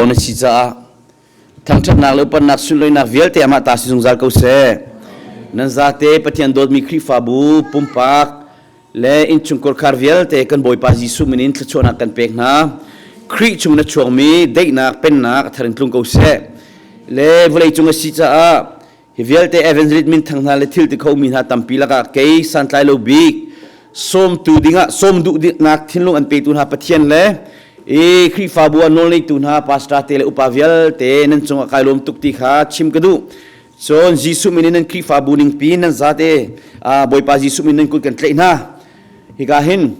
na si caah thangṭhatnak le upatnak sunlawinak vialte amah ta si zungzal ko seh. Nan zate Pathian dawtmi Khrihfabu pumpak le innchungkhar vialte kan Bawipa Jesuh min in thluachuahnak kan pek hna. Khrih chung na chuakmi daihnak pennak a thar in tlung ko seh. Le vawlei cung a si caah Hi vialte evangelist minthang hna le thil ti khomi hna tampi lakah kei santlai lo bik sawmtu dingah sawm duh nak thinlung an petu hna Pathian le i Khrihfabu ah nawlneitu hna pastor te le upa vialte nan cungah kai lawm tuk ti kha chim ka duh. Cun Jesuh min in nan Khrihfabu ningpi nan zate Bawipa Jesuh min nan kut kan tlaih hna. Hika hin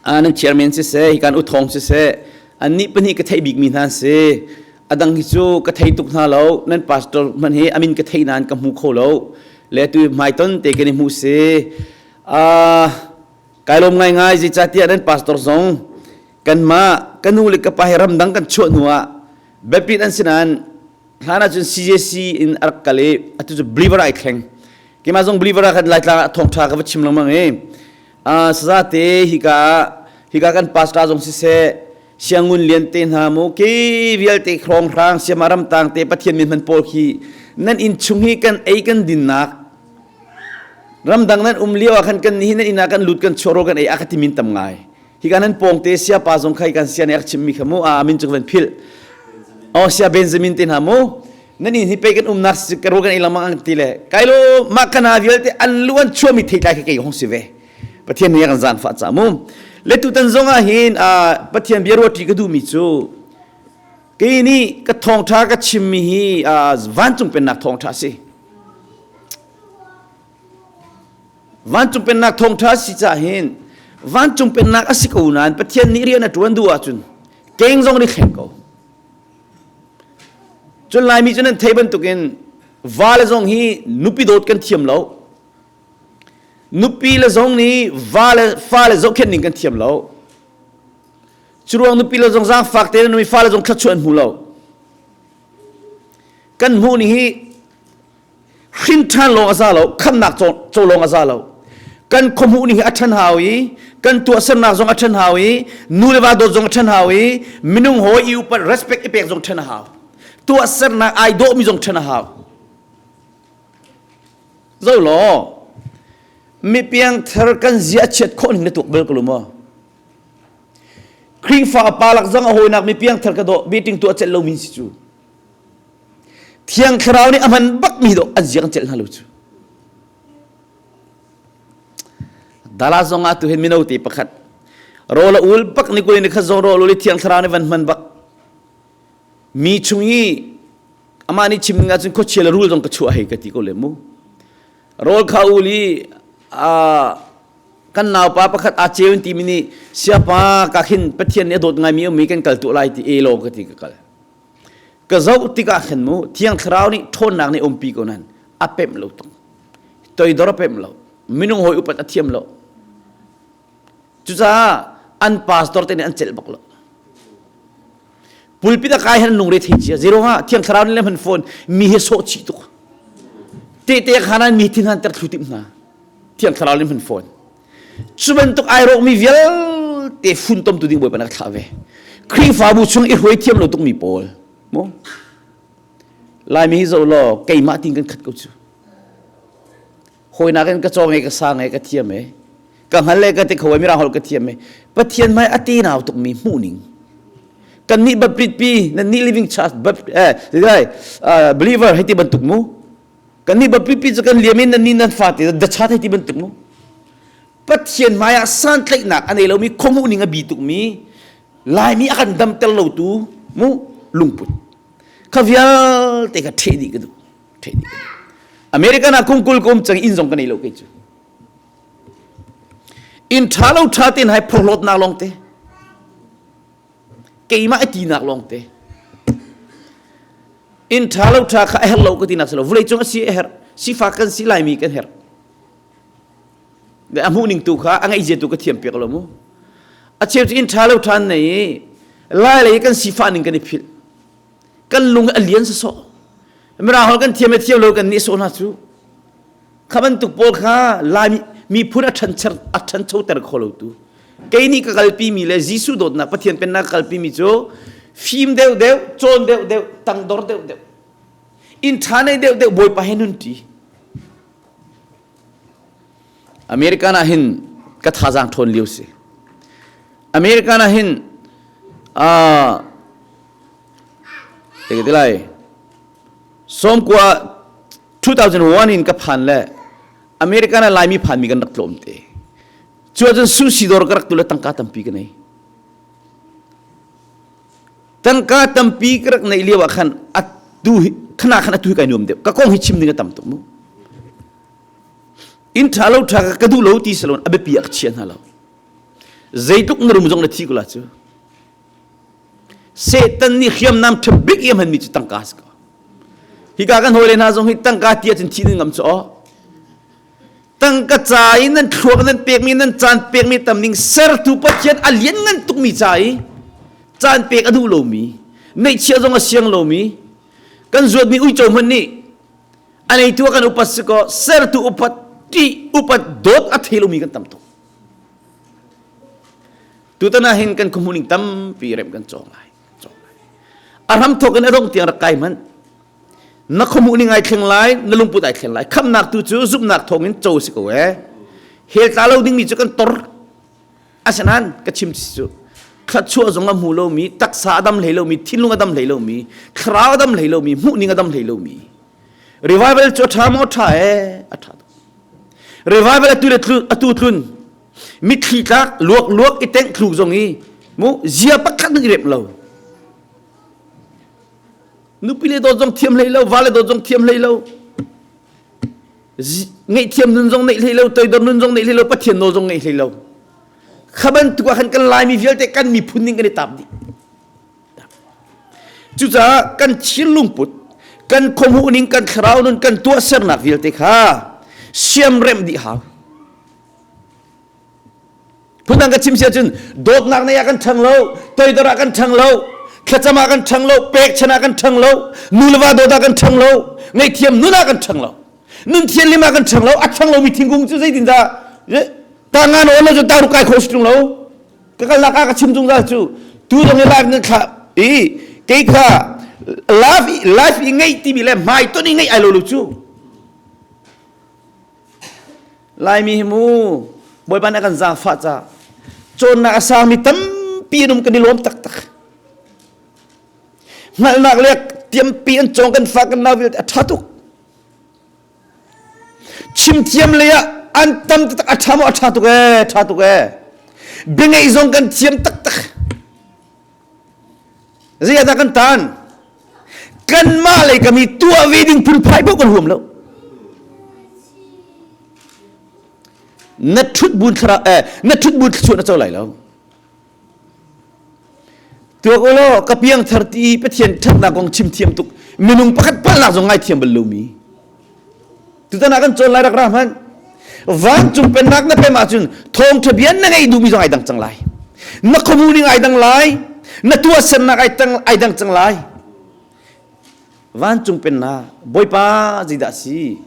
nan chairman siseh hikan uthawng siseh annih pahnih ka theih bikmi hna an si adang hi cu ka thei tuk hna lo nan pastor hmanh hi amin ka thei nain ka hmu kho lo le tu hmaiton te kan i hmu si kai lawm ngaingai zeicahtiah nan pastor zong kanmah ka nu le ka pa he ramdang kan chuah hnu ah biapit an si nain hlan ahcun CJC in a rak kal i atu cu believer ai thleng keimah zong believer ah khan Laitlang ah thawngṭha ka va chim lengmang i sazate hika hika kan pastor zong siseh siangun lian te hna mu ki vialte khrong hrang siama ramtang te pathian min hman pawl khi nan inn chung hi kan ei kan dinnak ramdang nan um lio ah khan kan nihin nan inn ah kan lut kan chuah ro kan ei a ka ti min tam ngai hika nan pawng te sia pa zong khai kan sia ne ak chim mi kha mu a min chu van phil o sia benjamin te hna mu nan in hi pe kan umnak ka ro kan ei lengmang ang ti le kai lo mah kana vialte an lu an chuami theitlai kha kei hong si ve pathian nih kan zan fa ca mu le tutan zong ah hin pathian bia ruati ka duhmi cu kei nih ka thawngtha ka chimmi hi vancung pennak thawngtha si Vancung pennak thawngṭha si caah hin vancung pennak a si ko nain Pathian nih rian a ṭuan duh ahcun keng zong nih thleng ko. Cun Laimi cu nan thei bantukin va le zong hi nupi dawt kan thiam lo. Nupi le zong nih va le fa le zohkhenh ning kan thiam lo. Curuang nupi le zong zaangfak tein an fa le zong thluachuah an hmu lo. Kan hmuh ni hi hrin ṭhan lawng a za lo khamnak co lawng a za lo kan khuahmuh ning hi a ṭhan hau i kan tuahsernak zong a ṭhan hau i nu le va dawt zong a ṭhan hau i minung hawi i upat respect i pek zong ṭhan a hau tuahsernak ai dawhmi zong ṭhan a hau zo law mi piangthar kan zia chiat khawh ning na tuak bal ko lo maw Khrihfa pa lak zong a hawinak mi piangthar ka dawh meeting tuah celh lomi si cu Thiang Thlarau nih a hman bakmi dawh an ziang celh hna lo cu. Dala zong ah tu hin mino te pakhat rawl a ul bak ni kul ni khat zong rawl ul i Thiang Thlarau nih van hman bak mi chung i amah nih chim ning ahcun khuachia le rul zong ka chuah hei ka ti ko le mu rawl kha ul i kan naupa pakhat aa ceu in timi nih siapa ka khin Pathian nih a dawt ngaimi um mi kan kal tuah lai ti e law ka ti ka kal Ka zoh tikah khin mu Thiang Thlarau nih ṭhawnnak nih umpi ko nan a pemh lo tuk. Toidor a pemh lo. Minung hawi upat a thiam lo. Cucaah an pastor te nih an celh bak lo. Pulpit a kai han lungre thei cia. Zero ha Thiang Thlarau nih le hman phone mi hi sawh chih tuk. Tehte khanan mi thin han ter thlu tim hna. Thiang Thlarau nih hman phone. Cu bantuk ai rawkmi vialte funtomtu ding Bawipa na ka thlah ve. Khrihfabu chung i hruai thiam lo tukmi pawl mu Laimi hi zoh law keimah tin kan khat ko cu. Hawinak in ka cawng e ka sang e ka thiam e ka hngal e ka ti kho e mirang holh ka thiam e Pathian hmai a te nau tukmi hmuh ning kan nih baptist pi nan nih living church eh, believer hei ti bantuk mu Kan nih biapi cu kan liam in nan nih nan fate the chat hei ti bantuk mu. Pathian hmai ah santlaihnak a nei lomi khuamuh ning a bi tukmi Laimi a kan damter lotu mu lungput. Kha vialte kha ṭheh dih ka duh. Ṭheh dih ka duh. American ah kum kul ka um cang inn zong ka nei lo kei cu. Inn ṭha lo ṭha tein hai phorhlawtnak lawng te. Keimah i tinak lawng te. Inn ṭha lo ṭha kha a herh lo ka tinak si lo. Vawlei cung a si a herh. Sifak kan si laimi kan herh. A hmuh ning tu kha a ngaihzia tu ka thiam piak lo mu. A cheu cu inn ṭha lo ṭha nei i lai lei kan sifah ning kan i philh. Kan lung a lian sawsawh. Mirang holh kan thiam le thiam lo kan nih sawh hna cu. Kha bantuk pawl kha Laimi miphun a ṭhancher a ṭhanchoter kho lo tu. Kei nih ka kalpi mi le Jesuh dawtnak Pathian pennak ka kalpi mi cu. Fim deuh deuh, cawn deuh deuh, tangdor deuh deuh. Inn ṭha nei deuh deuh Bawipa he nun ṭi. American ah hin ka thazaang ṭhawn lio si. American ah hin uh, ti lai sawmkua 2001 in ka phan le American ah Laimi phanmi kan rak tlawm te. Cu ahcun sushi dawr ka rak tu le tangka tampi ka nei. Tangka tampi ka rak neih lio ah khan atu khana khan atu hi kai nuam deuh. Ka kong hi chim ding a tam tuk mu. Inn ṭha lo ṭha ka duh lo ti salon a biapi ah ka chia hna lo. Zeitluk na rum zong na thi ko la cu. Satan nih hriamnam ṭha bik i a hmanmi cu tangka a si ko. Hika kan hawile hna zong hi tangka ti ahcun thi nan ngam cu aw. Tangka ca i nan thluak nan pekmi nan caan pekmi tam ning sertu Pathian a lianngan tukmi ca i caan pek a duh lomi neihchiah zong a siang lomi kan zuatmi uico hmanh nih a neitu a kan upat si kaw sertu upat ṭih upat dawt a thei lomi kan tam tuk. Tutan ah hin kan khuahmuh ning tampi rem kan cawng lai. A hramthawk in a dongh tiang rak kai hmanh. Na khuahmuh ning ai thleng lai, na lungput ai thleng lai. Khamnak tu cu zumhnak thawngin co si ko ee. Hell tla lo dingmi cu kan tor. Asinain ka chim cu thluachuah zong a hmu lomi, taksa a dam hlei lomi, thinlung a dam hlei lomi, thlarau a dam hlei lomi, hmuhning a dam hlei lomi. Revival cu a ṭha maw? A ṭha ee, a ṭha tuk. Revival atu le atu tlun mitthli tlak luak luak i tengh thluk zong i mu zia pakhat nih rep lo nupi le dawt zong thiam hlei lo va le dawt zong thiam hlei lo ngaihthiam nun zong neih hlei lo toidor nun zong neih hlei lo pathian nawl zong ngeih hlei lo kha bantuk ah khan kan laimi vialte kan miphun ning kan i tap dih Cucaah kan thinlungput, kan khuahmuh ning, kan thlarau nun, kan tuahsernak vialte kha siamremh dih hau. Phundang ka chim si ahcun dawtnak nei ah kan ṭhang lo, toidor ah kan ṭhang lo, thlacam ah kan ṭhang lo, pekchan ah kan ṭhang lo, nu le va dawt ah kan ṭhang lo, ngaihthiam nun ah kan ṭhang lo. Nun thianhlim ah kan ṭhang lo, a ṭhang lomi thingkung cu zeitindah tangan awn lo cu tangru kai kho si ṭung lo. Ka kalnak ah ka chim zungzal cu tu zong i live nan thlah i kei kha live live i ngeih timi le hmai ton i ngeih ai lo lo cu Laimi hi mu Bawipa nih a kan zaangfah ca cawnnak a sangmi tampi an um kan i lawm taktak hngalhnak le tiampi an cawng kan fa kan nau vialte a ṭha tuk Chimthiam lei ah an tam taktak a ṭha maw a ṭha tuk ee ṭha tuk ee biangeih zong kan thiam taktak zei ah dah kan tan kanmah lei kami tuah ve ding phunphai paoh kan huam lo na ṭhut bun thlarau eh na ṭhut bun thluachuah na co lai lo Tuak u law ka piangthar ti i Pathian ṭhatnak kong chim thiam tuk minung pakhat palhnak zong ngaithiam bal lomi. Tutan ah kan cawn lai rak ra hmanh. Vancung pennak na pem ahcun thawngṭha bia na ngeih duhmi zong ai dang cang lai. Na khuamu ning ai dang lai. Na tuahsernak ai dang, ai dang cang lai. Vancung pennak Bawipa zeidah si?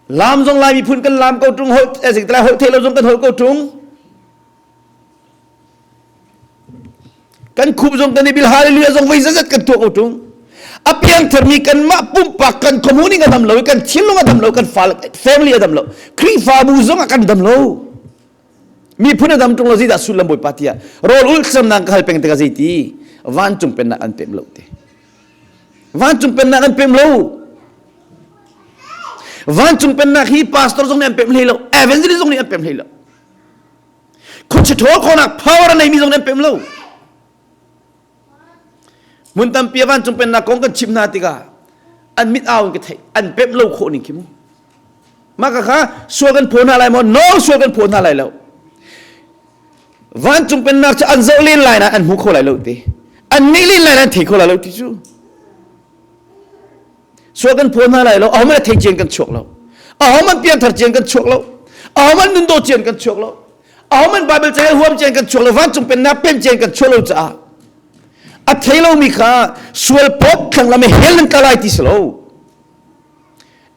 Lam zong Lai miphun kan lam ko ṭung holh eh, holh thei lo zong kan holh ko ṭung. Kan khup zong kan i bil hallelujah zong voi zazat kan tuah ko ṭung. A piangtharmi kanmah pumpak kan khuamu ning a dam lo i kan thinlung a dam lo kan family a dam lo Khrihfabu zong ah kan dam lo. Miphun a dam ṭung lo zeidah sullam Bawipa tiah rawl ulh thlacamnak ka hal peng tikah zeiti vancung pennak an pem lo ti. Vancung pennak an pem lo. Vancung pennak hi pastor zong nih an pem hlei lo, evangelist zong nih an pem hlei lo. Khuachia ṭhawl khawhnak power a neimi zong nih an pem lo. Hmun tampi a vancung pennak kong kan chim hna tikah an mit au in ka theih an pemh lo khawh ning khi mu. Mah ka kha sual kan phaw hna lai maw? No, sual kan phaw hna lai lo. Vancung pennak cu an zoh len lai na an hmu kho lai lo ti. An nih len lai na an thei kho lai lo ti cu. Sual kan phaw hna lai lo ahohmanh a thei cian kan chuak lo ahohmanh piangthar cian kan chuak lo ahohmanh nundaw cian kan chuak lo ahohmanh Bible ca huam cian kan chuak lo vancung pennak pen cian kan chuak lo caah a thei lomi kha sual pawt thlang lam hell nan tla lai ti si lo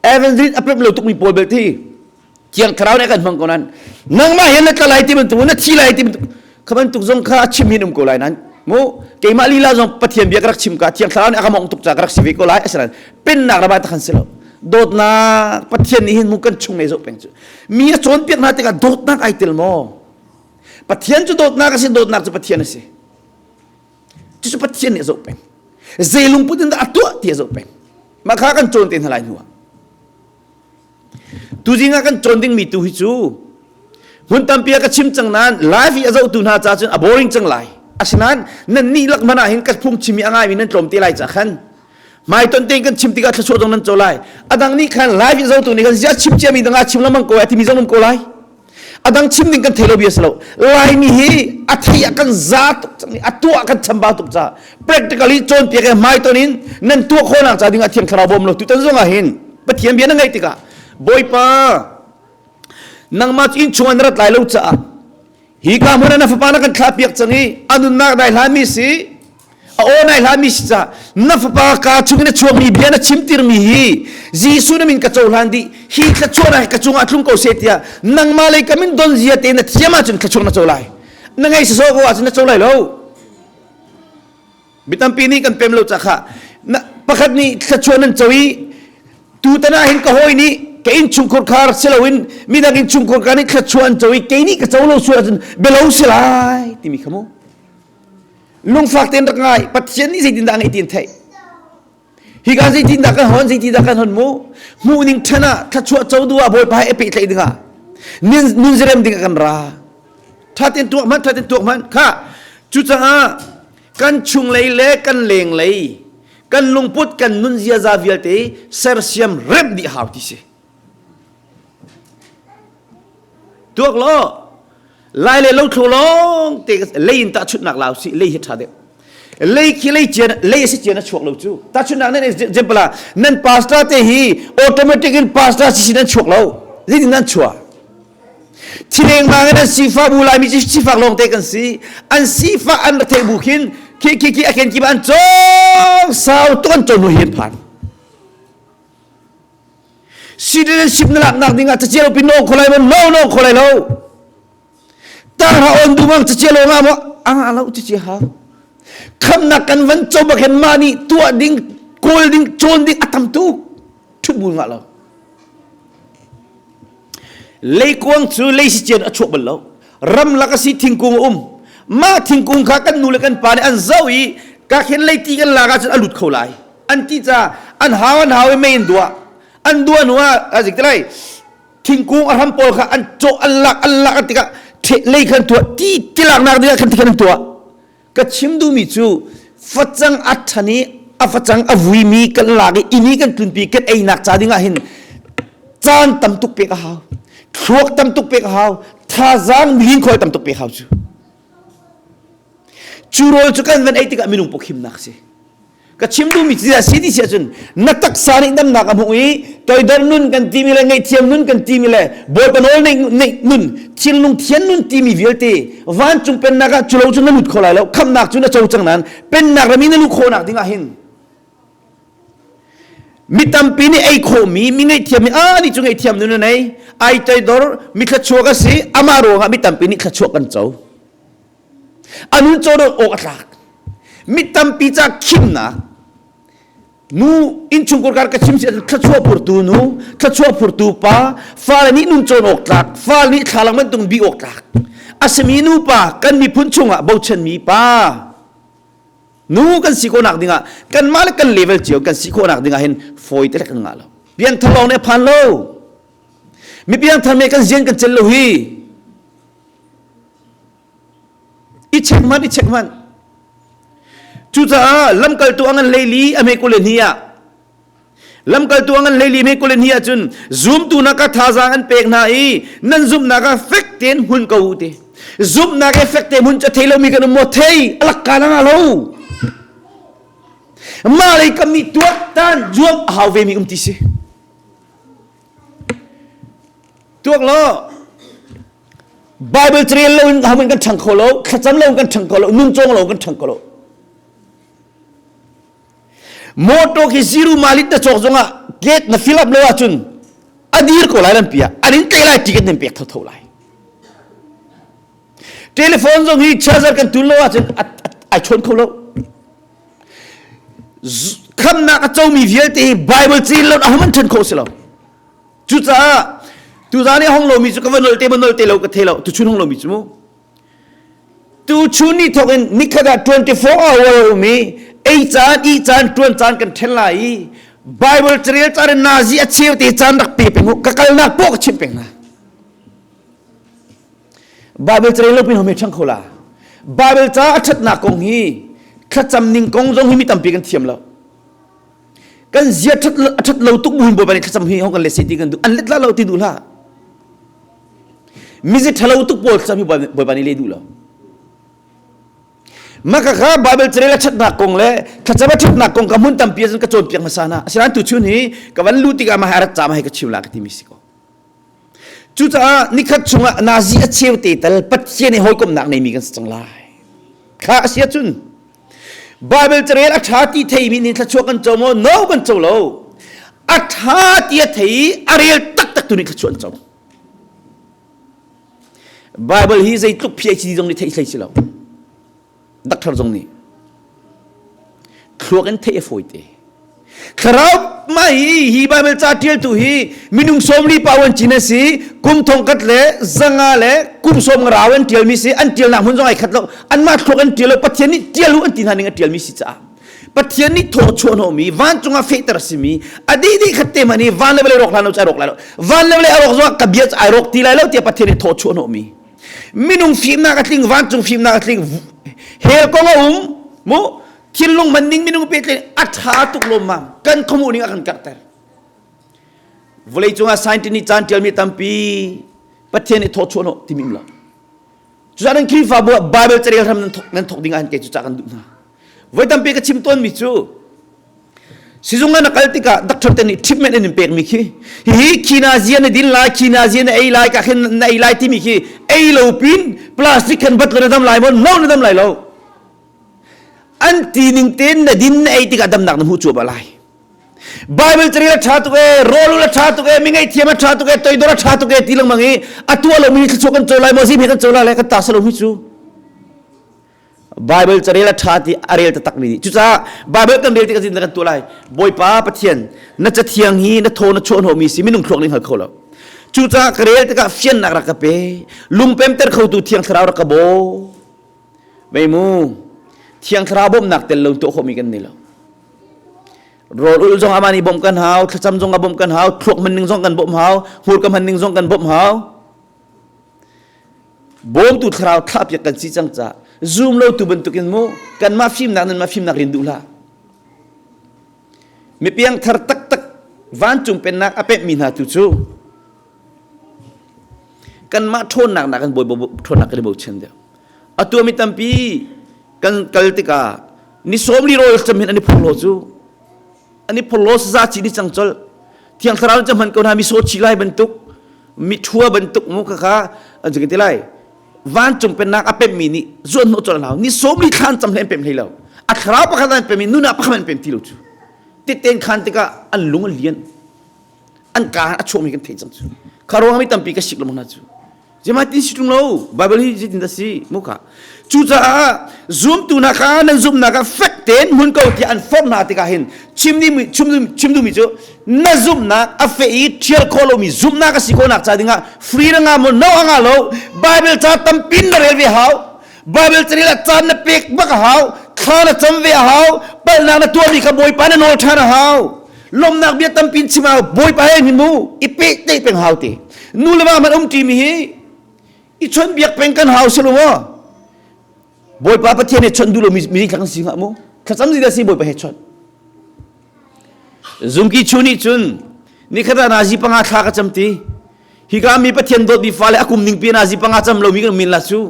Evangelist a pem lo tukmi pawl bel thi Thiang Thlarau nih kan hmang ko nan nangmah hin na tla lai ti bantuk na thi lai ti bantuk kha bantuk zong kha a chim hin um ko lai nan. Mu keimah lila zong Pathian bia ka rak chim ka Thiang Thlarau nih a ka mongh tuk ca ka rak si ve ko lai. Asinain pennak ram ah takhan si lo. Dawtnak Pathian nih hin mu kan chung nei zoh peng cu. Mi a cawnpiak hna tikah dawtnak ai tel maw? Pathian cu dawtnak a si, dawtnak cu Pathian a si. Cucu Pathian nih a zoh peng. Zei lungput in dah a tuah ti a zoh peng. Mah kha kan cawn te hna lai hnu ah. Tuzing ah kan cawn dingmi tu hi cu hmun tampi ah ka chim cang nain live i a zohtu hna ca cun a boring cang lai. Asinain nan nih lak hmanh ah hin ka phungchim i a ngaimi nan tlawm te lai ca khan hmaiton tein kan chim tikah thluachuah zong nan co lai. A dang nih khan live i zohtu nih khan ziah chim ciami dang ah chim lengmang ko ai timi zong um ko lai. A dang chim ding kan thei lo bia si lo. Laimi hi a thei ah kan za tuk cang i a tuah kan chambau tuk ca practically cawnpiak he hmaiton in nan tuah khawhnak ca ding ah Thiang Thlarau bawm lo tutan zong ah hin Pathian bia na ngaih tikah Bawipa nangmah cu inn chungah na rat lai lo caah hi ka hmun ah na fapa na kan thlahpiak cang i a nunnak dai hlami si a aw nai hlami si ca na fapa ka chung in a chuakmi bia na chimtirmi hi Jesuh na min ka cohlan dih hi thluachuahnak hi ka cungah tlung ko seh tiah nangmah lei kam in don zia te na thiam ahcun thluachuah na co lai na ngei sawsawh ko ahcun na co lai lo mi tampi nih kan pem lo ca kha pakhat nih thluachuah nan co i tutan ah hin ka hawi nih ka innchungkhur khar si loin midang innchungkhur khar nih thluachuah an co i kei nih ka co lo sual ahcun bialo si lai timi kha mu lungfak tein rak ngai Pathian nih zeitindah a ngeih ti an theih hika zeitindah kan hon zeitindah kan hon mu hmuh ning ṭhan ah thluachuah co duh ah Bawipa he pehtlaih dingah nun zirem ding ah kan ra ṭha tein tuak hmanh ṭha tein tuak hmanh kha cucaah kan chunglei le kan lenglei kan lungput kan nun ziaza vialte sersiam remh dih hau ti si Tuak law lai le lo thlo lawng te lei in tahchunhnak lau si lei hi ṭha deuh. Lei khi lei cian lei a si cian a chuak lo cu. Tahchunhnak nan example ah nan pastor te hi automatic in pastor si nan chuak lo. Zeitin nan chuah? Thileng mang in an sifah bu laimi cu sifak lawng te kan si. An sifah an ra theih bu khin khi khi khi a ken kip an cawng sau tuk an cawn hnu hi an phan. Citizenship na laknak ding ah cacial pin no kho lai maw? No, no kho lai lo. Tang ha on du mang cacial lo nga maw? Anga lo cacia ha. Khamnak kan van co bak hen mah nih tuah ding, kawl ding, cawn ding a tam tuk. Thut bul ngah lo. Leikuang cu leisi cian a chuak bal lo. Ramlak a si thingkung a um. Mah thingkung kha kan nu le kan pa nih an zoh i ka khin leiti kan lak ahcun a lut kho lai. An ti ca an hau an hau i mei an duah. An duah hnu ah a zik te lai. Thingkung a hram pawl kha an cawh an lak an lak an tikah lei khan tuah ti tilaknak dingah khan tikhan an tuah. Ka chim duhmi cu facang a ṭhan i a facang a vuimi kan lak i inn i kan tlunpi kan einak ca dingah hin caan tam tuk pek a hau thluak tam tuk pek a hau thazaang mihin khawi tam tuk pek hau cu cu rawl cu kan van ei tikah minung pawkhimnak si Ka chim duhmi cu a si ti si ahcun na taksa nih damnak a hmuh i toidor nun kan timi le ngaihthiam nun kan timi le Bawipa nawl neih nun thinlung thian nun timi vialte vancung pennak ah culo cu na lut kho lai lo khamnak cu na co cang nain pennak ram i na luh khawhnak ding ah hin mi tampi nih ei khawhmi mi ngaihthiam mi ah nih cu ngaihthiam nun a nei ai toidor mi thluachuak a si amah ruangah mi tampi nih thluachuak kan co A nun cawdawt awk a tlak. Mi tampi ca khimnak nu innchungkhar kar ka chim si thluachuah phurtu nu thluachuah phurtu pa fale nih nun cawn awk tlak fale nih thlalang bantuk bi awk tlak asimi nu pa kan miphun chungah bochanmi pa nu kan si khawhnak dingah kanmah le kan level cio kan si khawhnak dingah hin fawi te le kan ngah lo piangthar lawng nih a phan lo mi piangthar me kan zian kan cel lo hi I check hmanh, i check hmanh. Cucaah lamkaltu a ngan hleili a hme 22 ah lamkaltu a ngan hleili hme 22 ah cun zumtu na ka thazaang an pek hna i nan zumhnak ah fek tein hmun ko u ti. Zumhnak he fek tein hmun cu a thei lomi kan um maw? Thei, a lakka na ngah lo. Mah lei kam nih tuaktan zuam a hau vemi um ti si. Tuak law Bible carel lo in hamin kan ṭhang kho lo, thlacam lo in kan ṭhang kho lo, nun cawng lo in kan ṭhang kho lo. Motor khi zero mileage na cawk zongah gate na fill up lo ahcun a dir ko lai lampi ah an in tei lai ticket nan pek thotho lai. Telephone zong hi charger kan tun lo ahcun a, a, Ai chawn kho lo. Khamnak a comi vialte hi Bible cil lo ahohmanh ṭhen khawh si lo. Cucaah tuzaan i hong lomi cu ka va nol te ma nol te lo ka thei lo. Tuchun hong lomi cu mu. Tuchun ni thawk in nikhat ah 24 hour um i ei caan, ih caan, ṭuan caan kan ṭhen lai i Bible carel caan in nazi a cheu te caan rak pe peng u. Ka kalnak poh ka chimh peng hna. Bible carel lo pin home ṭhang kho la. Bible ca a ṭhatnak kong hi thlacam ning kong zong hi mi tampi kan thiam lo. Kan zia ṭhat a ṭhat lo tuk buin Bawipa nih thlacam hi hong kan let se ti kan duh. An let la lo ti duh hlah. Mizi ṭhalo tuk pawl thlacam hi Bawipa nih leh duh lo. Maka kha Bible carel a ṭhatnak kong le thlacam a ṭhatnak kong ka hmun tampi ah cun ka cawnpiak hmasa hna. Asinain tuchun hi ka van luh tikah mah hi a rat ca mah hi ka chim la ka timi si ko. Cucaah nikhat chungah nazi a cheu te tal Pathian he hawikomhnak neimi kan si cang lai. Kha a si ahcun Bible carel a ṭha ti theimi nih thluachuah kan co maw? No kan co lo. A ṭha ti a thei i a rel taktak tu nih thluachuah an co. Bible hi zeitluk PhD zong nih theih hlei si lo. Doctor zong nih thluak in theih a fawi te. Thlarau mah hi hi Bible ca ṭialtu hi minung sawmli pa wan cin a si kum thongkhat le zanga le kum sawm rau an ṭialmi si an ṭialnak hmun zong ai khat lo anmah thluak an ṭial lo Pathian nih ṭial u an ti hna ning a ṭialmi si caah Pathian nih thaw chuah hnawhmi vancung ah fehter a simi a dih dih khat te hmanh hi van le vawlei rawk hlan lo cu ai rawk lai lo van le vawlei a rawk zongah ka bia cu ai rawk ti lai lo tiah Pathian nih thaw chuah hnawhmi minung fimnak a tling vancung fimnak a tling hell kong a um mu thinlung man ning minung pehtlaih a ṭha tuk lawmmam kan khuamuh ning a kan karhter vawlei cungah scientist nih caan ṭialmi tampi Pathian nih thawchuah hnawh timi um lo cucaah nan Khrihfabu ah Bible carel hram nan thok nan thok ding ah kei cu ca kan duh hna voi tampi ka chim tawnmi cu sizung ah na kal tikah doctor te nih treatment an in pekmi khi hihi khina zia na din lai khina zia na ei lai ka khin na ei lai timi khi ei lo pin plastic khan bat lo na dam lai maw no na dam lai lo An ti ning tein na din na ei tikah damnak na hmuh cuahmah lai. Bible carel a ṭha tuk ee, rawl a ṭha tuk ee, mi ngaihthiam a ṭha tuk ee, toidor a ṭha tuk ee ti lengmang i a tuah lomi thluachuah kan co lai maw, zim he kan co lai kan ta salomi cu. Bible carel a ṭha ti a rel taktak mi nih. Cucaah Bible kan rel tikah zeitin kan tuah lai? Bawipa Pathian, na cathiang hi na thaw na chuah hnawhmi si minung thluak nih hngal kho lo. Cucaah ka rel tikah fiannak rak ka pe, lungpemter khotu Thiang Thlarau rak ka baw. Mei mu, Thiang Thlarau bawmhnak tel lo tuah khawhmi kan nei lo. Rawl ulh zong amah nih bawmh kan hau, thlacam zong a bawmh kan hau, thluak hman ning zong kan bawmh hau, hmurka hman ning zong kan bawmh hau. Bawmtu thlarau thlahpiak kan si cang caah zum lo tu bantukin mu kanmah fimnak nanmah fimnak rin duh hlah. Mipiang thar taktak vancung pennak a pemhmi hna tu cu kanmah ṭhawnnak nak kan bawi ṭhawnnak kan i bochan deuh. Atu mi tampi kan kal tikah ni sawmli rawl cam hin an i phorhlaw cu an i phorhlaw saza ci ni cang col thiang thlarau cam hman ko hna mi saw chi lai bantuk mi thua bantuk mu kha kha an ti lai vancung pennak a pemmi nih zuan hnawh col hau ni sawmli thlan cam hle an pem hlei lo a thlarau pakhat an pem i nunah pakhat an pem ti lo cu titten khan tikah an lung a lian an ka a chuakmi kan theih cang cu kha ruang mi tampi ka sik lengmang hna cu Zeimah tin si ṭung lo Bible hi zeitin dah si mu kha cucaah zumtu hna kha nan zumhnak ah fek tein hmun ko tiah an forh hna tikah hin chim dimi chim chim duhmi cu na zumhnak a feh i ṭhial khawh lomi zumhnak a si khawhnak ca dingah free na ngah maw no a ngah lo Bible ca tampin na rel ve hau Bible carel ah caan na pek bak a hau thla na cam ve a hau palhnak na tuahmi kha Bawipa na nawl ṭhan a hau lawmnak bia tampi in chim hau Bawipa he hin mu i pehtlaih peng hau te nu le va hmanh um ṭimi hi i chawnhbiak peng kan hau si lo maw Bawipa Pathian he chawnh duh lomi mi kan si hnga mu thlacam zi si Bawipa he chawnh zungki chu nih cun nikhat ah nazi panga thla ka cam ti hika mi Pathian dawtmi fale a kum ning pi nazi panga cam lomi kan min la cu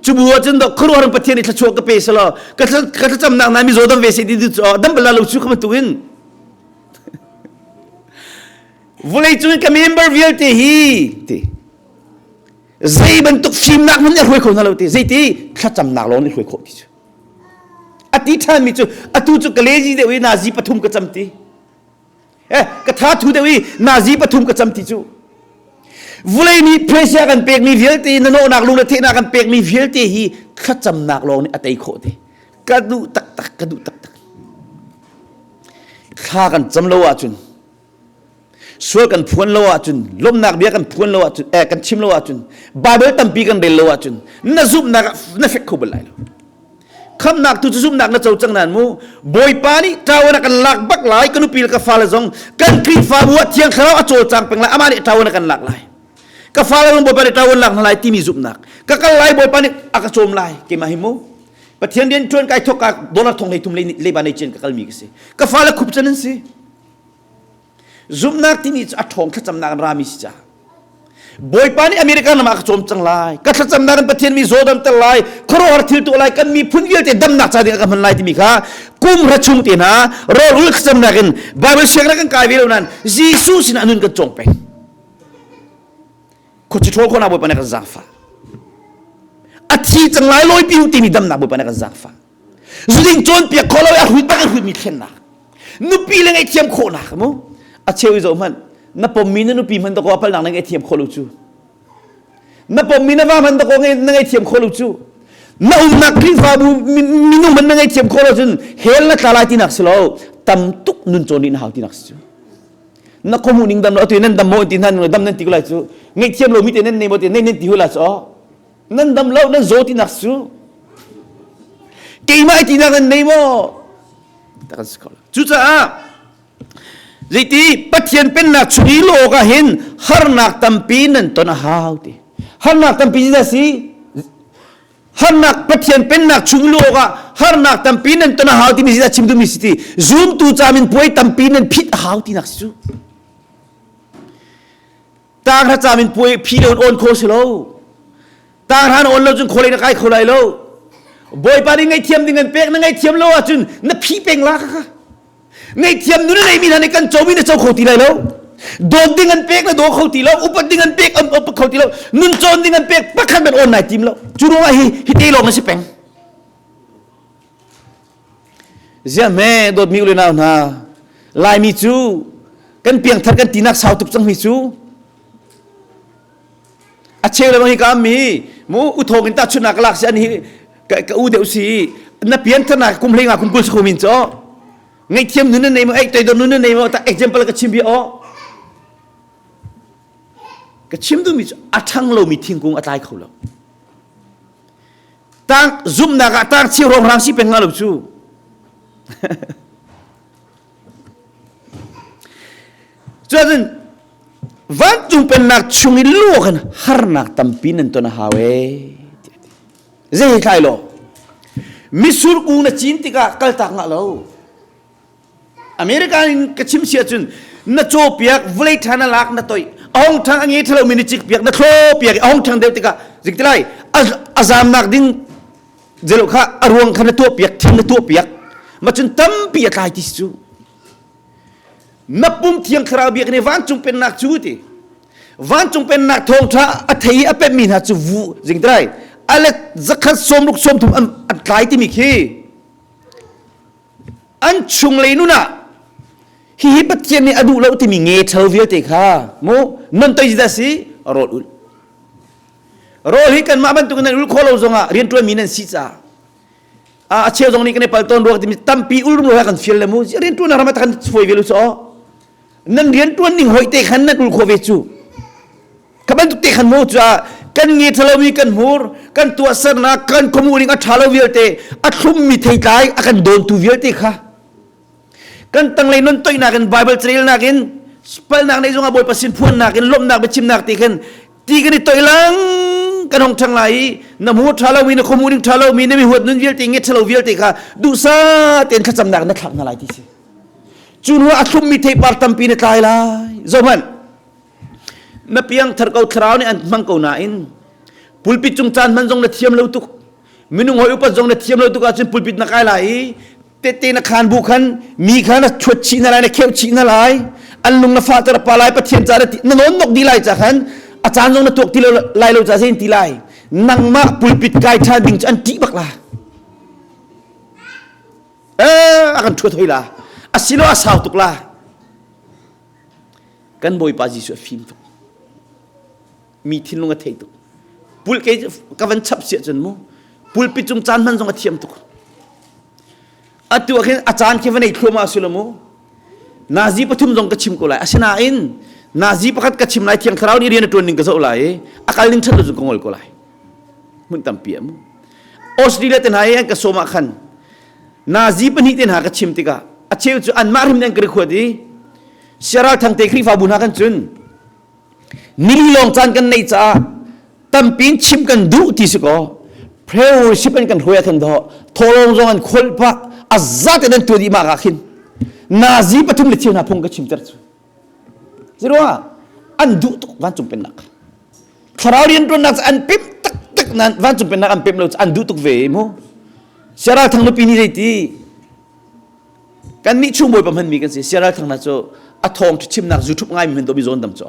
cu bu ah cun khuaruahar Pathian nih thluachuah ka pe selaw ka thlacamnak na mizaw dam ve se ti cu dam bal lo cu ka bantukin vawlei cung ka member vialte hi ti zei bantuk fimnak hmanh nih a hruai kho hna lo ti zeiti thlacamnak lawng nih hruai khawh ti cu a ti ṭhanmi cu atu cu ka lazy deuh i nazi pathum ka cam ti Eh, ka tha thu deuh i nazi pathum ka cam ti cu. Vulei nih pressure kan pekmi vialte, na nawhnak lung le thehnak kan pekmi vialte hi Thlacamnak lawng nih a tei khawh te. Ka duh taktak, ka duh taktak. Thla kan cam lo ahcun sual kan phuan lo ahcun lawmhnak bia kan phuan lo ahcun eh kan chim lo ahcun Bible tampi kan rel lo ahcun na zumhnak ah na fek kho bal lai lo. Khamnak tu cu zumhnak na co cang nan mu Bawipa nih ṭawan a kan lak bak lai ka nupi le ka fale zong kan Khrihfabu ah Thiang Thlarau a cawlcang peng lai amah nih ṭawan a kan lak lai ka fale zong Bawipa nih ṭawan lak hna lai timi zumhnak ka kal lai Bawipa nih a ka cawm lai keimah hi mu Pathian rian ṭuan kai thawk ka dollar thong hlei thum leiba nei cian ka kalmi ka si ka fale khup can an si Zumhnak timi cu a ṭhawng thlacamnak in rami si caah Bawipa nih America ram ah ka cawm cang lai ka thlacamnak in Pathian mi zaw damter lai khuaruahhar thil tuah lai kan miphun vialte damnak ca ding ah ka hman lai timi kha kum hra chung te hna rawlul thlacamnak in Bible sianginn kan kai ve lo nain Jesuh sin ah nun kan cawng peng khuachi ṭhawl khawhnak Bawipa nih kan zaangfah a thi cang lai lawi pi timi damnak Bawipa nih kan zaangfah Zuding cawnpiak khawh lo i a hrut bak in hrutmi thlennak. Nupi le ngaihthiam khawhnak mu. A cheu i zoh hmanh. Na pommi na nupi hmanh dakaw a palnak na ngaihthiam khawh lo cu. Na pommi na va hmanh dakaw na ngaihthiam khawh lo cu. Na umnak Khrihfabu minung hmanh na ngaihthiam khawh lo cun hell na tla lai tinak si lo. Tam tuk nun cawn rih na hau tinak si cu. Na khuamu ning dam lo atu nan dam maw ti hna dam nan ti ko lai cu. Ngaihthiam lo mi te nan nei maw ti nei nan ti hu la cu. Nan dam lo nan zaw tinak cu keimah tinak nan nei maw tak an si kho lo cucaah zeiti Pathian pennak chung i lawk ah hin harnak tampi nan ton a hau ti harnak tampi ti si harnak Pathian pennak chung lawk ah harnak tampi nan ton a hau timi si chim duhmi si ti zumtu camin puai tampi nan phit a hau tinak si cu Tanghra cam in puai phi lo in on kho si lo. Tanghra na on lo cun khualei na kai kho lai lo. Bawipa nih ngaihthiam ding an pek na ngaihthiam lo ahcun na phi peng la kha. Ngaihthiam nu na neimi hna nih kan comi na co kho ti lai lo. Dawt ding an pek na daw kho ti lo. Upat ding an pek an upat kho ti lo. Nun cawn ding an pek pakhat man on nai tim lo. Cu ruangah hi hi te lawng na si peng. Ziah hme dawtmi u le nau hna Laimi cu kan piangthar kan tinak sau tuk cang mi cu a cheu le hi ka mi mu uthong in tahchunnak lak si an hi ka, ka u deuh si na piantharnak kum hlei nga kum kul si min cho ngaihthiam nun na nei mo ei toidor nun na nei mo ta example ka chim bi o ka chim duhmi cu a ṭhang lomi thingkung a tlai kho lo tang zumhnak ah tang chiu rongrang si peng hnga lo cu Cuacun vancung pennak chung i luak in harnak tampi nan ton a hau ee. Zei thlai lo. Misur kung na cin tikah kaltak ngah lo. America in ka chim si ahcun na cawpiak vawlei ṭha na lak na toih a hong ṭhang a nge ṭhalo mi na cik piak na thlo piak i a hong ṭhang deuh tikah zik ti lai a zamnak ding zelo kha a ruang kha na tuah piak thing na tuah piak ma cun tampi a tlai ti si cu na pum thiang thlarau biak ni vancung pennak cu ti vancung pennak thawngṭha a thei i a pemmi hna cu vu zing ti lai alet zakhat sawmruk sawmthum an tlai timi khi an chunglei nun ah hihi Pathian nih a duh lo timi nge ṭhalo vialte kha mu non toi dah si rawl ul rawl hi kanmah bantuk nan ul khawh lo zongah rianṭuanmi nan si caah a cheu zong nih kan i pal tawn ruak timi tampi ul rum lo kan fial le mu rianṭuan ram ah kan fawi ve lu cu nan rianṭuan ning hoi te khan nan ul khawh ve cu Ka bantuk te khan mu cuah kan nge ṭhalomi kan hmur kan tuahsernak kan khuamuh ning a ṭha lo vialte a thlummi theitlai a kan dawntu vialte kha kan tanglei non toihnak in Bible carelnak in palnak nei zongah Bawipa sin phuannak in lawmhnak biachimnak te khan ti kan i toih lang kan hong ṭhang lai i na hmur ṭha lomi na khuamuh ning ṭha lomi na mi huat nun vialte nge ṭhalo vialte kha duhsah tein thlacamnak na thlak hna lai ti si cu hnu ah a thlummi theipar tampi na tlai lai zohhmanh Na piangthar ko thlarau nih an hmang ko nain pulpit cung caan hman zong na thiam lo tuk minung hawi upat zong na thiam lo tuk ahcun pulpit na kai lai i tette na khan bu khan mi kha na thuat chih hna lai na kheuh chih hna lai an lung na fahter pa lai pathian ca na nawn nok di lai ca khan a caan zong na tuak ti lo lai lo ca zein ti lai nangmah pulpit kai ṭhan ding cu an ṭih bak la eh a kan ṭhuat hoi la asilo a sau tuk la Kan Bawipa Jesuh a fim tuk. Mi thinlung a thei tuk. Pul kei ka van chap siah cun mu. Pulpit cung caan hman zong a thiam tuk. Atu ah khin a caan khi va nei thluahmah a si lo mu. Nazi pathum zong ka chim ko lai. Asinain nazi pakhat ka chim lai Thiang Thlarau nih rian a ṭuan ning ka zoh lai i a kal ning ṭhat lo cun ka ngol ko lai. Hmun tampi a mu. Australia te hna i an ka sawm ah khan nazi pahnih te hna ka chim tikah a cheu cu anmah hrim nih an ka record i Siaral Thangte Khrihfabu hna kan cun nili lawng caan kan neih caah tampi in chim kan duh ti si kaw prayer worship an kan hruai ah khan dawh thawlawng zong an kholh pah a zat in an tuah dih mah ah khin nazi pathum le cheu hna phung ka chimter cu ziruah an duh tuk vancung pennak thlarau rianṭuannak cu an pem taktak nan vancung pennak an pem lo cu an duh tuk ve mu siaral thang nupi nih zeiti Kannih chung bawipa hmanmi kan si. Siaral thang hna cu a thawng chimnak YouTube ngai mi hman mi zawn dam cu.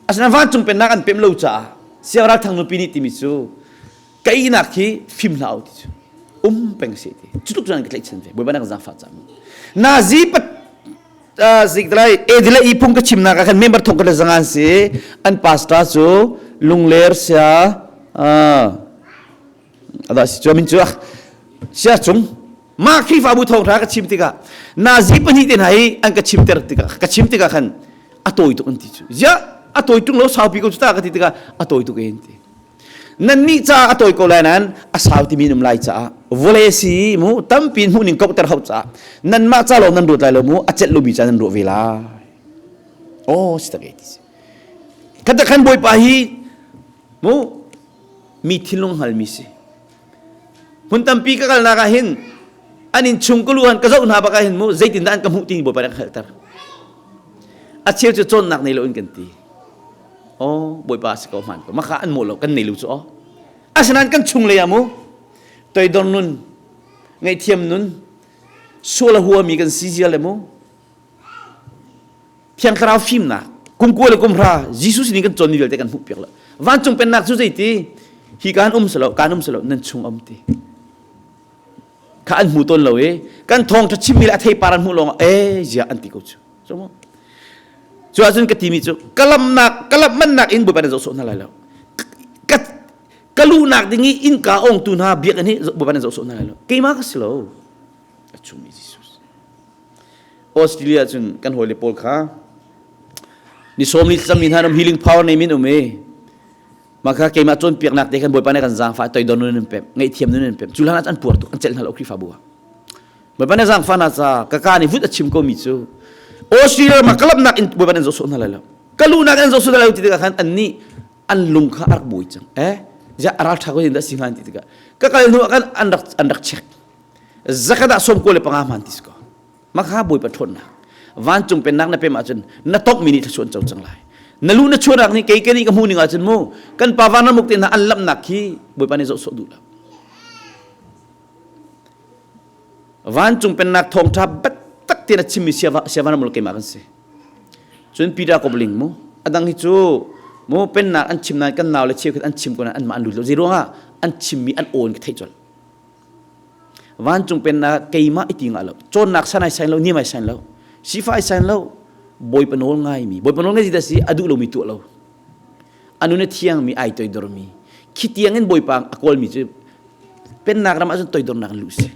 Asinain vancung pennak an pem lo caah siaral thang nupi nih timi cu ka ihnak hi fim hlah u ti cu um peng si ti. Cu tluk cun ka tlaihchan ve. Bawipa nak zaangfah cam. Nazi pat zikdalai edile i phung ka chimnak ah khan member thong ka le zangan si an pastor cu lungler sia ada si cu min cu sia cung Mah Khrihfabu thawngṭha ka chim tikah nazi pahnih te hna hi an ka chimter tikah ka chim tikah khan a tawi tuk an ti cu. Ziah a tawi tung lo saupi ko cu ta ka ti tikah a tawi tuk e an ti. Nannih caah a tawi ko lai nain a sau timi um lai caah vawlei si mu tampi hmuh ning kokter hau caah nanmah ca lawng nan ruat lai lo mu a celh lomi ca nan ruah ve lai. Oh si tak e ti si. Khat khan Bawipa hi mu mi thinlung hngalmi si. Hmun tampi ka kalnak ah hin an inn chung ka luhan ka zoh hna bak ah hin mu zeitindah an ka hmuh timi Bawipa nih a ka hngalhter. A cheu cu cawnnak nei lo in kan ti. Oh, Bawipa si ko hmaan ko. Maka an mawh lo kan nei lo cu aw. Asinain kan chung lei ah mu toidor nun, ngaihthiam nun, sual a huami kan si zia le mu Thiang Thlarau fimnak kum kua le kum hra Jesuh sinin kan cawnmi vialte kan hmuh piak lo. Vancung pennak cu zeiti? Hi kaan um selo, kaan um selo, nan chung um ti. Kha an hmu tawn lo i kan thawngṭha chimmi le a theipar an hmuh lawng e zia an ti ko cu. So mu. Cu ahcun ka timi cu ka lamnak ka lamh mannak in Bawipa nan zoh sawh hna lai lo. Ka ka luhnak ding i innka ongtu hna biakinn hi Bawipa nan zoh sawh hna lai lo. Keimah ka si lo. A chungmi Jesus. Australia cun kan hawile pawl kha ni sawm ni thlacammi hna um healing power nei min um i mah kha keimah cawnpiaknak te khan Bawipa nih kan zaangfah toidor nun in pem ngaihthiam nun in pem cu hlan ah an puar tuk an celh hna lo Khrihfabu ah Bawipa nih zaangfah hna ca ka ka nih vut a chim ko mi cu Australia ram ah ka lamnak in Bawipa nih an zoh sawh hna lai lo ka luhnak in an zoh sawh hna lai lo ti tikah khan an nih an lung kha a rak buai cang eh ziah a ral ṭha ko in dah si hnga ti tikah ka kal hnu ah khan an rak an rak check zakhat ah sawm 95 hmaan ti si ko makha bawipa ṭhawnnak vancung pennak na pem ahcun na tongmi nih thluachuah an co cang lai na lu na chuahnak nih kei ke nih ka hmuh ning ahcun mu kan pa van ramuk te hna an lamhnak khi bawipa nih zoh sawh duh lo vancung pennak thawngṭha biatak tein a chimmi siava ramul keimah kan si cun Peter Kobling mu adang hi cu mu pennak an chim nain kan nau le cheukhat an chim ko nain anmah an lut lo zei ruangah an chimmi an awn ka theih colh Vancung pennak keimah i ti ngah lo. Cawnnak san ai sain lo, niam ai sain lo. Sifa ai sain lo. Bawipa nawl ngaimi. Bawipa nawl ngai si a duh lomi tuah lo. A nun a thiangmi ai toidormi. Khi tiang in Bawipa a kawlmi cu pennak ram ahcun toidornak in luh si.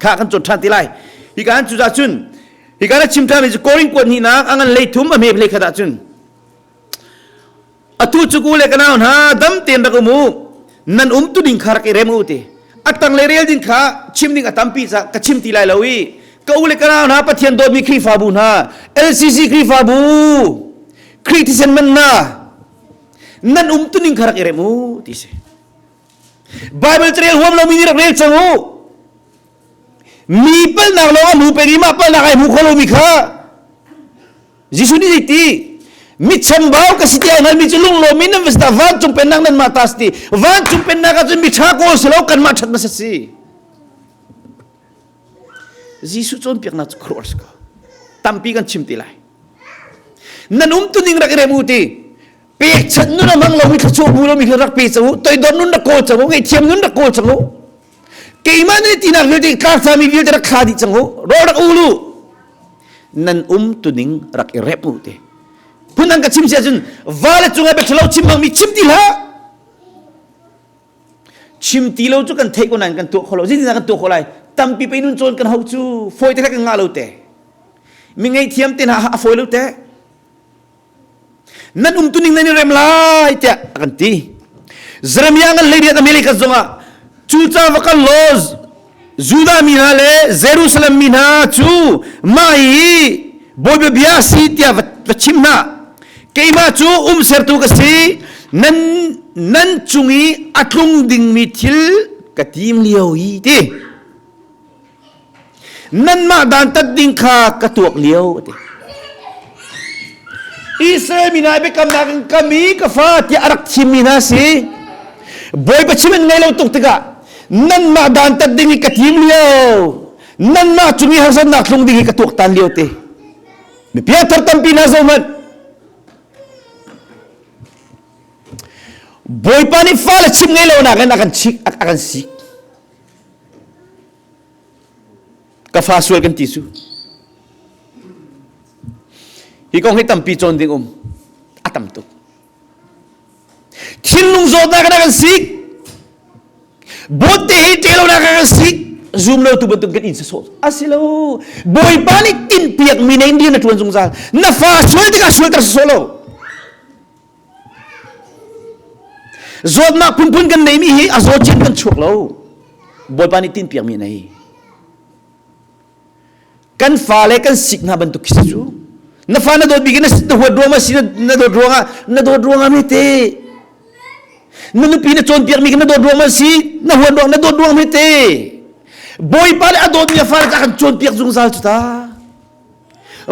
Kha kan cawn ṭhan ti lai. Hi kan cu cun hi kan a chim ṭhanmi cu Korin kuat hnihnak a ngan leithum a hme hlei khat ahcun Atu cu u le ka nau hna dam tein rak um u. Nan um tu ding kha rak i rem u ti. A tang le rel ding kha chim ding a tampi ca ka chim ti lai lo i ka u le ka nau hna Pathian dawtmi Khrihfabu hna LCC Khrihfabu Khrih thisen man na nan um tu ning kha rak i rem u ti si. Bible carel huam lomi nih rak rel cang u. Mi palnak lawng a hmu peng i mah palnak ai hmu kho lomi kha Jesuh nih zeiti mi chambau ka si ti ai hngalmi cu lunglawm in nan va si ta vancung pennak nanmah ta si ti vancung pennak ahcun mi ṭha kawl si lo kanmah ṭhat hmasa si Jesuh cawnpiaknak cu khuaruahhar si ko tampi kan chim ti lai nan um tu ning rak i rem u ti pekchanh nun a hmang lomi thluachuah hmu lomi kha rak pe cang u toidor nun rak kawl cang u ngaihthiam nun rak kawl cang u keimah nan i tinak vialte tlangtlami vialte rak thla dih cang u rawl rak ul u nan um tuning rak i rep u te phundang ka chim si ahcun va le cungah bia ṭhalo chim hmangmi chim ti hlah. Chim ti lo cu kan theih ko nain kan tuah kho lo. Zeitindah kan tuah khawh lai? Tampi pe nun cawn kan hau cu fawi te kan ngah lo te. Mi ngaihthiam te hna a fawi lo te. Nan umtuning nan i rem lai tiah a kan ti. Jeremiah ngan hleiriat a melei khat zongah cuca va kal law Judah mi hna le Jerusalem mi hna cu mah hi Bawipa bia a si tiah va chim hna. Keimah cu umsertu ka si. Nan nan cung i a tlung dingmi thil ka tim lio i ti. Nanmah dantat ding kha ka tuak lio a ti. Israel mi hna biakamnak in ka mi ka fa tiah a rak thimmi hna si. Bawipa chim in ngei lo tuk tikah nanmah dantat ding i ka tim lio nanmah cung i harsatnak tlung ding hi ka tuaktan lio te. Mi piangthar tampi hna zohhmanh. Bawipa nih fale chim ngei lo nakin a kan chik a kan sik. Ka fa sual kan ti su. Hi kong hi tampi cawn ding um. A tam tuk. Thinlung zawtnak na kan sik. Bawt te hi ṭelonak kan sik. Zum lo tu bantuk kan in sasawh. Asilo. Bawipa nih tinhpiak mi na in rian na ṭuan zungzal. Na fa sual tikah sualter sasawh lo. Zawtnak phunphun kan neimi hi a zawt chin kan chuak lo. Bawipa nih tinhpiakmi a nei. Kan fale kan sik hna bantuk khi si cu. Na fa na dawt bik in na huat ruangah si na dawt ruangah na dawt ruangah mi te. Na nupi na cawnpiakmi khi na dawt ruangah si na huat ruang na dawt ruang mi te. Bawipa le a dawtmi a fale ca kan cawnpiak zungzal cu ta.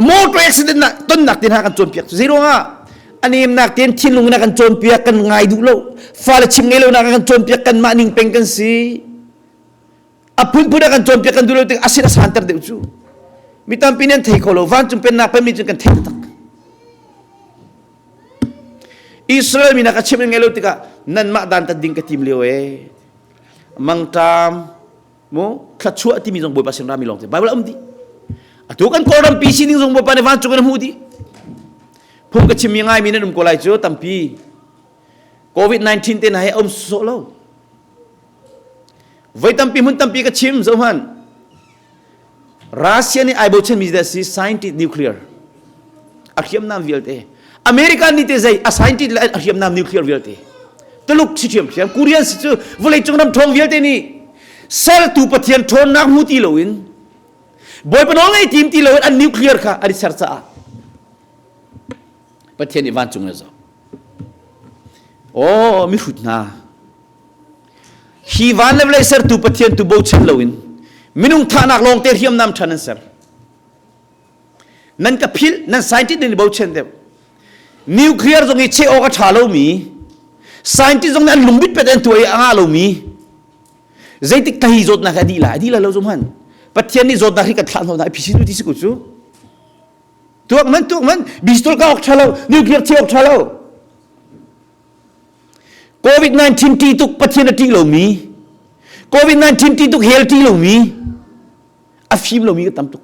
Motor accident na tonnak te hna kan cawnpiak cu zei ruangah a nemnak tein thinlung in a kan cawnpiak kan ngai duh lo fale chim ngei lo nak a kan cawnpiak kan mah ning peng kan si a phunphun a kan cawnpiak kan duh lo tik a sin a santer deuh cu mi tampi nih an thei kho lo vancung pennak penmi cun kan thei taktak Israel mi nak a chim ngei lo tikah nanmah dan tat ding ka tim lio e mangṭam mu thluachuah timi zong Bawipa sin rami lawng te Bible um dih atu kan Kawlram pi sining zong Bawipa nih vancung in a hmuh dih phung ka chimmi ngaimi nan um ko lai cu tampi COVID-19 te na he um sawh lo voi tampi hmun tampi ka chim zo hman Russia nih ai bochan mi dah si scientist nuclear a hriamnam vialte America nih te zei a scientist le a hriamnam nuclear vialte Tuluk si ṭhiam ṭhiam Korean si cu vawleicung ram ṭhawng vialte nih sertu Pathian ṭhawnnak hmu ti loin Bawipa nawl ngei tim ti loin an nuclear kha an i ser caah Pathian nih vancung le zoh aw mihrut hna Hi van le vawlei sertu Pathian tu bochan loin minung thahnak lawngte hriamnam ṭhan an ser. Nan ka philh, nan scientist nan i bochan deuh. Nuclear zong i cheh awk a ṭha lomi, scientist zong nih an lungbit pet an tuah i a ngah lomi, zeitik ta hi zawtnak a dih lai, a dih lai lo zum han. Pathian nih zawtnak hi kan thlah hna, phisi tu ti si ko cu. Tuak man, tuak man, bistol ka awk ṭha lo, nuclear cheh awk ṭha lo. COVID-19 ṭih tuk Pathian a ṭih lomi, COVID-19 ṭih tuk hell ṭih lomi, a fim lomi ka tam tuk.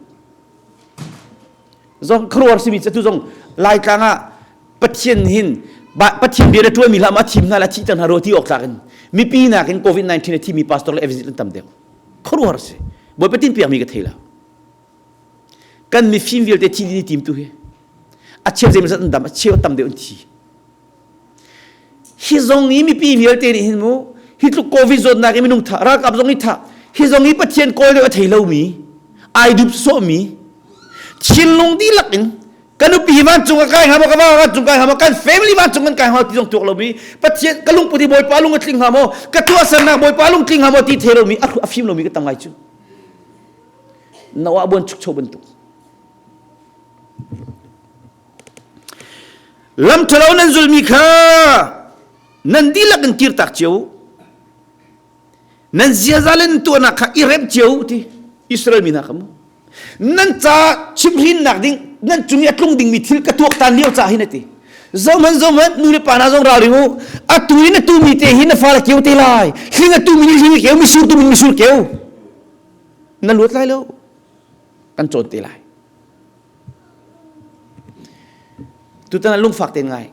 Zong khuaruahhar simi cu atu zong Laitlang ah Pathian hin Pathian bia na ṭuanmi hlah ma thim hna la thih cang hna rua ti awk tlak in mipi nakin COVID-19 a thimi pastor le evangelist an tam deuh. Khuaruahhar si. Bawipa tin piakmi ka thei lo. Kan mifim vialte thi ding tim tu hi a cheu zeimawzat an dam a cheu tam deuh an thi. Hi zong i mipi vialte nih hin mu hi tluk covid zawtnak i minung thah ralkap zong i thah hi zong i Pathian kawl deuh a thei lomi ai dup sawhmi thinlung dihlak in ka nupi hi vancung a kai hnga maw ka va vancung kai hnga maw kan family vancung kan kai hnga ti zong tuak lomi Pathian ka lungput hi Bawipa lung a tling hnga maw ka tuahsernak Bawipa lung tling hnga maw ti thei lomi a fim lomi ka tam ngai cu Noah buan chukcho bantuk Lam ṭhalo nan zulmi kha nan dihlak in kirtak cio u. Nan ziaza le nan tuahnak kha i remh cio u ti Israel mi hna kha mu. Nan ca chimhrinnak ding nan cung i a tlung dingmi thil ka tuaktan lio ca hin a ti. Zohmanh zohmanh nu le pa hna zong ralring u. Atu in a tumi te hi na fale keu te lai. Hling a tumi nih hling a keu, misur tumi misur keu. Na luat lai lo. Kan cawn te lai. Tutan ah lungfak tein ngai.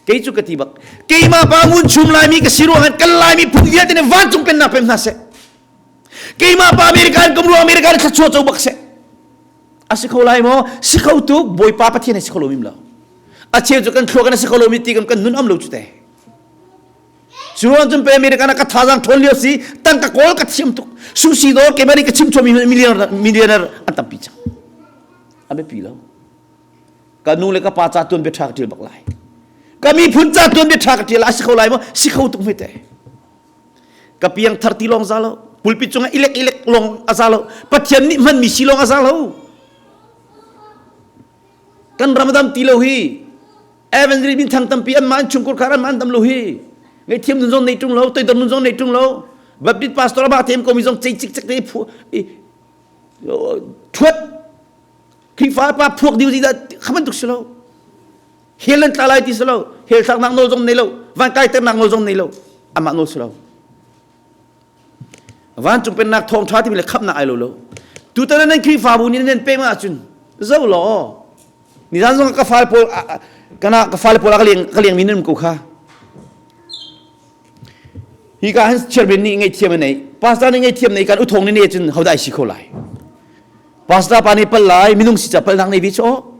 Kei cu ka ti bak. Keimah pa ngun chum Laimi ka si ruangah kan Laimi phun vialte nih vancung pennak pem hna seh. Keimah pa American kum ruang American thluachuah co bak seh. A si kho lai maw? Si kho tuk Bawipa Pathian si kho lo mim lo. A cheu cu kan thlua kan si kho lo mi ti kan kan nun am lo cu te. Cu ruang cun pe American ka thazaang ṭhawn lio si tangka kawl ka thiam tuk. Sushi dawr keimah nih ka chim chom millionaire millionaire an tampi cang. A biapi lo. Ka nu le ka pa ca tuan bia ṭha ka ṭial bak lai. Ka miphun ca tuan bia ṭha ka ṭial a si kho lai maw? Si kho tuk hme te. Ka piang thar ti lawng za lo. Pulpit cungah ilek ilek lawng a za lo. Pathian nih hmanmi si lawng a za lo. Kan Ramadan ti lo hi Evangelist min thang tampi an mah an chungkhur khar an mah an dam lo hi. Ngaihthiam nun zong nei ṭung lo, toidor nun zong nei ṭung lo. Baptist pastor a ba them ko mi zong cei cik cek te phu thuat Khrihfa pa phuak diu dah kha bantuk si lo. Hell an tla lai ti si lo. Hell thlaknak nawl zong nei lo. Van kaiternak nawl zong nei lo. Amah nawl si lo. Vancung pennak thawngṭha timi le khamhnak ai lo lo. Tutan nan Khrihfabu nih nan pek ahcun zo law nizan zong ka fale pawl kana ka fale pawl a ka leng ka leng mi nan ko kha. Hi ka han chairman nih ngaihthiam a nei pastor nih ngaihthiam nei kan uthong ni ne cun hodai si kho lai. Pastor pa nih pal lai minung si ca palnak nei vi cho.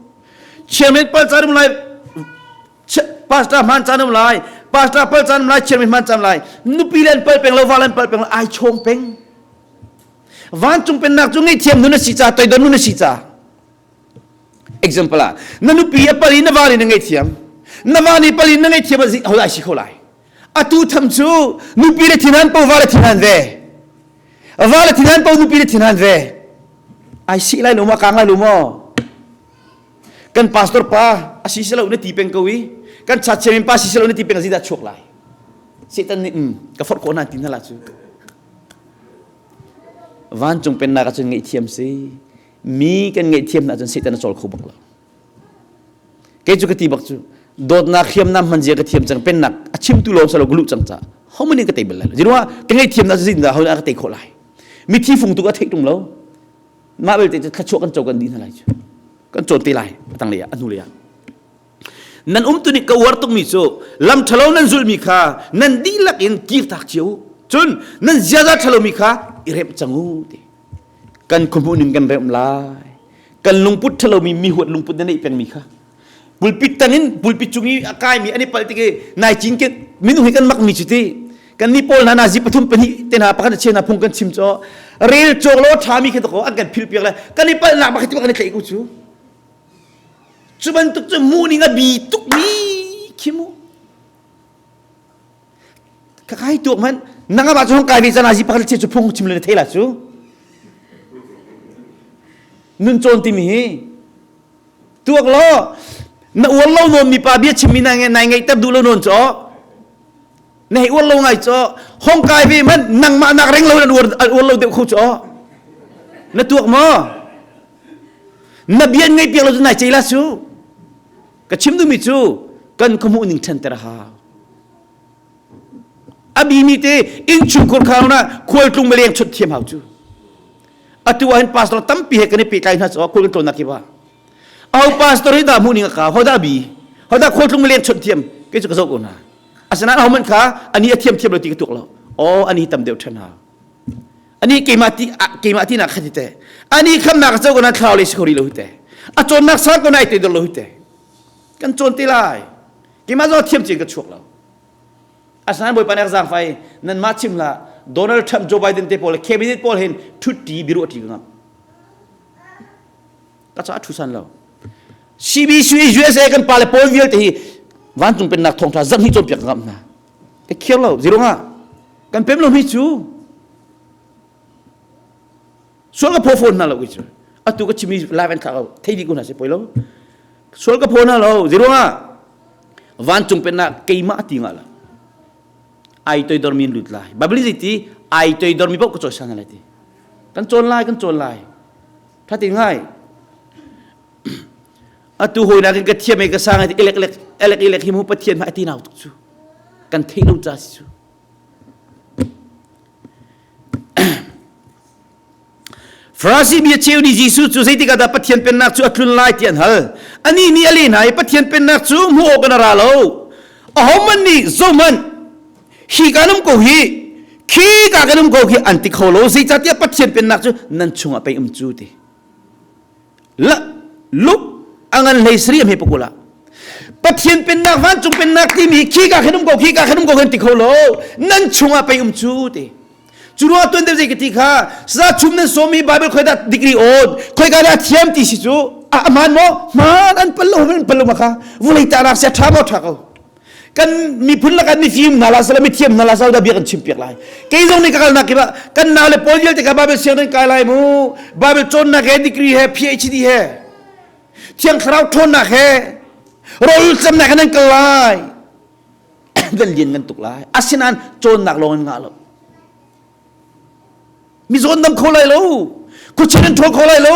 Chairman pal ca lai pastor hman caan um lai pastor pal caan um lai chairman hman caan lai nupi le an pal peng lo val an pal peng lo ai chawng peng vancung pennak cu ngaihthiam nun a si ca toidor nun a si ca example ah na nupi a pal i na val in na ngaihthiam na va nih pal in na ngaihthiam a ho ai si kho lai atu tham cu nupi le thinhan po va le thinhan ve va le thinhan po nupi le thinhan ve ai si lai lo ma kang lai lo maw kan pastor pa a si silo na ti peng ko i kan chachiamin pa si silo na ti peng zi dah chuak lai Satan nih um ka forh ko na ti hna la cu vancung pennak ahcun ngaihthiam si mi kan ngaihthiam hna ahcun Satan a cawl kho bak lo kei cu ka ti bak cu dawtnak hriamnam hman zia ka thiam cang pennak a chimtu lawng salo ka luh cang ca ho mani ka tei bal lai lo ziruah ka ngaihthiam na cu zindah ho ka tei khawh lai mithi fung tu ka theih tung lo mah belte cu thluachuah kan co kan dih hna lai cu kan cawn te lai a tanglei ah a hnulei ah nan umtu nih ka uar tukmi cu lam ṭhalo nan zulhmi kha nan dihlak in kirtak cio u cun nan ziaza ṭhalomi kha i remh cang u ti kan khuahmuh ning kan remh lai kan lungput ṭhalomi mi huat lungput na neih pengmi kha pulpit tangin pulpit cung i a kaimi an i palh tik i nai cin ke minung hi kan makmi cu ti kan ni pawl hna nazi pathum pahnih te hna pakhat a hna phung kan chim cho rel cawk lo ṭhami khi ko an kan phil piak le kan i palhnak bak khi kan i tlaih ko cu cu bantuk cu mu ning a bi tuk mi khi mu ka kai tuak man nanga ba chu kai ve cana zi pakhat che chu phung chim le thei la cu nun cawn timi hi Tuak law na uar lo nawn mipa bia chimmi na nai ngeihter duh lo nawn caw na hei uar lo ngai caw hong kai ve man nangmah nak reng lo an uar an uar lo deuh kho caw na tuak maw na bia ngai piak lo cu nai cei la su ka chim duhmi cu kan khuamuh ning ṭhanter a hau a bimi te innchungkhur kha na khualtlung maleng chut thiam hau cu atu ah hin pastor tampi he kan i pehtlai hna caah khual kan tlawnnak kip ah aho pastor hi dah hmuh ning a ka ho dah bi ho dah khualtlung maleng chawnh thiam kei cu ka zoh ko hna asinain aho man kha ani a thiam thiam lo ti ka tuak lo oh ani tam deuh ṭhan hau ani keimah ti keimah ti nak kha ti te ani khamnak a co ko na thlau le si kho rih lo hi te a cawnnak sang ko nai te dor lo hi te kan cawn te lai keimah zong thiam cin ka chuak lo Asinain Bawipa nih a zaangfai nanmah chim hlah Donald Trump Joe Biden te pawl le cabinet pawl hin ṭhutṭi biaruah ṭi ka ngam. Ka caah ṭhu san lo. CBC USA kan pale pawl vialte hi vancung pennak thawngṭha zarh hnih cawnpiak ka ngamh hna. Ka khiar lo zirung ah kan pem lo mi cu sual ka phaw fawn hna lo kei cu atu ka chimi live an thlak lo thei dih ko hna si poi lo sual ka phaw hna lo zirung ah vancung pennak keimah ti nga la ai toidor mi lut lai bible zei ti ai toidor mi paoh ka cawisan lai ti kan cawn lai kan cawn lai thatin ngai atu hoi nakin ka thiam ka sang ai elek elek elek elek hi mu pathian ma ati nau tuk cu kan theih lo ca si cu Farasi mi a cheu nih Jesuh cu zeitik ah dah Pathian Pennak cu a tlun lai ti an hal. Anih nih a leh hna i Pathian Pennak cu hmuh awk in a ra lo. Ahohmanh nih zohhmanh hi kan um ko hi khi ka kan um ko khi an ti kho lo zeicahtiah Pathian pennak cu nan chungah pei um cu ti. La luk a ngan hlei sari a hme pakul ah Pathian pennak vancung pennak timi khi ka khin um ko khi ka khin um ko kan ti kho lo nan chungah pei um cu ti. Cu ruang tuan deuh zei ka ti kha sa chum nan sawm i Bible khoi dah degree on khoi ka dah thiam ti si cu a hmaan maw hmaan an pal lo an pal lo ma kha vulei ta nak sia tha maw tha ko kan miphun lakah mifim hna la sala mithiam hna la sala da bia kan chim piak lai kei zong nih ka kalnak kip ah kan nau le pawl vialte kha Bible sianginn kai lai mu Bible cawnnak he degree he PhD he thiang thlarau ṭhawnnak he rawl camnak he nan kal lai kan lian ngan tuk lai asinain cawnnak lawng in ngah lo mizaw an dam kho lai lo khuachin an ṭhawl kho lai lo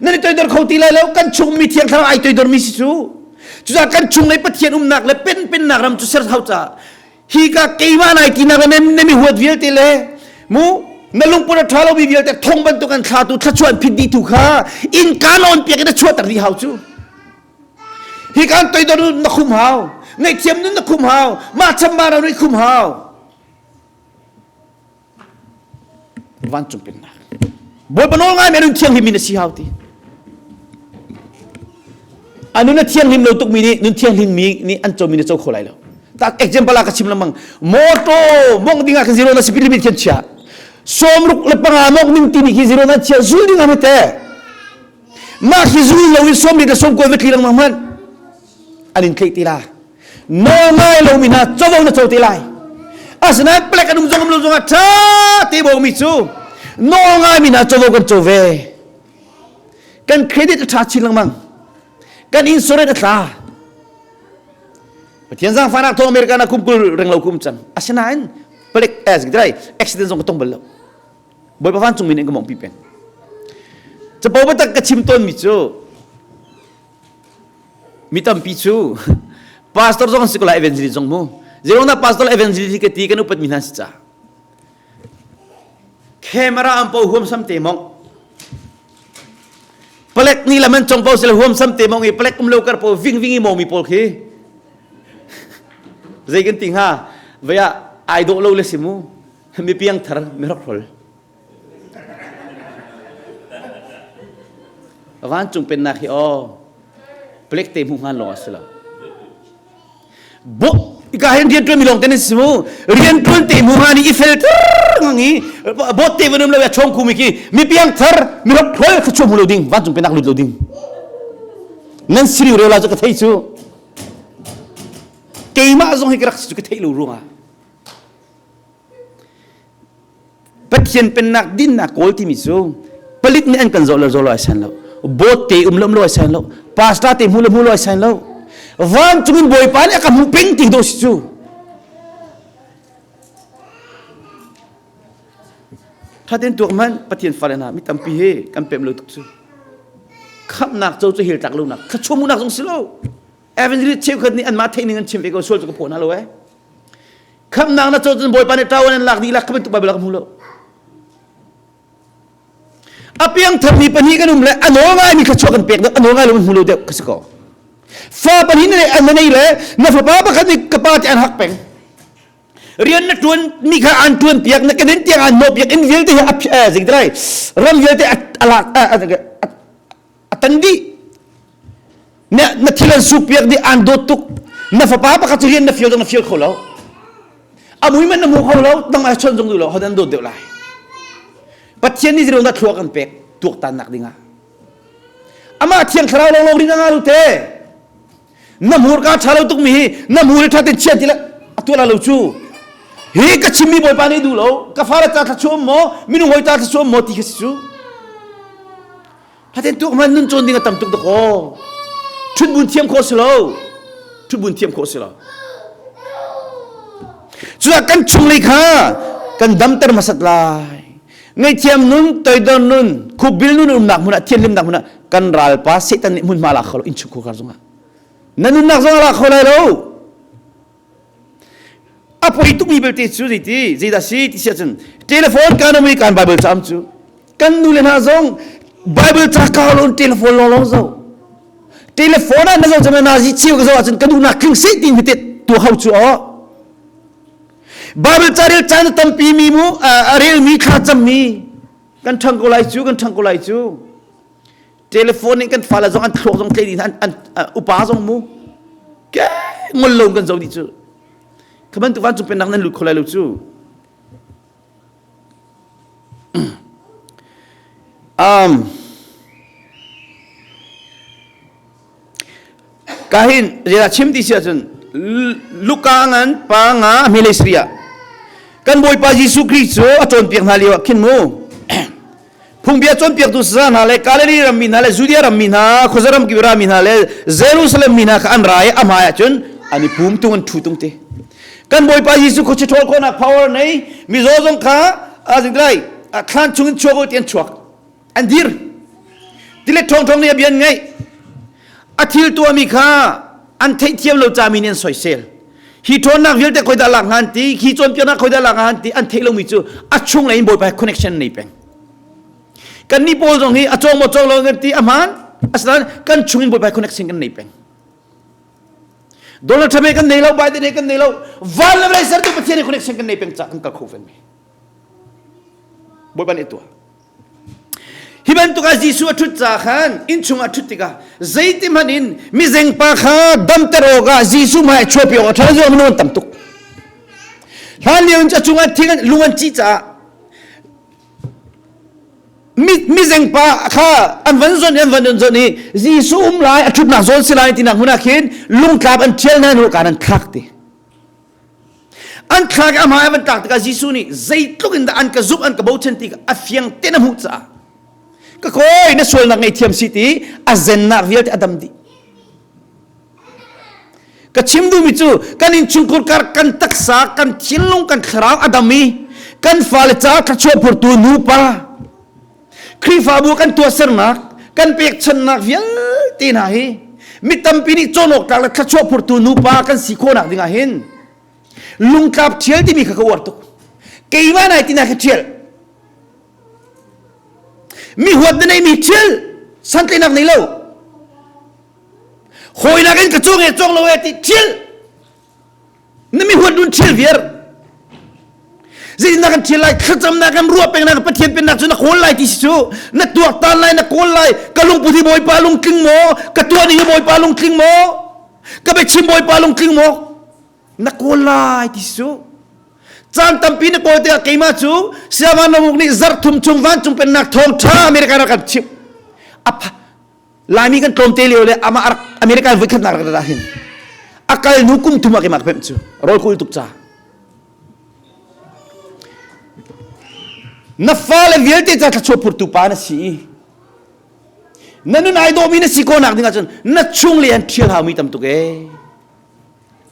nan i toidor kho ti lai lo kan chung mi thiang thlarau ai toidor mi si cu cucaah kan chung lei pathian umnak le pen pennak ram cu ser hau caah hi ka keimah nai tinak le na mi huat vialte le mu na lungput a ṭha lomi vialte thong bantuk an thlatu thluachuah an phit dih tu kha innka nawn piak in a chuahter dih hau cu Hi kan toidor nun na khum hau. Ngaihthiam nun na khum hau. Mah chambara nun khum hau. Vancung pennak. Bawipa nawl ngai nun thianghlim in a si hau ti. A nun a thianghlim lo tukmi nih nun thianghlim mi nih an comi na co kho lai lo. Tak example ah ka chim lengmang. Motor mong ding ah khan zero na speed limit khan chia. Sawmruk le panga mong ding timi khi zero na chia zul ding ah te. Mah hi zul lo in sawm le sawm kual va tli lengmang hmanh an in tlaih ti la. Nawl ngai lomi hna covo na co te lai. Asinain palek an um zong um lo zongah ṭha te bawkmi cu nawl ngaimi hna covo kan co ve. Kan credit a ṭha chin lengmang. Kan insurance a tla. Pathian zaangfahnak thawng America na kum 20 reng lo kum cang. Asinain palek eh accident zong ka tong bal lo. Bawipa vancung min in ka mawngpi peng. Capo biatak ka chim tawnmi cu mi tampi cu pastor zong si ko lai evangelist zong mu. Zeirong dah pastor evangelist ka ti kan upat mi hna si ca. Camera an po huam sam te mong. Palek ni lam an chong po sila huam sam te mong i palek um lo kar po ving ving i mong mi pawl khi. Zei kan ti hnga? Vaya ai dawh lo le si mu. Mi piangthar mi hrokhrol. Vancung pennak hi aw plek te hmu hngan lawng a si lo. Bo ika hin rian tuan mi lawng te nan si mu. Rian tuan te hmu hngan i fel ngang i bot te vanum lo ya chong khu mi khi mi piangthar mi hrokhrol kha chu hmu lo ding vancung pennak lut lo ding. Nan siriu reu la cu ka thei cu. Keimah zong hi ka rak si cu ka theih lo ruangah Pathian pennak dinnak kawl timi cu palik nih an kan zawh lo zawh lo ai san lo bawt te um lo um lo ai san lo pastor te hmu lo hmu lo ai san lo vancung in bawipa nih a ka hmuh peng ti do si cu thaten tuak man pathian fale hna mi tampi he kan pem lo tuk cu khamnak co cu hel tlak lo nak thlachuamu nak zong si lo evangelist cheukhat nih anmah theih ning an chim ve ko sual cu ka phaw hna lo eh Khamnak na co cun Bawipa nih ṭawan in lak dih lak kha bantuk Baibal ah ka hmu lo. A piangtharmi pahnih kan um le a nawl ngaimi thluachuah kan pek deuh a nawl ngai lo kan hmu lo deuh ka si ko. Fa pahnih na na nei le na fapa pakhat nih ka pa ti an hak peng. Rian na ṭuan mi kha an ṭuan piak na kenin tiang an hnawh piak in vialte hi a zing dai ram vialte a lak a tan dih na na thil an suk piak dih aan dawt tuk na fapa pakhat cu rian na fial zong na fial kho lo a mui man na hmu kho lo dang ai chon zong duh lo hodan dawt deuh lai pathian nih zero na thluak kan pek tuaktan nak dingah amah thiang thlarau lawng lawng rin anga lu te na hmurka ṭha lo tuk mi hi na hmur ṭha ten chian ti le a tuah lo cu hi ka chimmi bawipa nih duh lo ka fale ta thla chuam maw minung hawi ta thla chuam maw ti kha si cu Haten tuk man nun cawn ding a tam tuk dakaw. Ṭhutbun thiam khawh si lo. Ṭhutbun thiam khawh si lo. Cuah kan chunglei kha kan damter hmasat lai. Ngaihthiam nun, toidor nun, khupbil nun umnak hmun ah, thianhlimnak hmun ah kan ralpa Satan nih hmunhma lak kho lo innchungkhar kar zongah. Na nunnak zong a lak kho lai lo. A poi tukmi belte cu zeiti zeidah si ti si ahcun telephone kan um i kan Bible caam cu kan nu le hna zong Bible ca kau lo telephone lawng lawng zo telephone ah na zo cam na zi chiu ka zo ahcun ka duhnak tling seh ti hitit. Tu hau cu aw. Bible ca rel caan tampi mi mu a rel mi thla cam mi kan ṭhang ko lai cu kan ṭhang ko lai cu. Telephone in kan fale zong an thluak zong tlei dih an, an upa zong mu. Ke ngol lo kan zo dih cu. Kha bantuk vancung pennak nan lut kho lai lo cu. Um, kahin zeidah chim ti si ahcun Luka ngan pa nga hmelei sri ah kan Bawipa Jesuh Khrih cu a cawnpiak hna lio ah khin mu phungbia cawnpiaktu saza hna le Galilee rammi hna le Judea rammi hna khuaza ram kip rami hna le Jerusalem mi hna kha an ra i a hmai ah cun an i pum tung an ṭhu tung te kan Bawipa Jesuh khuachi ṭhawl khawhnak power nei mizaw zong kha lai thlan chung in chuak u ti an chuak an dir tilet ṭhawng ṭhawng nih a bia an ngaih a thil tuahmi kha an theihthiam lo cami nih an soisel hi ṭhawnnak vialte khoi dah lak hnga ti hi cawnpiaknak khoi dah lak hnga ti an theih lomi cu a chung lei in Bawipa he connection nei peng kan nih pawl zong hi a cawng maw cawng lo kan ti a hmaan asinain kan chung in Bawipa he connection kan nei peng Donald Trump he kan nei lo Biden he kan nei lo van le vawlei sertu Pathian he connection kan nei peng ca kan kal kho ven mi Bawipa nih tuah Hi bantuk ah Jesuh a ṭhut ca khan innchung ah ṭhut tikah zeiti hmanh in mizengpa kha damter awkah Jesuh hmai ah chuahpi awk a ṭha lo minung an tam tuk. Hlan lio in a cungah thing lung an cih caah mizengpa kha an van zonh an van zonh i Jesuh um lai a ṭhutnak zawn si lai tinak hmun ah khin lungtlap an ṭhial hna hnu kaan an thlak ti. An thlak i a hmai a van tlak tikah Jesuh nih zeitluk in dah an ka zumh an ka bochan ti a fiang ten a hmuh caah ka kawi na sualnak ngaihthiam si ti a zennak vialte a dam dih. Ka chim duhmi cu kan innchungkhur kar kan taksa kan thinlung kan thlarau a dam i kan fale caah thluachuah phurtu nupa Khrihfabu kan tuahsernak kan pekchanhnak vialte hna hi mi tampi nih cawn awk tlak le thluachuah phurtu nupa kan si khawhnak ding ah hin lungtlap ṭhial timi kha ka uar tuk keimah nai tina kha ṭhial mi huat na neimi ṭhial santlenak nei lo hawinak in ka cawng e cawng lo e ti ṭhial Na mi huat dun ṭhial viar. Zeitindah kan ṭhial lai? Thlacamnak kan ruah pengnak Pathian pennak cu na kawl lai ti si cu. Na tuaktan lai, na kawl lai. Ka lungput hi Bawipa lungtling maw? Ka tuah ning hi Bawipa lungtling maw? Ka biachim Bawipa lungtling maw? Na kawl lai ti si cu. Caan tampi na kawl tikah keimah cu Siavan Ramuk nih zarh thum chung vancung pennak thawngṭha America rak kan chimh. Laimi kan tlawmte lio le amah rak America voi khatnak rak rat hin a kal hnu kum thum ah keimah ka pemh cu rawl kul tuk ca na fale vialte ca thluachuah phurtu pa na si i na nun ai dawhmi na si ko nak ding ahcun na chung le an ṭhial haumi tam tuk ee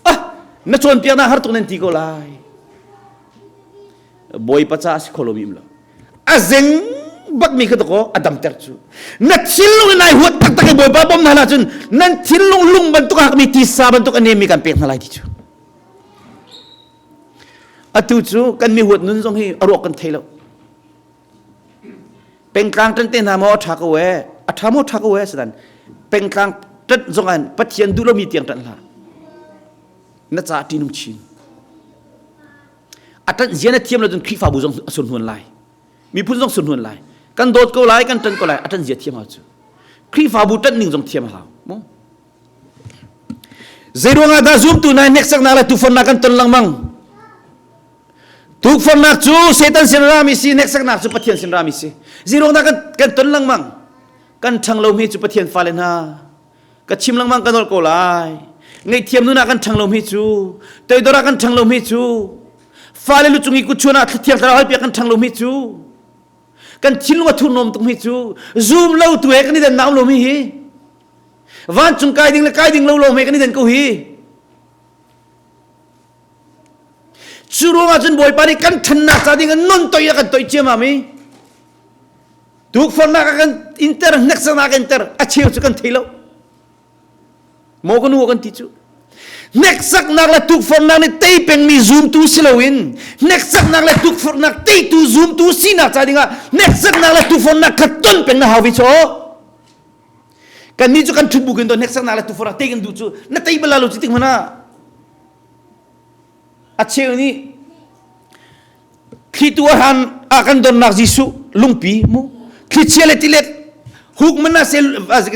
ah na cawnpiaknak har tuk nan ti ko lai Bawipa ca a si kho lomi um lo a zeng bakmi kha dakaw a damter cu na thinlung in ai huat taktak i Bawipa bawm hna cun nan thinlung lung bantuk a hakmi tisa bantuk a nemmi kan pek hna lai ti cu atu cu kan mi huat nun zong hi a ruak kan thei lo pengtlang ṭan te hna maw a ṭha ko e a ṭha maw ṭha ko e sidan pengtlang ṭan zong an Pathian duh lomi tiang ṭan hlah na ca ṭinung chin a ṭanh zia na thiam lo cun Khrihfabu zong a surhnuan lai miphun zong surhnuan lai kan dawt ko lai kan ṭanh ko lai a ṭanh zia thiam hau cu Khrihfabu ṭanh ning zong thiam a hau mu Zeiruangah dah zumtu hna hneksaknak le tufonnak kan ton lengmang tukforhnak cu Satan sin rami si hneksaknak cu Pathian sin rami si zeiruang dah kan, kan ton lengmang kan ṭhang lomi cu Pathian fale hna ka chim lengmang ka nolh ko lai ngaihthiam nun ah kan ṭhang lomi cu toidor ah kan ṭhang lomi cu fale lu cung i kutchuan ah thiang thlarau halpiak kan ṭhang lomi cu kan thinlung a thurhnawm tuk mi cu zum lo tu he kan i dan naum lomi hi vancung kai ding le kai ding lo lawng he kan i dan ko hi cu ruangah cun bawipa nih kan ṭhannak ca ding in non toi a kan toi ciamam i Tukforhnak a kan inter, hneksaknak a kan inter, a cheu cu kan thei lo. Maw ka nu kan ti cu. Hneksaknak le tukforhnak nih tei pengmi zumtu si loin hneksaknak le tukforhnak teitu zumtu sinak ca dingah hneksaknak le tukforhnak kha ton peng na hau ve chaw. Kannih cu kan ṭhut bukin to hneksaknak le tukforhnak tei kan duh cu na tei bal lo cu tik hmanh ah. A cheu nih thlitu a hran ah kan donnak Jesuh lungpi mu thlichia le tilet huk man na sel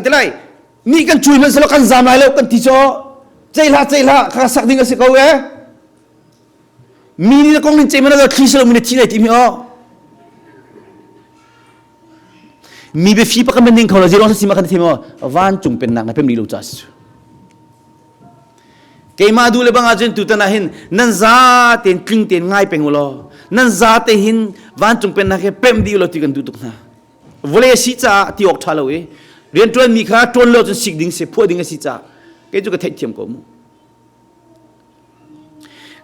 ti lai ni kan cui man selo kan zam lai lo kan ti cho ceihla ceihla kha sak ding a si ko e mi nih kong nin cei man lo thli selo mi na thi lai ti mi o mi biafi pa kan ning kho lo zero sa sima kan thi mo vancung pennak na pem li lo cha si Keimah duh le bang ahcun tutan ah hin nan za tein tling tein ngai peng u law nan za te hin vancung pennak he pemh dih u law ti kan duh tuk hna. Vawlei a si caah ti awk ṭha lo i rianṭuan mi kha ṭuan lo cun sik ding si phuah ding a si caah kei cu ka theihthiam ko mu.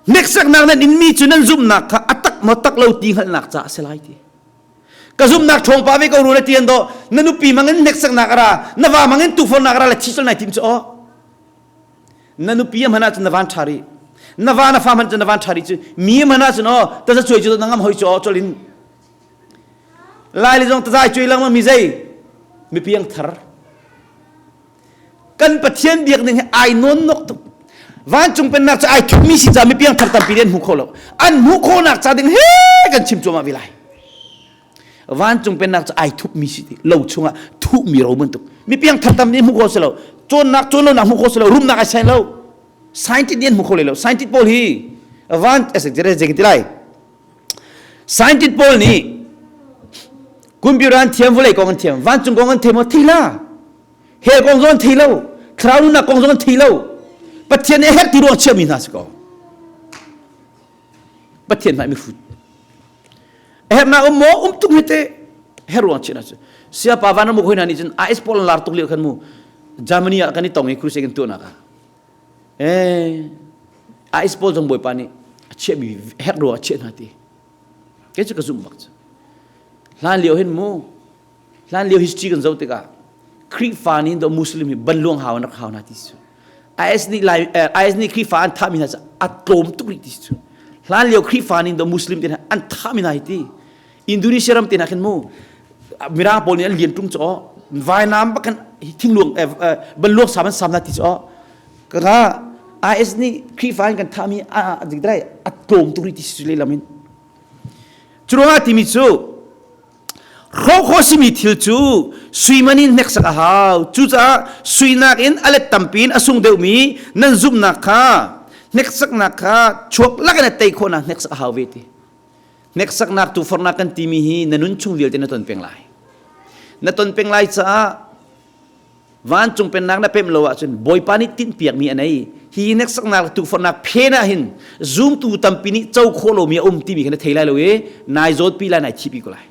Hneksaknak nan inmi cu nan zumhnak kha a tak maw tak lo ti hngalhnak caah a si lai ti. Ka zumhnak ṭhawng pa ve ko ru na ti an do na nupi mangin hneksaknak a ra na va mangin tukforhnak a ra le thi sol nai tim cu aw na nupi a hman ahcun na van ṭha rih na va na fa hman cun na van ṭha rih cu mi a hman ahcun aw taza cuai cu na ngam hoi cu aw colin lai le zong taza cuai lengmang mi zei mipiang thar kan pathian biak ning hi ai nawn nok tuk vancung pennak cu ai thupmi si ca mipiang thar tampi an hmu kho lo an hmuh khawhnak ca ding he kan chim cuahmah ve lai Vancung pennak cu ai thupmi si ti lo chungah thuhmi ro bantuk mi piangthar tam nih hmuh khawh si lo cawnnak cawn lonak hmuh khawh si lo rumnak ai sai lo scientist nih an hmu kho lo scientist pawl hi van zei ti lai scientist pawl nih computer an thiam vawlei kong an thiam vancung kong an thiam maw thei la hell kong zong an thei lo thlarau nunnak kong zong an thei lo pathian nih a herh ti ruang chiahmi hna si ko Pathian hmai mihrut. A hernak um maw? Um tuk hi te. Her ruang chin cu. Siapa van mu hoi nih cun IS pawl lar tuk lio khan mu Germany ah kan i tong i crusade kan tuahnak ah. Eh IS pawl zong bawipa nih a chiahmi herh ruang a chiah hna ti. Kei cu ka zumh bak cu. Hlan lio hin mu Hlan lio history kan zoh tikah Khrihfa nih do Muslim hi banluang hau an rak hau hna ti cu. IS nih lai IS nih Khrihfa an thahmi hna cu a tlawm tuk rih ti cu. Hlan lio Khrihfa nih do Muslim te hna an thahmi hna hi ti. Indonesia ram te hna khin mu Mirang pawl nih an lian tung cu vainam bak kan thingluang banluang sam an sam na ti cu ka IS nih Khrihfa in kan thahmi a a tlawm tuk rih ti cu lehlam in. Curuangah timi cu Hrawh khawh simi thil cu sui man in hneksak a hau. Cucaah sui nakin a let tampi in a sung deuhmi nan zumhnak kha hneksaknak kha chuak lakin a tei khawhnak hneksak a hau ve ti. Hneksaknak tufornak kan timi hi na nun chung vialte na ton peng lai. Na ton peng lai caah Vancung pennak na pemh lo ahcun Bawipa nih tinhpiakmi a nei. Hi hneksaknak le tukforhnak phen ah hin zumtu tampi nih co khawh lomi a um timi kha na thei lai lo i nai zawtpi lai nai thihpi ko lai.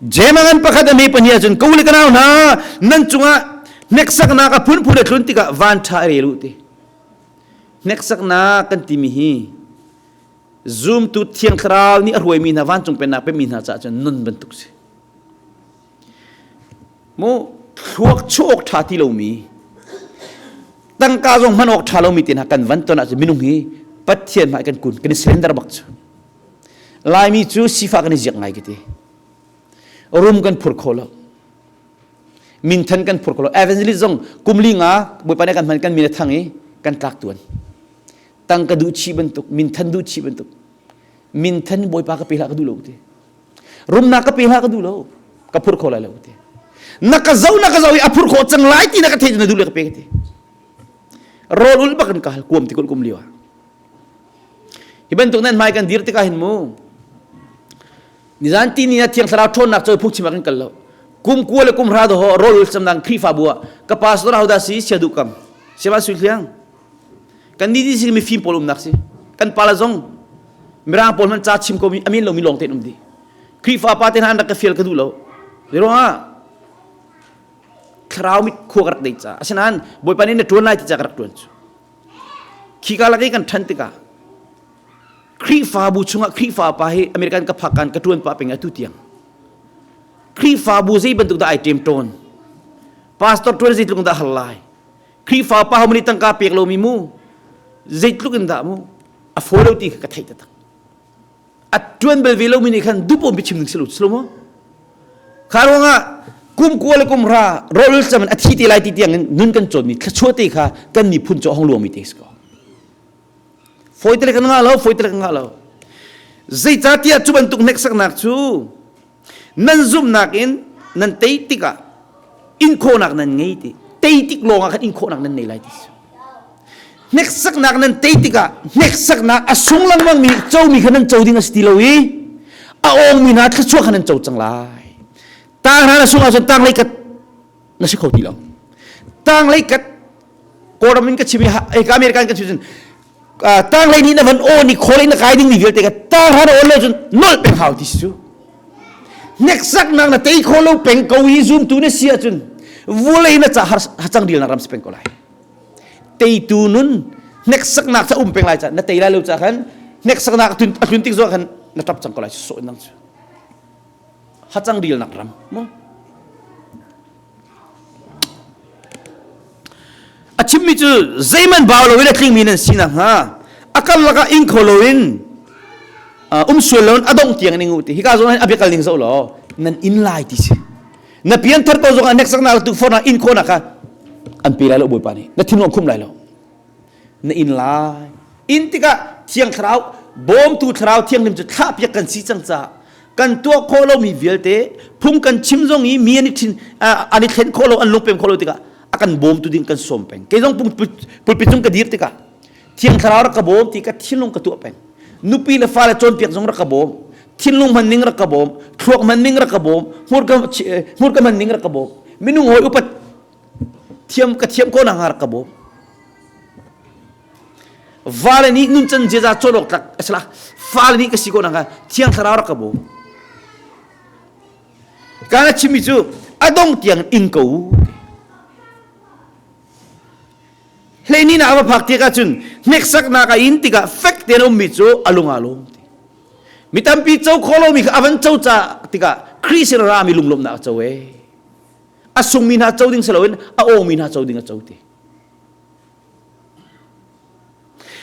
Jemangan pakhat a mi pahnih ahcun ko le ka nau hna nan cungah hneksaknak a phunphun a tlun tikah van ṭha i rel u ti. Hneksaknak kan timi hi Zumtu Thiang Thlarau nih a hruaimi hna vancung pennak pemi hna caah cun nun bantuk si. Mu thluak chuah awk ṭha ti lomi tangka zong hman awk ṭha lomi te hna kan van ton ahcun minung hi Pathian hmai kan kun kan i surrender bak cu. Laimi cu sifah kan i ziak ngai ka ti. Rum kan phur kho lo. Minthan kan phur kho lo. Evangelist zong kum li nga Bawipa nih kan hman kan min a thang i kan tlak tuan. Tangka duh chih bantuk minthan duh chih bantuk minthan bawipa ka pe hlah ka duh lo ti rumnak ka pe hlah ka duh lo ka phur kho lai lo ti na ka zo na ka zo i a phur khawh cang lai ti na ka thei na duh le ka pe ka ti rawl ul bak in ka hal kuam ti kul kum liu ah hi bantuk nan hmai kan dir tikah hin mu nizan ti ni na thiang thlarau ṭhawnnak cawi phungchim ah kan kal lo kum kua le kum hra do ho rawl ul camdang Khrihfabu ah ka pastor hoda si sia duh kam siama sui hliang Kan nih si mifim pawl umnak si. Kan pala zong mirang pawl hmanh ca chim ko mi amin lomi lawng tein um dih. Khrihfa pa te hna an rak ka fial ka duh lo. Ruangah thlarau mit khua ka rak dei ca. Asinain Bawipa nih na ṭuan lai ti ca ka rak ṭuan cu. Khika lak i kan ṭhan tikah Khrihfabu chungah Khrihfa pa hi American ka phak kan ka ṭuan pah peng atu tiang. Khrihfabu zei bantuk dah ai ṭem ṭawn. Pastor ṭuan zeitluk dah hal lai. Khrihfa pa ho nih tangka pek lomi mu zeitluk in dah mu a fawi lo ti kha ka theih taktak a tuan bal ve lomi nih khan dup um chim ding si lo si lo mu kha ruangah Kum kua le kum hra rawl cam in a thi te lai ti tiang in nun kan cawnmi thluachuah te kha kan miphun cu a hong luangmi te si ko. Fawi te le kan ngah lo, fawi te le kan ngah lo. Zeicahtiah cu bantuk hneksaknak cu nan zumhnak in nan tei tikah in khawhnak nan ngei ti. Tei tik lawng ah khan in khawhnak nan nei lai ti si. Hneksaknak nan tei tikah hneksaknak a sung lengmangmi comi kha nan co ding a si ti lo i a awngmi hna thluachuah kha nan co cang lai. Tang hna na sung ahcun tang lei kat na si kho ti lo. Tang lei kat Kawlram in ka chim i ka America in ka chim cun tang lei nih na van aw ni khawl in na kai ding mi vialte ka tang hna na awl lo cun nolh peng hau ti si cu. Hneksaknak na tei kho lo peng ko i zumtu na si ahcun vulei na ca hacang dilnak ram si peng ko lai. Teitu nun hneksaknak ca um peng lai ca na tei lai lo ca khan hneksaknak a tlun tik zong khan na ṭap cang ko lai sawh nang cu. Hacang dilnak ram mu. A chimmi cu zeihmanh bau loin a tlingmi nan si nakhnga a karlak ah ing kho loin um sual loin a dongh tiang in ing u ti. Hika zawn ah a biakal ning zoh law nan in lai ti si. Na pianthar ko zong ah hneksaknak tukforhnak in khawhnak kha an pe lai lo Bawipa nih. Na thinlung khum lai lo. Na in lai. In tikah Thiang Thlarau bawmtu Thlarau Thianghlim cu thlahpiak kan si cang caah kan tuah khawh lomi vialte phung kan chim zong i mi an i thin an i thlen khawh lo an lungpem khawh lo tikah a kan bawmtu ding kan sawm peng kei zong pulpit cung ka dir tikah thiang thlarau rak ka bawm ti ka thinlung ka tuah peng nupi le fale cawnpiak zong rak ka bawm thinlung hman ning rak ka bawm thluak hman ning rak ka bawm hmurka hmurka hman ning rak ka bawm minung hawi upat thiam ka thiam ko na rak ka bawm Vale nih nuncan ziaza cawn awk tlak a si la. Fale nih ka si ko nakhnga Thiang Thlarau rak ka bawm. Ka na chimmi cu a dong tiang ing ko u. Hleini na a va phak tikah cun hneksaknak a in tikah fek tein a ummi cu a lung aa lawm. Mi tampi co kho lomi kha a van co ca tikah Khrih sin a rami lunglawmhnak a co ee. A sungmi hna co ding si loin a awmi hna co ding a co ti.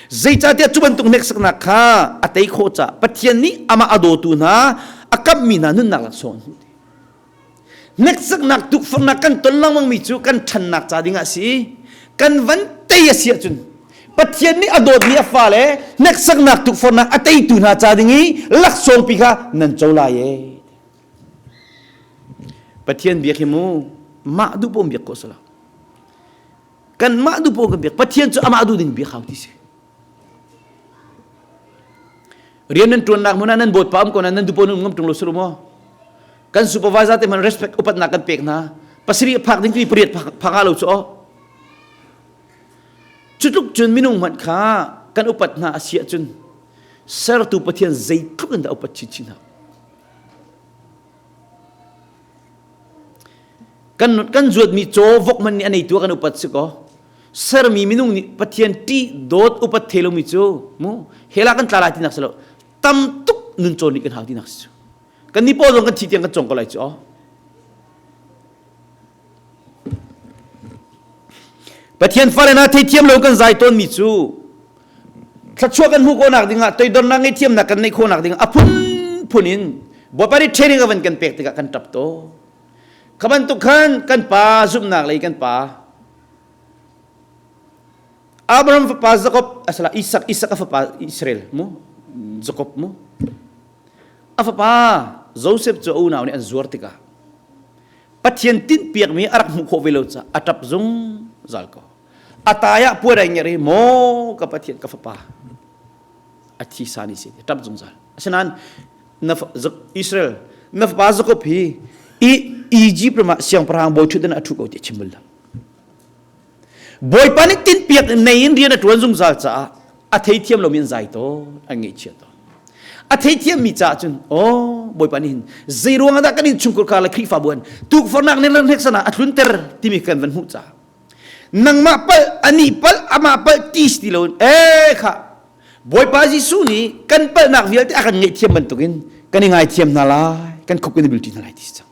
Zeicahtiah cu bantuk hneksaknak kha a tei khawh caah Pathian nih amah a dawtu hna a kamhmi hna nunnak laksawng an hmuh. Hneksaknak tukforhnak kan ton lengmangmi cu kan ṭhannak ca dingah a si. Kan van tei a si ahcun Pathian nih a dawtmi a fale hneksaknak tukforhnak a teitu hna ca ding i laksawngpi kha nan co lai ee. Pathian biak hi mu mah duh paoh biak khawh si lo. Kanmah duh paoh kan biak. Pathian cu amah duh ding biak hau ti si. Rian nan ṭuannak hmun ah nan bawipa um ko na nan duh paoh nan um ngam ṭung lo si maw? Kan supervisor te hmanh respect upatnak kan pek hna. Pasarih phak ding timi pariat phak ah lo cu aw. Cu tluk cun minung hmanh kha kan upat hna a si ahcun sertu Pathian zeitluk in dah upat chinchin hna. Kan kan zuatmi caw vok hmanh nih a neitu kan upat si kaw sermi minung nih Pathian ṭih dawt upat thei lomi cu mu hell ah kan tla lai tinak si lo tam tuk nun cawn nih kan hau tinak si cu kan ni pawl zong kan thi tiang kan cawng ko lai cu aw Pathian fale hna theithiam lo kan zai tawnmi cu thluachuah kan hmuh khawhnak dingah toidornak ngaihthiamnak kan neih khawhnak dingah a phunphun in Bawipa nih training a van kan pek tikah kan ṭap tawn. Kha bantuk khan kan pa zumhnak lei kan pa Abraham fapa Jacob asala Isak Isak a fapa Israel mu Jacob mu a fapa Joseph cu a unau nih an zuar tikah Pathian tinhpiakmi a rak hmuh khawh ve lo caah a ṭap zungzal ko. A tai ah puai ai ngerh i maw ka Pathian ka fapa a thi sa ni si ṭap zungzal. Asinain na Israel na fapa Jacob hi i Egypt ram ah siangpahrang bawi ṭhutdan a ṭhu ko ti a chim bal lo. Bawipa nih tinhpiak nei in rian a ṭuan zungzal caah a theithiam lomi an zai tawn, an ngaihchia tawn. A theithiammi caah cun, aw Bawipa nih hin zei ruangah dah kan innchungkhar kha le Khrihfabu an tukforhnak nih hneksana a tlunter timi kan van hmuh caah nangmah palh, anih palh, amah palh ti si ti loin ee kha Bawipa Jesuh nih kan palhnak vialte a kan ngaihthiam bantukin kan i ngaithiam hna lai, kan khup kan i bil hna lai ti si cang.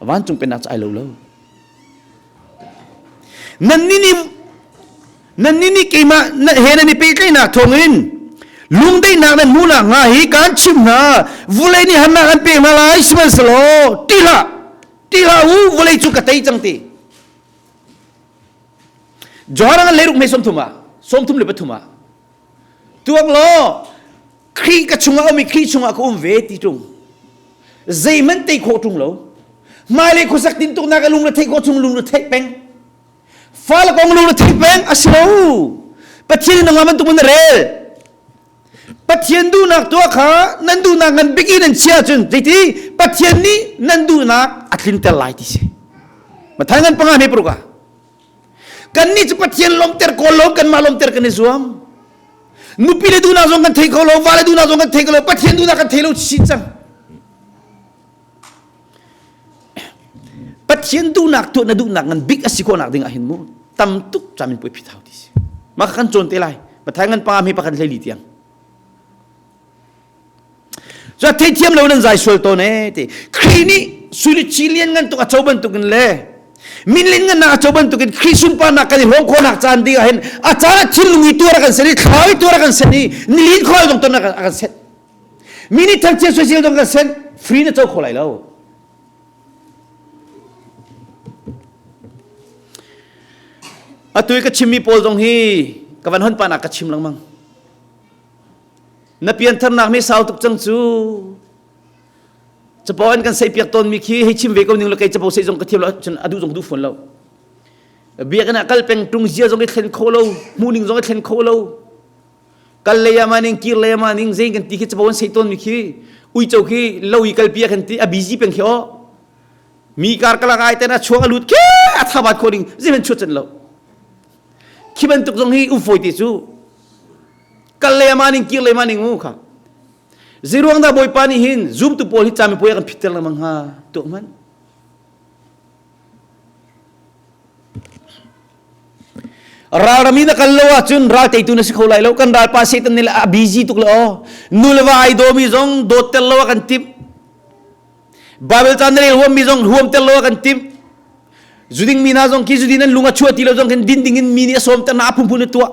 Vancung pennak cu ai lo lo. Nannih nih nannih nih keimah he nan i pehtlaihnak thawngin lungdaihnak nan hmuh nakhnga hi kaan chimh hna. Vulei nih harnak an pek hna lai, sihmanhsehlaw ṭih hlah. Ti hlah u, vawlei cu ka tei cang ti. Johan an leiruk mei 30 ah, 33 ah. Tuak law, Khrih ka chungah um i Khrih chungah ka um ve ti ṭung. Zeihmanh tei khawh ṭung lo. Hmailei khuasak tintuknak a lung le theih khawh chung lung le theih peng. Fale kong lung le theih peng a si lo. Pathian in nangmah bantuk in na rel. Pathian duhnak tuah kha nan duhnak ngan bik i nan chia cun zeiti Pathian nih nan duhnak a tlinter lai ti si. Mathai ngan panga me paruk ah. Kannih cu Pathian lawmter kawl lo kanmah lawmter kan i zuam. Nupi le duhnak zong kan thei kho lo, vale duhnak zong kan thei kho lo, Pathian duhnak kan thei lo chin cang. Pathian duhnak tuah na duhnak ngan bik a si khawhnak ding ah hin mu tam tuk camin puai phit hau ti si. Mah kan cawn te lai. Pathian ngan pa mi pakhat hlei li tiang. Cu theithiam lo nan zai sual tawn ee ti. Khrih nih suilici lian ngan tuk a co bantukin le minlin ngan nak a co bantukin Khrih sunparnak kan i hlawm khawhnak caan ding ah hin a caan ah thinlung i tuar a kan sen i thlarau i tuar a kan sen i nilin khual dong ton a kan set. Mi nih thangchiat soisel dong kan sen free na co kho lai lo. Atu i ka chimmi pawl zong hi ka van hon pa nak ka chim lengmang. Na piantharnak mi sau tuk cang cu. Capo an kan sei piak tawn mi khi hei chim ve ko ning lo kei capo sei zong ka thiam lo cun a duh zong duh fawn lo. Biakinn ah kal peng tung zia zong i thlen kho lo, hmuh ning zong i thlen kho lo. Kal lei ah ma ning kir lei ah ma ning zei kan ti khi capo an sei tawn mi khi uico khi lo i kal pi kan ti a busy peng khi o. Mi kar kalak ai ten a chuak a lut khi a thabat kho ding zei man chuat chan lo. Khi bantuk zong hi um fawi te cu kal le ama ning kir le ma ning mu kha zeiruang dah bawipa nih hin zumtu pawl hi cami puai kan phitter lengmang hnga tuak hmanh ral rami na kal lo ahcun ral teitu na si kho lai lo kan ralpa Satan nih a busy tuk le aw nu le va ai dawmi zong dawt tel lo a kan timh Bible ca na rel huammi zong huam tel lo a kan timh zuding mi hna zong khi zudin an lung a chuah ti lo zong khin din ding in mi nih a sawm ter na a phunphun a tuah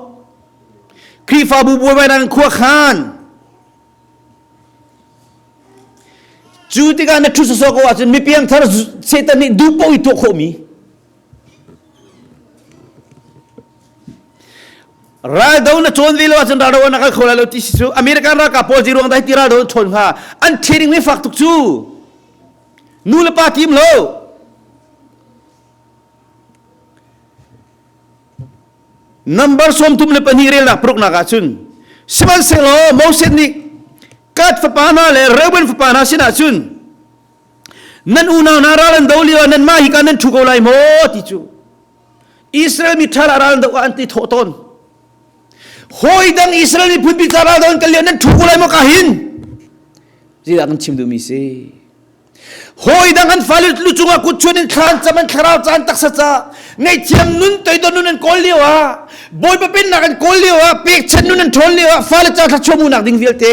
Khrihfabu buaibainak in khua khan cu tikah na ṭhu sawsawh ko ahcun mi piangthar Satan nih duh paoh i tuah khawhmi raldo na cawn ve lo ahcun raldo na kal kho lai lo ti si cu American ralkap pawl zei ruang dah hi ti raldo an ṭhawn hnga an training mi fak tuk cu nu le pa tim lo Number 32 relnak paruknak ah cun sihmanhsehlaw Moses nih Gad fapa hna le Reuben fapa hna sinah cun nan unau hna ral an do lio ah nanmah hika nan ṭhu ko lai maw ti cu Israel mi ṭha ral an do ah an ti thawh tawn hawi dang Israel miphun pi ca ral do an kal lio nan ṭhu ko lai maw ka hin zeidah kan chim duhmi si Hawi dang an fale lu cungah kut chuan in thla an cam an thlarau ca an taksa ca ngaihthiam nun toidor nun an kawl lio ah Bawipa pennak an kawl lio ah pekchanh nun an ṭhawn lio ah fale ca thluachuah hmuhnak ding vialte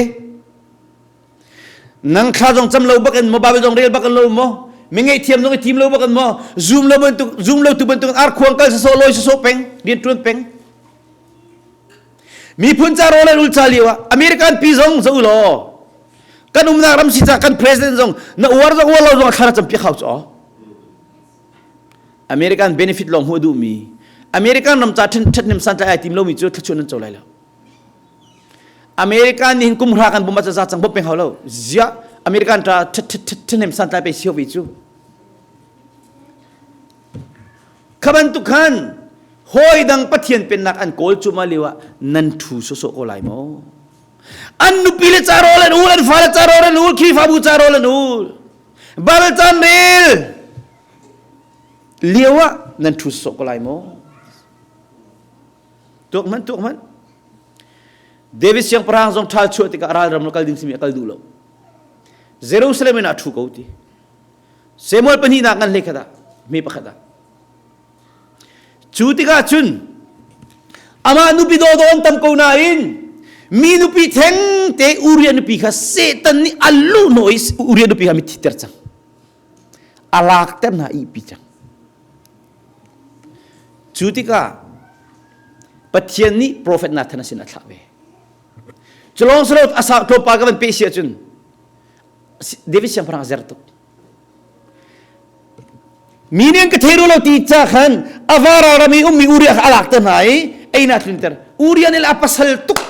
nang thla zong cam lo bak in maw Bible zong rel bak in lo maw mi ngaihthiam zong i tim lo bak in maw zum lo bantuk zum lo tu bantuk arkhuang kal sasawh lawi sasawh peng rian ṭuan peng miphun ca rawl an ul ca lio ah American pi zong zo law kan umnak ram si ca kan president zong na uar zong uar lo zong thla cam piak hau cu American benefit lawng hmuh duhmi American ram ca ṭhathnem santlai ai tim lomi cu thluachuah nan co lai lo American nih hin kum hra kan bum a za cang bom peng hau lo ziah American ta ṭhathnem santlai pe sio ve cu kha bantuk khan hawi dang Pathian pennak an kawl cu ma lio ah nan ṭhu sawsawh ko lai maw An nupi le ca rawl an ul, an fale ca rawl an ul, Khrihfabu ca rawl an ul. Bible caan rel lio ah nan ṭhu sawh ko lai maw? Tuak hmanh, tuak hmanh. David siangpahrang zong ṭhal chuah tikah ralram kal ding simi a kal duh lo. Jerusalem in a ṭhu ko ti. Samuel pahnihnak ngan hlei khat ah, mi pakhat ah. Cu tikah cun amah nupi dawdawh an tam ko nain mi nupi thengte Uriah nupi kha Satan nih a luhhnawh i Uriah nupi kha mithi ter cang. A lakter hna ihpi cang. Cu tikah Pathian nih profet Nathan a sin a thlah ve. Cu lawng si lo a sa tlawmpal ka van peh si ahcun David siangpahrang a zer tuk. Mi nih an ka thei lo ti ca khan a vara ram i ummi Uriah kha a lakter hna i ei na tlunter. Uriah nih a pasal tuk.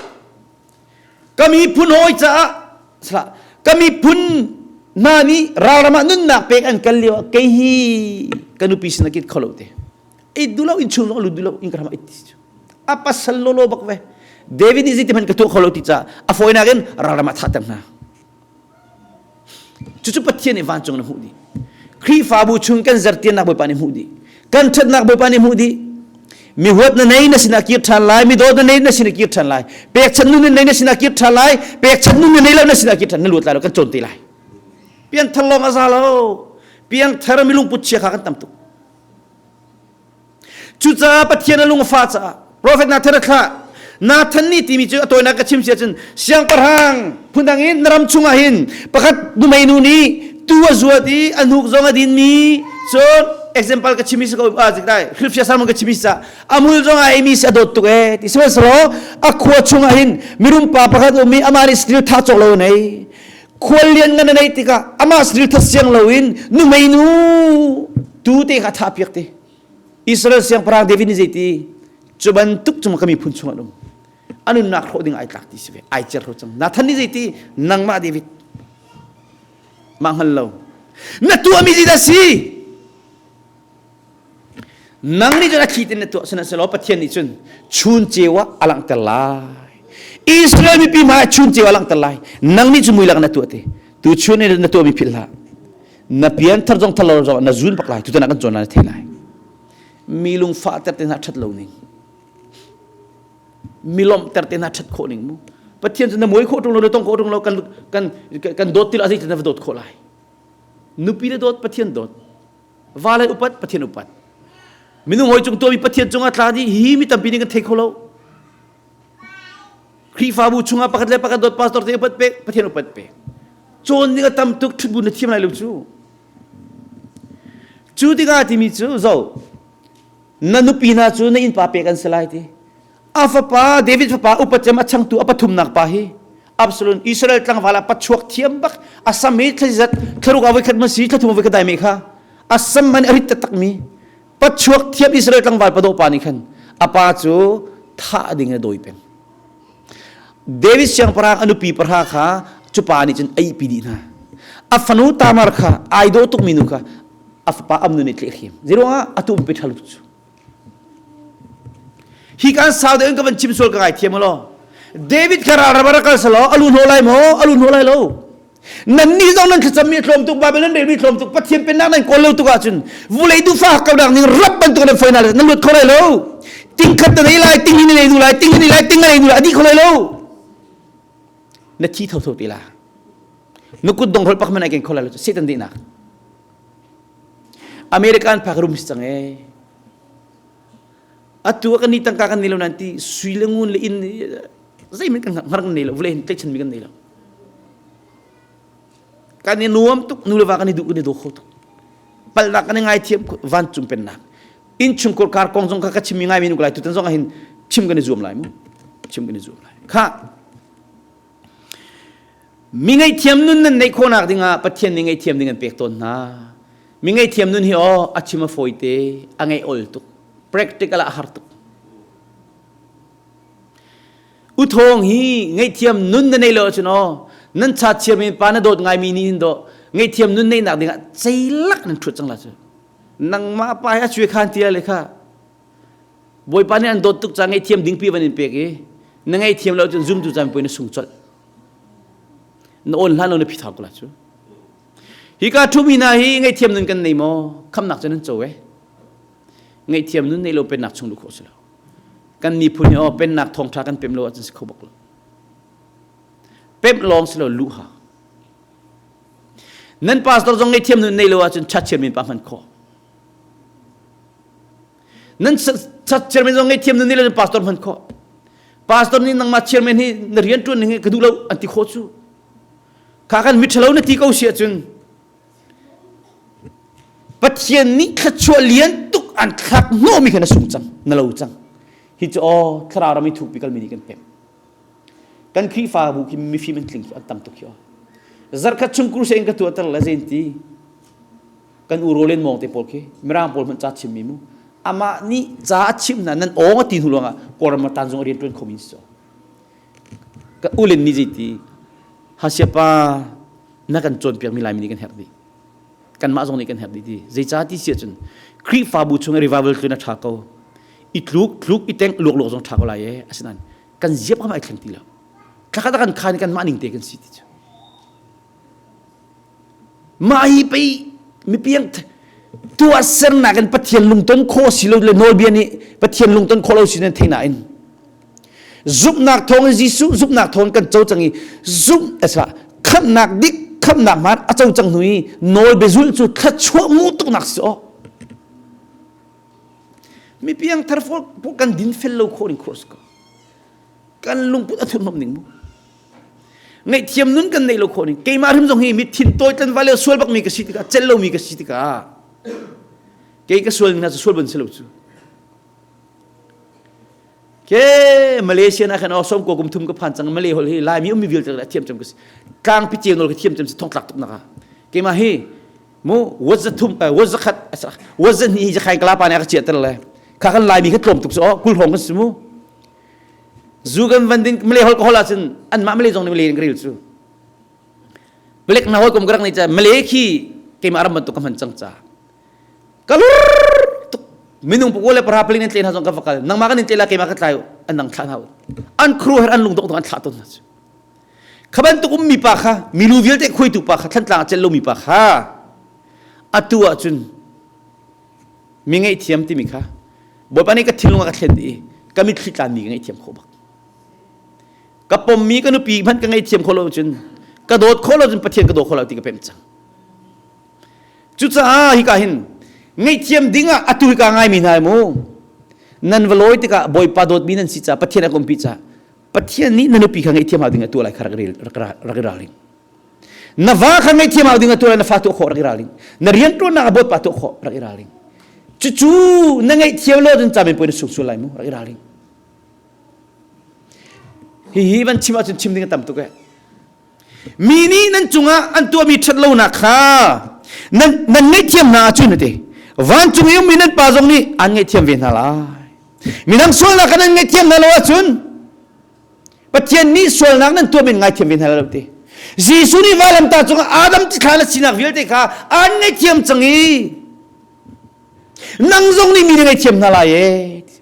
Ka miphun hawi caah salah ka miphun hna nih ralram ah nunnak pek an kal lio ah kei hi ka nupi sin a kit kho lo te. Ei duh lo in chung zong lut duh lo in ka ram ah it a pasal lolo bak ve. David nih zeiti hmanh ka tuah kho lo ti caah a fawinak in ralram ah thahter hna. Cucu Pathian nih vancung in a hmuh dih. Khrihfabu chung kan zertiannak Bawipa nih hmuh dih. Kan ṭhatnak Bawipa nih hmuh dih. Mi huat na nei na sinah kir ṭhan lai, mi dawt na nei na sinah kir ṭhan lai, pekchanh nun na nei na sinah kir ṭhan lai, pekchanh nun na nei lo na sinah kir ṭhan na luat lai lo kan cawn te lai. Piangthar lawng a za lo. Piangthar mi lungput chia kha kan tam tuk. Cucaah Pathian a lung a fah caah profet Nathan a thlah. Nathan nih timi cu a tawinak ka chim si ahcun siangpahrang phundang in na ram chungah hin pakhat nuhmei nu nih tu a zuat i a hnuk zong a dinmi cun example ka chimi si ko ah dai hrilhfiah sermon ka chimi si ca a mul zong a eimi si a dawt tuk ee ti sihmanhsehlaw a khua chungah hin mirum pa pakhat um i amah nih satil tha cawk lo a nei khual lian ngan a neih tikah amah satil that siang loin nuhmei nu tu te kha thah piak te Israel siangpahrang David nih zeiti cu bantuk cung ka miphun chung an um a nunnak hrawh ding ai tlak ti si ve ai cer hro cang Nathan nih zeiti nangmah David mah hngal lo na tuahmi zeidah si nang nih cun a thli tin na tuah sihmanhsehlaw Pathian nih cun chun ceu ah a langhter lai Israel mipi hmai ah chun ceu a langhter lai nang nih cun mui lak na tuah te tu chun in na tuahmi philh hlah na pian thar zong thar lo zong na zun bak lai tutan ah kan cawn lai na thei lai mi lungfah ter te hna ṭhat lo ning mi lawmhter te hna ṭhat khawh ning mu pathian cu na muai khawh ṭung lo na tong khawh ṭung lo kan kan kan dawt ti lo azei na va dawt khawh lai nupi le dawt pathian dawt va le upat pathian upat minung hawi cung tuahmi pathian cungah tla dih hi mi tampi nih kan thei kho lo Khrihfabu chungah pakhat le pakhat dawt pastor te upat pek Pathian upat pek cawn ding a tam tuk ṭhut bu na thiam lai lo cu cu tikah timi cu zo na nupi hna cu na innpa pek an si lai ti a fapa David fapa upat cem a changtu a pathumnak pa hi Absalom Israel tlangval ah pachuak thiam bak a sam hi thlazat thlaruk a voikhat ma si thlathum a voikhat dai me kha a sam man a rit taktak mi Pachuak thiam Israel tlangval padawh pa nih khan a pa cu thah ding in a dawi peng. David siangpahrang a nupi pahra kha cu pa nih cun a ihpi dih hna. A fanu Tamar kha ai dawh tukmi nu kha a fapa Amnon nih tlaihhrem. Zeiruangah atu um pe ṭha lo cu. Hi kan sau deuh in ka van chim sual ka ngai thiam law. David kha ralram a rak kal selaw a lu hnawh lai maw? A lu hnawh lai lo. Nannih zong nan thlacammi a tlawm tuk, Bible nan relmi tlawm tuk, Pathian pennak nan kawl lo tuk ahcun vulei duhfah ko nak ning rap bantuk nan foi hna nan lut kho lai lo. Ting khat na nei lai, ting hi na nei du lai, ting hi nei lai, ting na nei du lai, a dih kho lai lo. Na thi thotho te la. Na kut dong rol pak man ai ken kho lai lo. Satan dihnak. American phak rum si cang ee. Atu kan ni tangka kan nei lo nan ti sui le ngun le inn zeihmanh kan hngar kan nei lo vawlei hin tlaihchan mi kan nei lo kan i nuam tuk nu le va kan i duh kan i daw kho tuk palhnak kan i ngaithiam vancung pennak innchungkhar kar kong zong kha ka chim mi ngai mi nu lai tutan zong ah hin chim kan i zuam lai mu chim kan i zuam lai kha Mi ngaihthiam nun nan neih khawhnak dingah Pathian nih ngaihthiam ding an pek tawn hna. Mi ngaihthiam nun hi aw a chim a fawite, a ngeih ol tuk, practical ah a har tuk. Uthawng hi ngaihthiam nun na nei lo ahcun aw nan cha chiami pa na dawt ngaimi nih hin dawh ngaihthiam nun neihnak dingah ceilak nan ṭhut cang la cu. Nangmah pa hi a cue khan tia le kha Bawipa nih an dawt tuk ca ngaihthiam dingpi van in pek i na ngaihthiam lo cun zumtu caan puai na sung colh. Na awn hlan lo na phithar ko la cu. Hika ṭhumi hna hi ngaihthiam nun kan nei maw? Khamnak cu nan co e. Ngaihthiam nun nei lo pennak chung luh khawh si lo. Kan miphun hi aw pennak thawngṭha kan pem lo ahcun si kho bak lo. Pemh lawng si lo luh ha. Nan pastor zong ngaihthiam nun nei lo ahcun church chairman pa hman khawh. Nan church chairman zong ngaihthiam nan nih le pastor hman khawh. Pastor nih nangmah chairman hi na rian ṭuan ning hi ka duh lo an ti khawh cu. Kha kan miṭhalo na ti ko si ahcun Pathian nih thluachuah lian tuk an thlak hnawhmi kha na sung cang, na lo cang. Hi cu aw thlarau ram i thukpi kalmi nih kan pek. Kan Khrihfabu khi mifim an tling an tam tuk hi aw. Zarkhat chung crusade in ka tuahter le zein ti. Kan u Roland Mawng te pawl khi Mirang pawl hmanh ca chimmi mu. Amah nih ca a chimh hna nan awng a ti hnu lawngah Kawlram ah tanzung a rian ṭuan khomi si. Ka ulen nih zeiti Hasiapa na kan cawnpiakmi Laimi nih kan herh dih. Kanmah zong nih kan herh dih ti. Zeicah ti si ahcun Khrihfabu chung i revival tlun a ṭha ko. I tluk tluk i tengh luak luak zong ṭha ko lai ee. Asinain kan ziap kha ai thleng ti lo. Thlakhat a kan khan kanmah ning te kan si ti cu. Mah hi pei mipiang tuahsernak in Pathian lungton khawh si lo le nawlbia nih Pathian lungton khawh lo si nan theih nain zumhnak thawng in Jesuh zumhnak thawng kan co cang i zumh asa khamhnak dik khamhnak hmaan a co cang hnu i nawlbia zulh cu thluachuah mu tuknak si aw mipiang thar kan din fel lo khawh ning khawh si ko kan lungput a thurhnawm ning mu ngaihthiam nun kan neih lo khawh ning keimah hrim zong hi mi thin tawi tlan va le sual bak mi ka si tikah cel lo mi ka si tikah kei ka sual ning hna cu sual ban si lo cu ke Malaysia na khan awsom ko kum thum ka phan cang Malay hol hi Laimi ummi vialte a thiam cem ka si tlang pi ceu nol ka thiam cem si thong tlak tuk naka keimah hi mu wat za thum wat za khat wat za hnih za khain kala pa ne ka chia ter le kha kan Laimi kha tlawm tuk so kul hong kan si mu Zu kan van ding Malay holh ka holh ahcun anmah Malay zong nih Malay in ka rel cu. Black na hawikom ka rak nei ca Malay khi keimah ram bantuk ka hman cang ca. Ka lur tuk minung pakua le pahra paling nan tle hna zong ka va kal nangmah kan in tle la keimah ka tlai an nang thlah hna an crew her an lungdong an thlah tawn hna cu. Kha bantuk ummi pa kha milu vialte khuaitu pa kha thlantlang a celh lomi pa kha atu ahcun Mi ngaihthiam timi kha Bawipa nih ka thinlung a ka thlen i ka mitthli tlanmi ka ngaihthiam khawh bak. Ka pommi ka nupi hmanh ka ngaihthiam khawh lo cun ka dawt khawh lo cun Pathian ka daw khawh lo ti ka pemh cang. Cucaah hika hin ngaihthiam ding ah atu hika ngaimi hna mu nan va lawi tikah Bawipa dawtmi nan si caah Pathian a umpi caah Pathian nih na nupi kha ngaihthiam hau ding a tuah lai kha rak rak i ralring. Na va kha ngaihthiam hau ding a tuah na fa tuah khawh rak i ralring. Na rianṭuannak a bawtpa tuah khawh rak i ralring. Cucu na ngaihthiam lo cun camin puai na sung sual lai mu rak i ralring. Hihi van chim ahcun chim ding a tam tuk eh. Mi nih nan cungah an tuahmi ṭhat lonak kha nan nan ngaihthiam hna ahcun ati vancung i ummi nan pa zong nih an ngaihthiam ve hna lai. Midang sualnak kha nan ngaihthiam hna lo ahcun Pathian nih sualnak nan tuah men ngaithiam ve hna lo ti. Jesuh nih vailamtah cungah Adam cithlah na sinak vialte kha an ngaihthiam cang i nang zong nih mi na ngaihthiam hna lai e.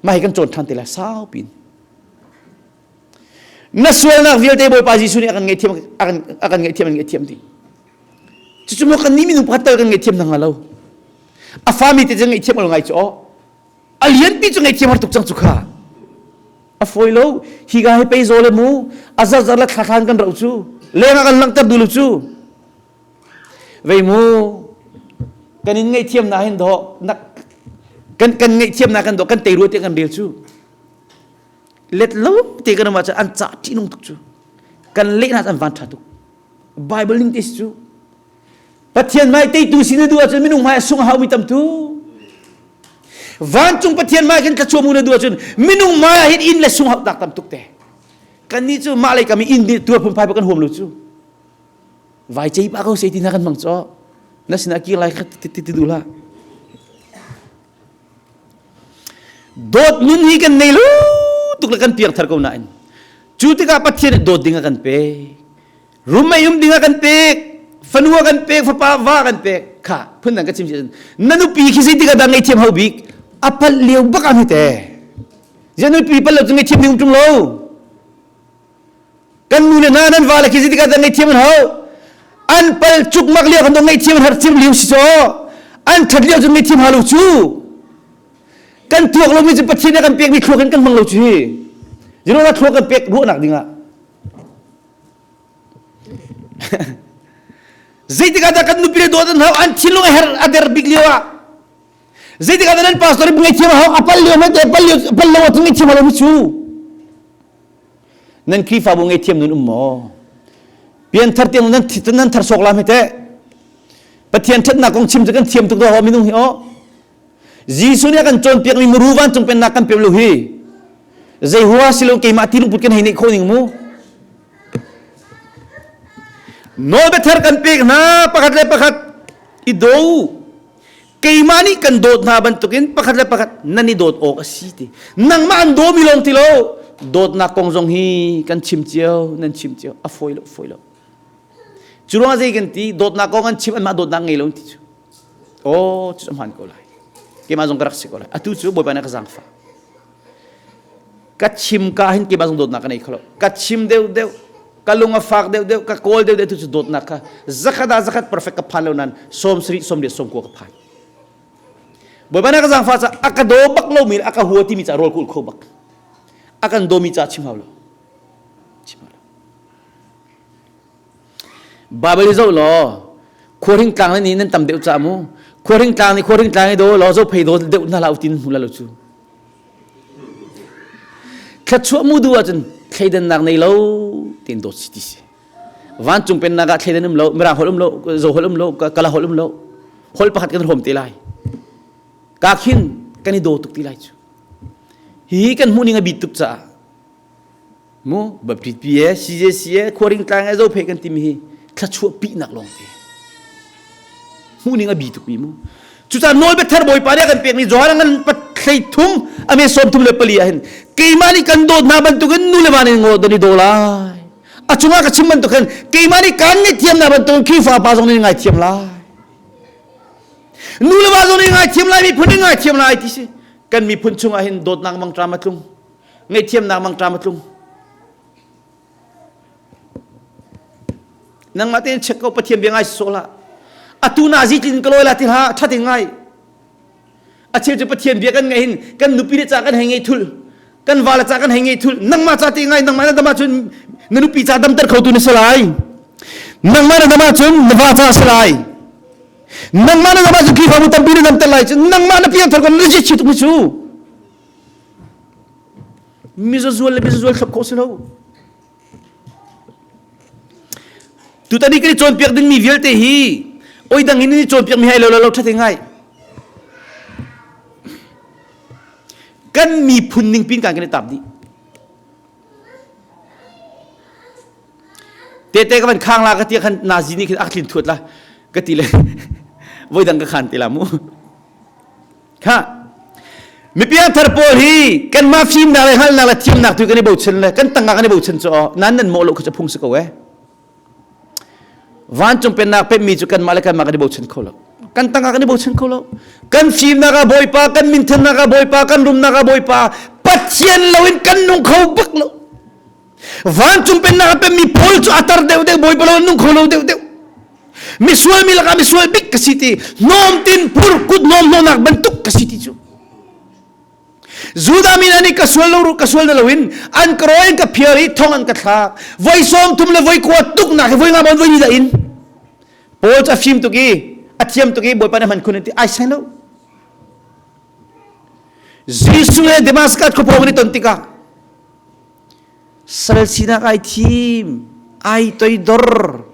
Mah hi kan cawn ṭhan te lai saupi in. Na sualnak vialte Bawipa Jesuh nih a kan ngaihthiam a kan a kan ngaihthiam an ngaihthiam dih. Cucu maw kan nih minung pakhat tal kan ngaihthiam hna hnga lo. A fami te cu ngaihthiam lo ngai cu aw. A lianpi cu ngaihthiam har tuk cang cu kha. A fawi lo. Hi ka hi pei zaw le mu. A zar zar le thla thlan kan rauh cu. Leng ah kan langhter duh lo cu. Vei mu. Kan in ngaihthiam na hin dawh nak kan kan ngaihthiam na kan dawh kan tei rua te kan rel cu. Let lo te kan um ahcun an cah ṭihnung tuk cu. Kan leh hna an van ṭha tuk. Bible ning te si cu. Pathian hmai teitu si na duh ahcun minung hmai a sung a haumi tam tu. Vancung Pathian hmai kan thlachuam u na duh ahcun minung hmai ah hin inn le sung hauh tak tam tuk te. Kannih cu mah lei kam i inn tuar phunphai pa kan huam lo cu. Vai cei pa ko sei ti na kan hmang caw. Na sinah kir lai kha ti ti duh hlah. Dawt nun hi kan nei lo tuk le kan piang thar ko nain. Cu tikah Pathian nih dawt ding a kan pek. Rumei um ding a kan pek fanu a kan pek fapa va a kan pek kha phundang ka chim si na nupi khi zeitik ah dah ngaihthiam hau bik a palh lio bak ah te ziah nupi palh lo cu ngaihthiam ding um ṭung lo kan nu le hna nan va le khi zeitik ah dah ngaihthiam an hau an pal cukmak lio kan ngaihthiam an har cim lio si caw an ṭhat lio cu ngaihthiam ha lo cu kan tuak lomi cu Pathian a kan pekmi thluak in kan hmang lo cu hi Jehovah thluak kan pek ruahnak dingah Zeitik ah dah kan nupi le dawt an hau an thinlung a her a der bik lio ah zeitik ah dah nan pastor ngaihthiam a hau a pal lio hmanh te pal lio pal lo ah ngaihthiam a lo mi cu nan Khrihfabu ngaihthiam nun um maw pianthar tiang nan nan thar sawk la hme teh Pathian ṭhatnak kong chim cu kan thiam tuk do minung hi aw Jesuh nih a kan cawnpiakmi muru vancung pennak kan pem lo hi zei hua si lo keimah ti lungput kan hei neih khawh ning mu nawlbia thar kan pek hna pakhat le pakhat i do. Keimah nih kan dawt hna bantukin pakhat le pakhat nan i dawt awk a si ti. Nangmah an dawmi lawng ti lo. Dawtnak kong zong hi kan chim cio, nan chim cio. A fawi lo, fawi lo. Cu ruangah zei kan ti, dawtnak kong an chim anmah dawtnak ngei lo ti cu. Oh, cu hmaan ko lai. Keimah zong ka rak si ko lai. Atu cu Bawipa nih ka zaangfah. Ka chim ka hin keimah zong dawtnak ka nei kho lo. Ka chim deuh deuh, ka lung a fak deuh deuh, ka kawl deuh deuh tu cu dawtnak kha zakhat ah zakhat perfect ka phan lo nan 70 80 90 ka phan. Bawipa nih ka zaangfah ca a ka daw bak lomi a ka hua timi ca rawl ka ul kho bak. A kan dawmi ca chim hau lo. Chim hau lo. Baibal i zoh law khuahring tlang nih nan tam deuh ca mu khuahring tlang nih khuahring tlang i daw law zophei daw deuh hna hlah utin hmu la lo cu thluachuah mu duh ahcun thleidannak nei lo tiin dawt si ti si vancung pennak ah thleidan um lo mirang holh um lo zo holh um lo kala holh um lo holh pakhat kan hrawm te lai ka khin kan i daw tuk ti lai cu hi kan hmuh ning a bi tuk caah Mu Baptist pi e CJC e khuaring tlang e zophei kan timi hi thluachuah pihnak lawng te. Hmuh ning a bi tuk mi mu. Cucaah nawlbia thar Bawipa nih a kan pekmi Johan ngan pathlei thum ame sawm thum le pali ah hin keimah nih kan dawt hna bantukin nu le va nih ngaw don i daw lai. A cungah ka chim bantuk khan keimah nih kan ngaihthiam hna bantukin Khrihfa pa zong nih ngaithiam lai. Nu le va zong nih ngaithiam lai miphun nih ngaithiam lai ti si. Kan miphun chungah hin dawtnak mangṭam a tlung. Ngaihthiamnak mangṭam a tlung. Nangmah tein check ko Pathian bia ngai sawh hlah. Atu na zitlin ka lawi la ti hlah ṭhat in ngai. A cheu cu Pathian bia kan ngaih hin kan nupi le ca kan hei ngei thul. Kan va le ca kan hei ngei thul. Nangmah ca te ngai nangmah na dam ahcun na nupi ca damter khotu na si lai. Nangmah na dam ahcun na va ca si lai. Nangmah na dam ahcun Khrihfabu tampi na damter lai cun nangmah na piangthar ko na zi tuk mi cu. Mizazual le mizazual thlop khawh si lo. Tutan i kan i cawnpiak dingmi vialte hi oi dang in i cawnpiak mi hai lo lo ṭha te ngai. Kan miphun ning pin kan kan i tap dih. Tete ka van khang la ka ti khan nazi nih khin ak tlin thuat la ka ti le voi dang ka khan te la mu. Kha mipiangthar pawl hi kanmah fimnak le hngalhnak le thiamnak tu kan i bochan le kan tangah kan i bochan cu aw nan nan mawh lo kha cu phung si ko eh. Vancung pennak pemmi cu kanmah le kanmah kan i bochan kho lo. Kan tangah kan i bochan kho lo. Kan fimnak ah Bawipa, kan minthannak ah Bawipa, kan rumnak ah Bawipa, Pathian loin kan nung kho bak lo. Vancung pennak a pemmi pawl cu a tar deuh deuh Bawipa lo nung kho lo deuh deuh. Misual mi lakah misual bik ka si ti hnawm tin phur kut hnawm hnawnak bantuk ka si ti cu. Judah mi hna nih ka sual lo ka sual na loin an ka rawi an ka phiar i thong an ka thlak. Voi sawm thum le voi kua tuk nak hi voi nga bon voi ni dah in. Paul cu a fim tuk i a thiam tuk i Bawipa nih hman khun ti ai sai lo. Jesuh he Damascus khuapawng in i ton tikah sal sinak ai thim ai toidor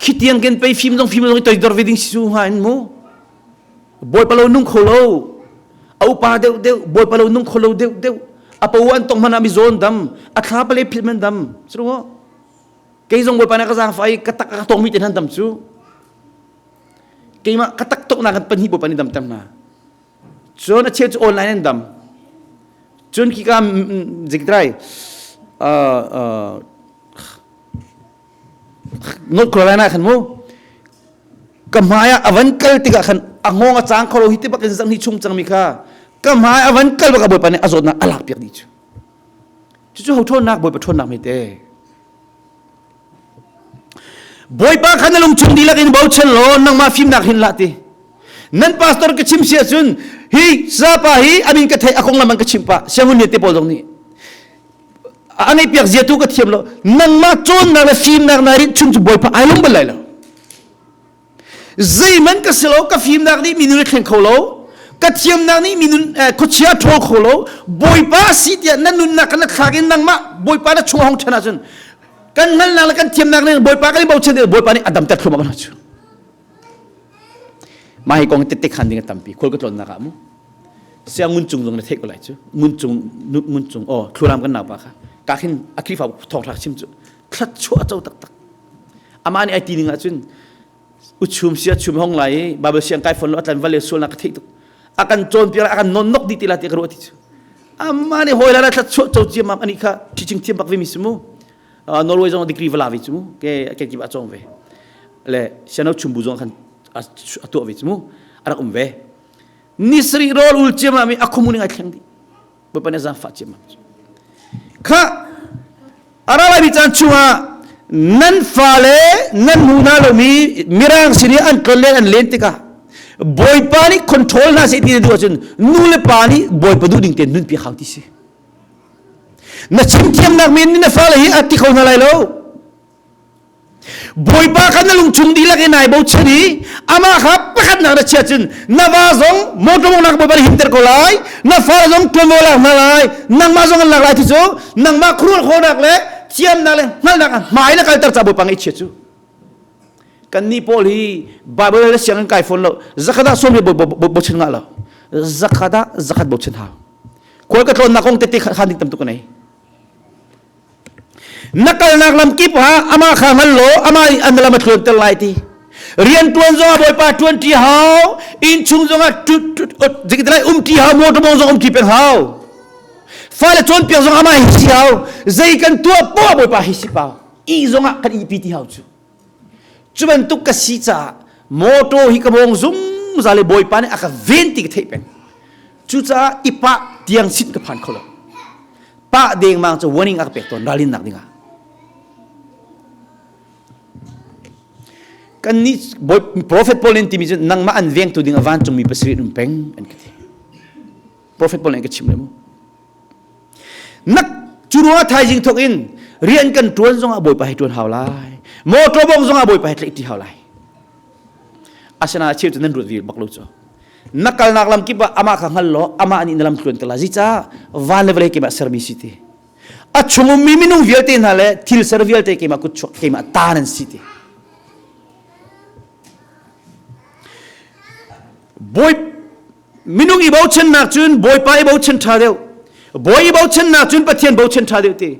khi tiang ken pei fim zong fim zong i toidor ve ding si su hnga in mu bawipa lo nung kho lo a upa deuh deuh bawipa lo nung kho lo deuh deuh a po an tong hmanh ah mi zawn dam a thla pale philh man dam cu kei zong bawipa na ka zaangfah i ka tak ka tong mi te hnan dam cu keimah ka tak tok nak kan pahnih bawipa nih damter hna cun a cheu cu online an dam cun khika zikdrai North Carolina khan mu ka hmai ah a van kal tikah khan a ngong a cang kho lo hi ti bak in zang ni chung cangmi kha ka hmai a van kal bak a bawipa nih a zawtnak a lak piak dih cu cucu ho ṭhawnnak bawipa ṭhawnnak mi te Bawipa kha na lungchung dihlak in bochan law nangmah fimnak hin hlah ti. Nan pastor ka chim si ahcun hi sapa hi amin ka theih a konglam an ka chim pah siangun te pawl zong nih a ngei piak zia tu ka thiam lo nangmah cawnnak le fimnak na rinh chung cu Bawipa ai lung bal lai lo. Zeihmanh ka si lo ka fimnak nih mi nun a thleng kho lo ka thiamnak nih mi nun khuachia a ṭhawl kho lo Bawipa si tiah na nunnak kan thlak in nangmah Bawipa na chung a hong ṭhan ahcun kan hngalhnak le kan thiamnak nih Bawipa kan i bochan Bawipa nih a damter thluahmah kan cu mah hi kong tette khan ding a tampi khual ka tlawnnak ah mu siang ngun cung zong na theih ko lai cu ngun cung ngun cung oh thlualam kan naupa kha ka khin a Khrihfa thawngṭha chim cu thluachuah a co taktak. Amah nih ai ti ning ahcun uchum sia chum hong lai i Bible siang kai fon lo atlan vale sualnak ka theih tuk. A kan cawnpiak a kan nonnok dih ti la ti ka ruah ti cu. Amah nih hawi la thla chuah co ciammam ani kha teaching thiam bak ve mi si mu. Norway zong degree va la ve cu mu. Ke ke kip a cawng ve. Le siano chumbu zong khan a tuah ve cu mu. A rak um ve. Ni sarih rawl ul ciammam i a khumu ning ai thleng dih. Bawipa nih zaangfah ciammam cu. Kha a ra laimi caan chungah nan fale nan hmu hna lomi mirang sin i an tlon len an len tikah Bawipa nih control hna seh ti na duh ahcun nu le pa nih Bawipa duh ding tein nunpi hau ti si. Na chim thiamnak men nih na fale hi a ti kho hna lai lo. Bawipa kha na lungchung dihlak in nai bochan i amah kha pakhatnak na chia cun na va zong motor mawngnak Bawipa nih himter ko lai na fa zong tuanvo lak hna lai nangmah zong an lak lai ti cu nangmah khuaruah khawhnak le thiamnak le hngalhnak ah hmai na kalter ca Bawipa ngaihchia cu kannih pawl hi Bible le sianginn kai fawn lo zakhat ah sawm hi bochan ngah lo zakhat ah zakhat bochan hau khual ka tlawnnak kong tete khan ding tam tuk ka nei Na kalnak lam kip ah amah kha hngal law amah nih an lam a tluanter lai ti. Rian tuan zong ah Bawipa tuan ṭi hau, innchung zong ah lai um ṭi hau, motor mong zong um ṭi peng hau. Fale cawnpiak zong amah hi si hau, zei kan tuah poah Bawipa hi si pau. Ih zong ah kan ihpi ti hau cu. Cu bantuk ka si caah motor hi ka mawng zungzal i Bawipa nih a ka ven ti ka theih peng. Cucaah i pah tiang sit ka phan kho lo. Pah dengmang cu warning a ka pek tawn ralrinnak dingah. Kan nih prophet Paul nih timi cu nangmah an vengtu ding a vancungmi pasarih an um peng an ka ti. Prophet Paul nih an ka chim le mu. Nak cu ruangah thaizing thawk in rian kan tuan zongah Bawipa he tuan hau lai. Motor bong zongah Bawipa he tlaih ti hau lai. Asinain a cheu cu nan ruat ve bak lo cu. Na kalnak lam kip ah amah kha hngal law amah nih na lam tluan te lai. Zeicah van le vawlei keimah sermi si ti. A chung ummi minung vialte hna le thil ser vialte keimah kutchuak keimah ta nan si ti. Bawi minung i bochannak cun Bawipa i bochan ṭha deuh. Bawi i bochannak cun Pathian bochan ṭha deuh ti.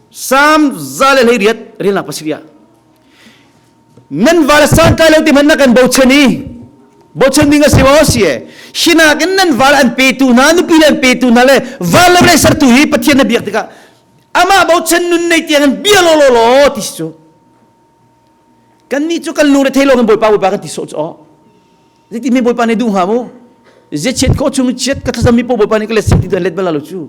Psalm 118 relnak pasarih ah nan val santlai lo ti hmanh na kan bochan i bochan ding a si maw si e hinak in nan val an petu hna nupi le an petu hna le val le vawlei sertu hi Pathian na biak tikah amah bochan nun nei tiang in bia law law law ti si cu kannih cu kan lungre thei lawng in bawipa bawipa kan ti sawh cu aw zeiti mi bawipa nih duh hnga mu zechiat khawh chung chiat ka thlacam mi po bawipa nih ka let ti tu an let bal lo cu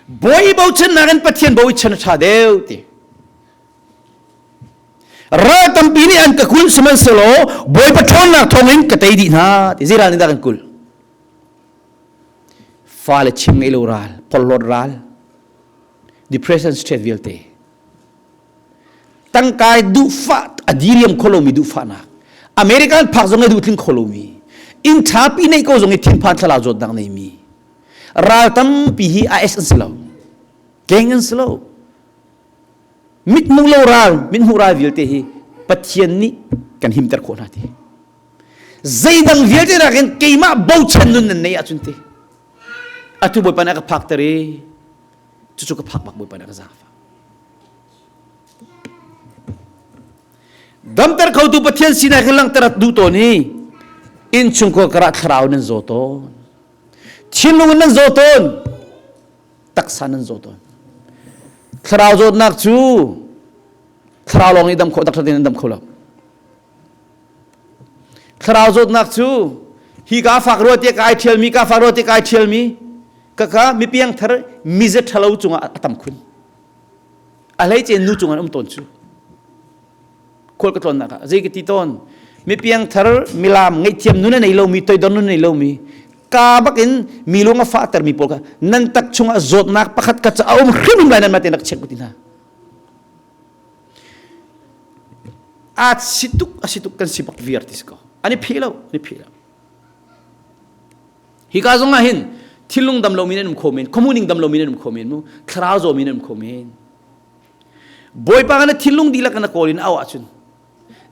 Bawi bochannak in Pathian bochan a ṭha deuh ti. Ral tampi nih an ka kul sihmanhsehlaw Bawipa ṭhawnnak thawngin ka tei dih hna ti. Zei ral nih dah kan kul? Fale chim ngei lo ral, porhlawt ral, depression stress vialte. Tangkai duhfah a diriam kho lomi duhfahnak. American phak zong i duh tling kho lomi. Inn ṭhapi neih ko zong i thinphan thlarau zawtnak neimi. Ral tampi hi AS an si lo. Keng an si lo. Mithmuh lo ral, mithmuh ral vialte hi Pathian nih kan himter khawh hna ti. Zeidang vialte nakin keimah bochan nun nan nei ahcun ti. Atu Bawipa nih a ka phakter i cucu ka phak bak Bawipa nih a ka zaangfah. Damter khotu Pathian sinah khin langhter a duh tawn i innchungkhar karah thlarau nan zaw tawn. Thinlung in nan zaw tawn. Taksa nan zaw tawn. Thlarau zawtnak cu thlarau lawng i dam khawh taktak in an dam kho lo. Thlarau zawtnak cu hi ka fak rua te kai ṭhialmi ka fak rua te kai ṭhialmi kaka mipiang thar mize ṭhalo cungah a tam khun. A hleice nu cungah an um tawn cu. Khual ka tlawnnak ah zei ka ti tawn mipiang thar milam ngaihthiam nun a nei lomi toidor nun a nei lomi ka bak in mi lung a fahtermi pawl kha nan tak chungah zawtnak pakhat khat a um hrimhrim lai nan mah tein rak check ti hna a si tuk a si tuk kan si bak viar ti si ko an i phi lo an i phi lo hika zong ah hin thinlung dam lomi nan um kho men khuamuning dam lomi nan um kho men mu thlarau zawmi nan um kho men Bawipa na thinlung dihlak na kawl in au ahcun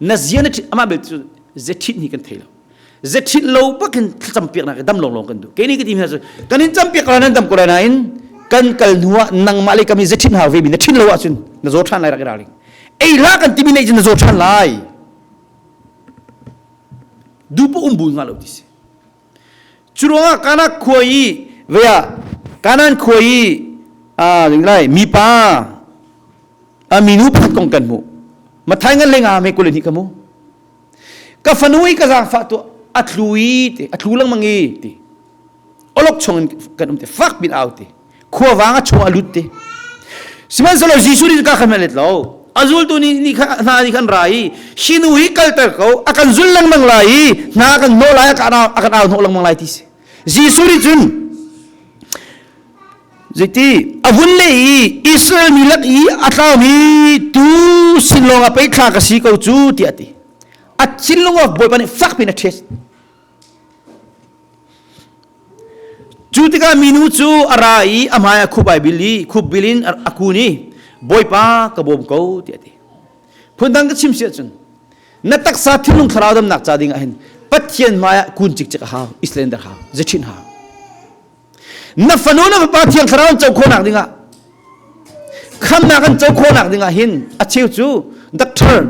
na zia na amah bel cu zethit ni kan thei lo zethit lo bakin thlacam piaknak dam long long kan duh kei ni ka ti hna cu kan in cam piak ko nan dam ko lai nain Kan kal hnu ah nangmah le kami ze ṭhin hau ve mi na ṭhin lo ahcun na zaw ṭhan lai rak i ralring. Ei hlah kan timi neih cun na zaw ṭhan lai. Duh um bu hnga lo ti si. Cu ruangah Kana khua i vea Kanan khua i a lai mipa a minu pakhat kong kan hmuh. Mathai ngan le nga me kul ni ka mu. Ka fanu i ka zaangfah tuah a tlu i ti a tlu lengmang i ti. Olok chung in kan um ti fak bin au ti. Khuavang a chung a lut ti. Sihmanhsehlaw Jesuh nih ka khan let lo. A zultu nih nih kha hna nih khan ra i hi nu hi kalter ko a kan zul lengmang lai i hna a kan hnawh lai a kan au a kan au hnawh lengmang lai ti si. Jesuh nih cun zeiti a vun le i Israel mi lak i a tlaumi tu sin lawng ah pei thla ka si ko cu tiah a ti. A thinlung ah Bawipa nih fak piin a ṭhes. Cu tikah minu cu a ra i a hmai a khup ai bil i khup bil in a kun i Bawipa ka bawm ko tiah a ti. Phundang ka chim si ahcun na taksa thinlung thlarau damnak ca ding ah hin Pathian hmai ah kun cikcek a hau, islander hau, zechin hau. Na fanu na fapa thiang thlarau an co khawhnak dingah khamnak an co khawhnak dingah hin a cheu cu doctor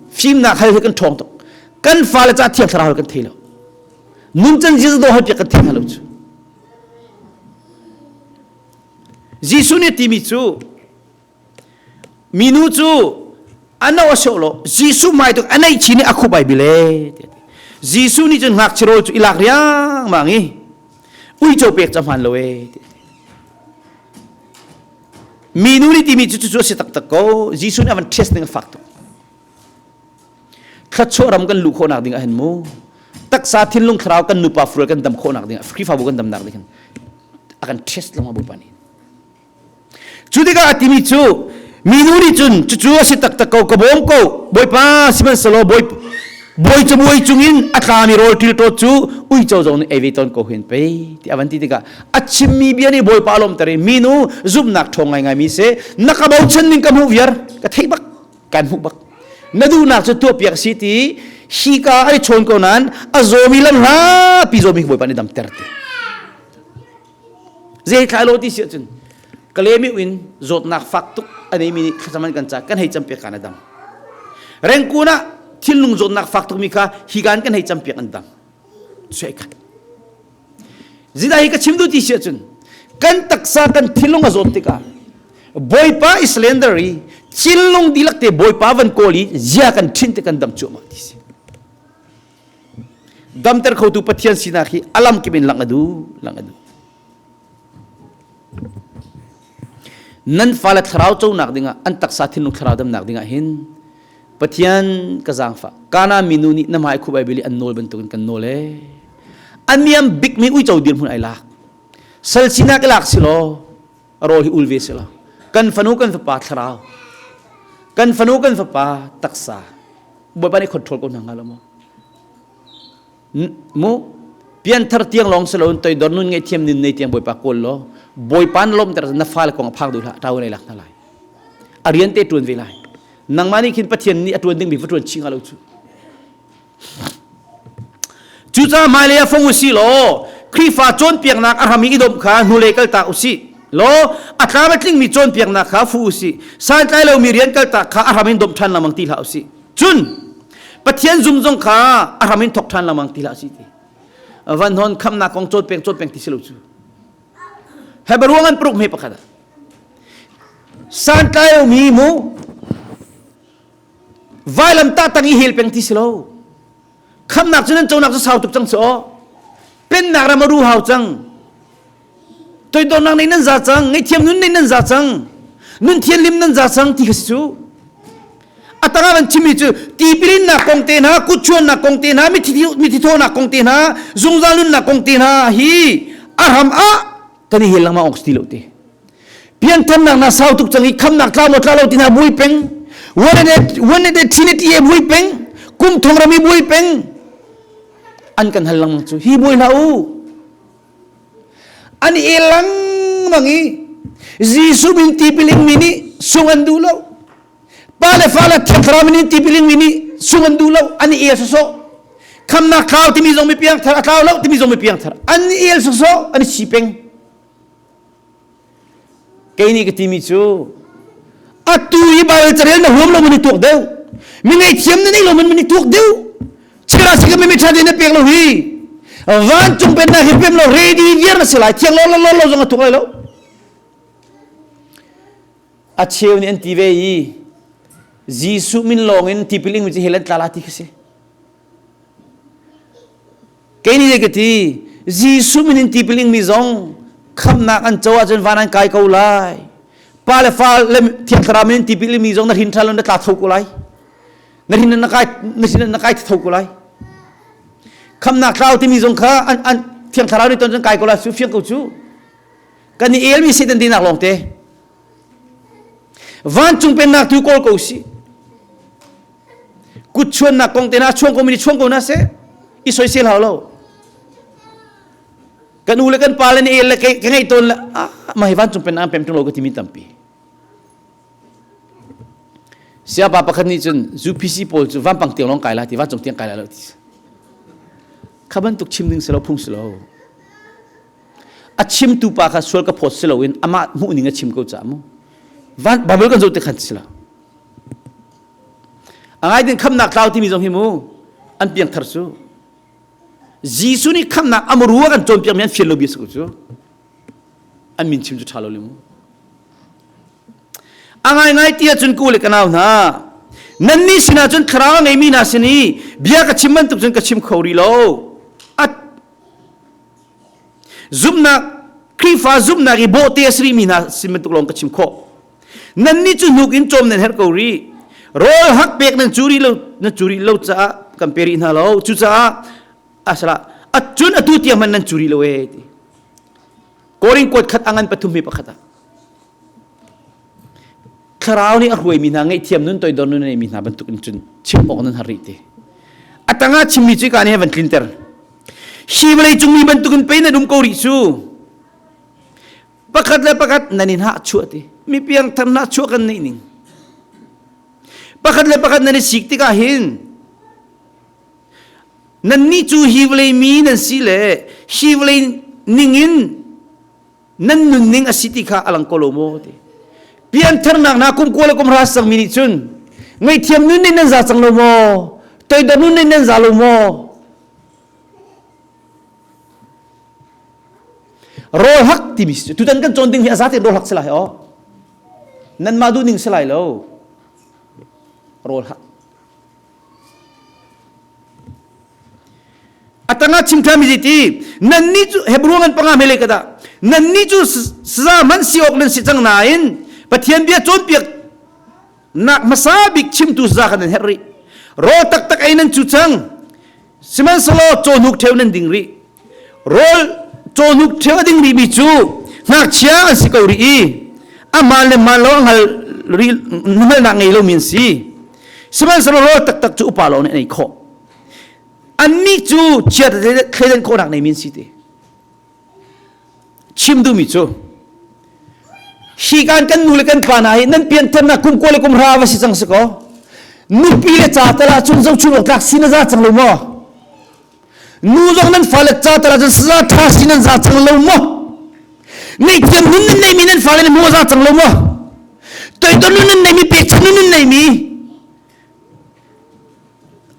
fimnak hal hi kan ṭhawng tuk. Kan fale ca thiang thlarau kan thei lo. Nuncan Jesus do hal piak kan thei hna lo cu. Jesuh nih timi cu Minu cu a no a sawh lo Jesuh hmai tuk a neih chin i a khup ai bile Jesuh nih cun ngakchia rawl cu i lak riangmang i uico pek ca hmaan lo ee Minu nih timi cu cucu a si taktak ko Jesuh nih a van test ning a fak tuk Thluachuah ram kan luh khawhnak ding ah hin mu taksa thinlung thlarau kan nupa fural kan dam khawhnak ding ah Khrihfabu kan damnak ding hin a kan test lengmang Bawipa nih Cu tikah a timi cu minu nih cun cucu a si taktak ko ka bawm ko bawipa sihmanhsehlaw bawi bawi cabuai cungin a tlami rawl ṭilṭawt cu uico zong nih ei ve tawn ko hen pei ti a van ti tikah a chimmi bia nih bawipa a lawmter i minu zumhnak ṭhawng ngaingaimi si na ka bochan ning ka hmuh viar ka theih bak kan hmuh bak na duhnak cu tuahpiak si ti hika ai chawn ko nain a zawmi lam hlapi zawmi bawipa nih damter ti Zei thlai lo ti si ahcun Kalemiu in zawtnak fak tuk a neimi nih thlacam an kan ca kan hei campiak kan a dam. Rengkun ah thinlung zawtnak fak tukmi kha hikan kan hei campiak an dam. Suai khat. Zida hi ka chim duh ti si ahcun kan taksa kan thinlung a zawt tikah Bawipa Islander i thinlung dihlak te Bawipa van kawl i zia kan ṭhin te kan dam cuahmah ti si. Damter khotu Pathian sinak hi a lamkip in langh a duh, langh a duh. Nan fale thlarau conak dingah an taksa thinlung thlarau damnak dingah hin Pathian ka zaangfah. Kana minu nih na hmai khup ai bili an nawl bantukin kan nawl ee. A niam bikmi uico dirhmun ai lak. Sal sinak i lak si law a rawl hi ul ve si law kan fanu kan fapa thlarau kan fanu kan fapa taksa Bawipa nih control ko hna hnga lo maw? Mu pianthar tiang lawng si loin toidor nun ngaihthiam nun nei tiang Bawipa kawl law Bawipa na lawmter na fale kong a phak duh hlah ṭau nei lak hna lai. A rian te ṭuan ve lai. Nangmah nih khin Pathian nih a ṭuan dingmi va ṭuan chih hnga lo cu. Cucaah hmailei ah fong usih law Khrihfa cawnpiaknak a hram i i domh kha hnulei kaltak usih law a tlam a tlingmi cawnpiaknak kha fuh usih. Santlai lomi rian kaltak kha a hram in domh ṭhan lengmang ti hlah usih. Cun Pathian zum zong kha a hram in thawk ṭhan lengmang ti hlah usih ti. Van hon khamnak kong cawn peng cawn peng ti si lo cu. Hebrew an paruk hme pakhat ah. Santlai lomi mu Vailamtah tang i hel peng ti si lo. Khamnak cu nan conak cu sau tuk cang si aw. Pennak ram a ru hau cang. Toidornak nei nan za cang, ngaihthiam nun nei nan za cang. Nun thianlim nan za cang ti kha si cu. A tangah kan chimmi cu tipilinnak kong te hna, kutchuannak kong te hna, mithi thawhnak kong te hna, zungzal nunnak kong te hna hi a ram ah kan i hel lengmang awk si ti lo ti. Pianthannak na sau tuk cang i khamnak tla maw tla lo ti hna buai peng. One and Trinity e buai peng. Kum thong ram i buai peng. An kan hal lengmang cu hi buai hlah u. An i lengmang i Jesuh min tipil ing mi nih sung an duh lo. Pa le fa le Thiang Thlarau min in tipil ing mi nih sung an duh lo. An i el sawsawh. Khamnak thlau timi zong mi piang thar a tlau lo timi zong mi piang thar. An i el sawsawh an i si peng. Kei nih ka timi cu atu i Bible carel na huam lo man i tuak deuh. Mi ngaihthiam na nei lo man man i tuak deuh. Chira si ka mi ṭha na pek lo hi. Vancung pennak hi pem lo ready viar na si lai. Thiang lo lo lo lo zong a tuak lai lo. A cheu nih an ti ve i Jesuh min lawng in tipil ing mi cu hell an tla la ti khi si. Kei nih ka ti, Jesuh min in tipil ing mi zong khamnak an co ahcun van an kai ko lai. Pa le fa le Thiang Thlarau min in tipil ing mi zong na hrin ṭhan lo na tla tho ko lai. Na hrin na kai na hrin na kai tho ko lai. Khamnak tlau timi zong kha an an Thiang Thlarau nih ton cun kai ko lai su fiang ko cu. Kan i elmi Satan dinak lawng te. Vancung pennak tu kawl ko si. Kut chuannak kong te na chuang ko mi chuang ko na se. I soisel hau lo. Kan u le kan pa le ni el le ka ngei tawn le ah mah hi vancung pennak an pem ṭung lo ka timi tampi. Siapa pakhat nih cun UPC pawl cu vampang tiang lawng kai la ti vancung tiang kai la lo ti. Kha bantuk chim ding si lo phung si lo. A chimtu pa kha sual ka phawt si loin amah hmuhning a chim ko caah mu. Van Bible kan zoh te khan si lo. A ngai ding khamnak tlau timi zong hi mu an piangthar cu. Jesuh nih khamnak amru a kan cawnpiakmi an fian lo bia si ko cu. An min chim cu ṭha lo li mu. A ngaingai ti ahcun ku le ka nau hna, nannih sinah cun thlarau a ngeimi hna sin i bia ka chim bantuk cun ka chim kho rih lo. A Zumhnak Khrihfa zumhnak i bawhte a si rihmi hna sin bantuk lawng ka chim khawh. Nannih cu hnuk in cawm nan herh ko rih. Rawl hak pek nan cu rih lo nan cu rih lo caah kan pe rih hna lo. Cucaah asala acun atu tiang hmanh nan cu rih lo ee ti. Korin kuat khat angan pathum hi pakhat ah. Thlarau nih a hruaimi hna ngaihthiam nun toidor nun a neimi hna bantuk in cun chim awk nan har rih te. A tangah chimmi cu ka nih van tlinter. Hi vawlei cung mi bantukin pei nan um ko rih cu. Pakhat le pakhat nan in hah chuah ti. Mi piangthar hna chuah kan neih ning. Pakhat le pakhat nan i sik tikah hin nannih cu hi vawlei mi nan si le hi vawlei ningin nan nunning a si ti kha a lang ko lo maw ti piantharnak hna kum kua le kum hra cangmi nih cun ngaihthiam nun nih nan za cang lo maw toidor nun nih nan za lo maw rawl hak timi si tutan kan cawn ding hi a za tein rawl hak si lai aw nanmah duh ning si lai lo rawl hak A tangah chim ṭhami zi ti nannih cu Hebrew ngan panga mele ka dah nannih cu saza hmanh si awk nan si cang nain Pathian bia cawnpiak nak hmasa bik chimtu saza kha nan herh rih rawl taktak ei nan cu cang sihmanhsehlaw cawhnuk ṭheu nan ding rih rawl cawhnuk ṭheu a ding rihmi cu ngakchia an si ko rih i amaan le maan lo a hngal rih hngalhnak ngei lomi an si sihmanhsehlaw rawl taktak cu upa lawng nih an ei khawh annih cu chiat thleidan khawhnak neimi an si ti chim duhmi cu hi kan kan nu le kan pa hna hi nan piantharnak kum kua le kum hra va si cang si kaw nupi le ca tal ah cun zohchun awk tlak si na za cang lo maw nu zong nan fale ca tal ah cun saza ṭha si nan za cang lo maw ngaihthiam nun nan neimi nan fale nan hmu za cang lo maw toidor nun nan neimi pekchanh nun nan neimi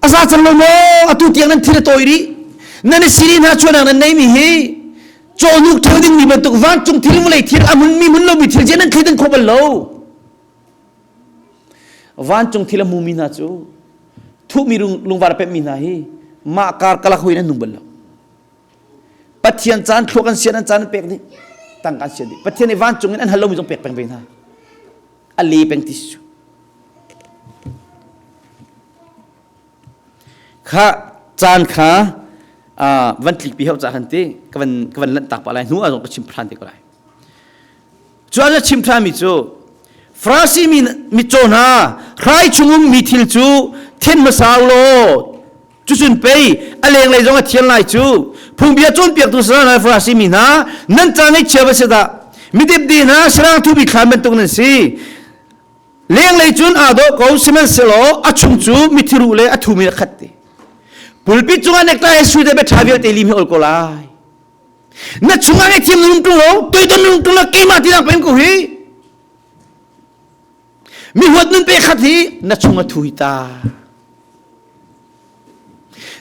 A za cang lo maw? Atu tiang nan thil a tawi rih. Nan i siri hna chuahnak nan neimi hi cawhnuk thil dingmi bantuk vancung thil vawlei thil a hmunmi hmun lomi thil je nan thleidan khawh bal lo. Vancung thil a hmumi hna cu thuhmi lungvar a pemmi hna hi mah kar kalak hui nan nung bal lo. Pathian caan thluak an sian an caan an pek dih. Tangka an sian dih. Pathian nih vancung in an hal lomi zong pek peng ve hna. A le peng ti si cu. Kha caan kha van tlikpi hau ca kan ti ka van ka van lanh tak pa lai hnu ah zong ka chim than te ko lai cu an chim than mi cu Farasi mi mitcaw hna hrai chungum mi thil cu then hmasa law cucun pei a lenglei zong a thian lai cu phungbia cawnpiaktu sara Farasi mi hna nan ca ngaihchia va si dah midepde hna sarang thubi thlan bantuk nan si Lenglei cun aa dawh ko sihmanhsehlaw a chung cu mithi ruh le a thumi a khat ti. Pulpit cungah necktie he sui le bia vialte lim hi ol ko lai. Na chungah ngaihthiam na um ṭung lo, toidon na um ṭung lo, keimah tinak peng ko hi. Mi huat nun pe khat hi na chung a thu hi ta.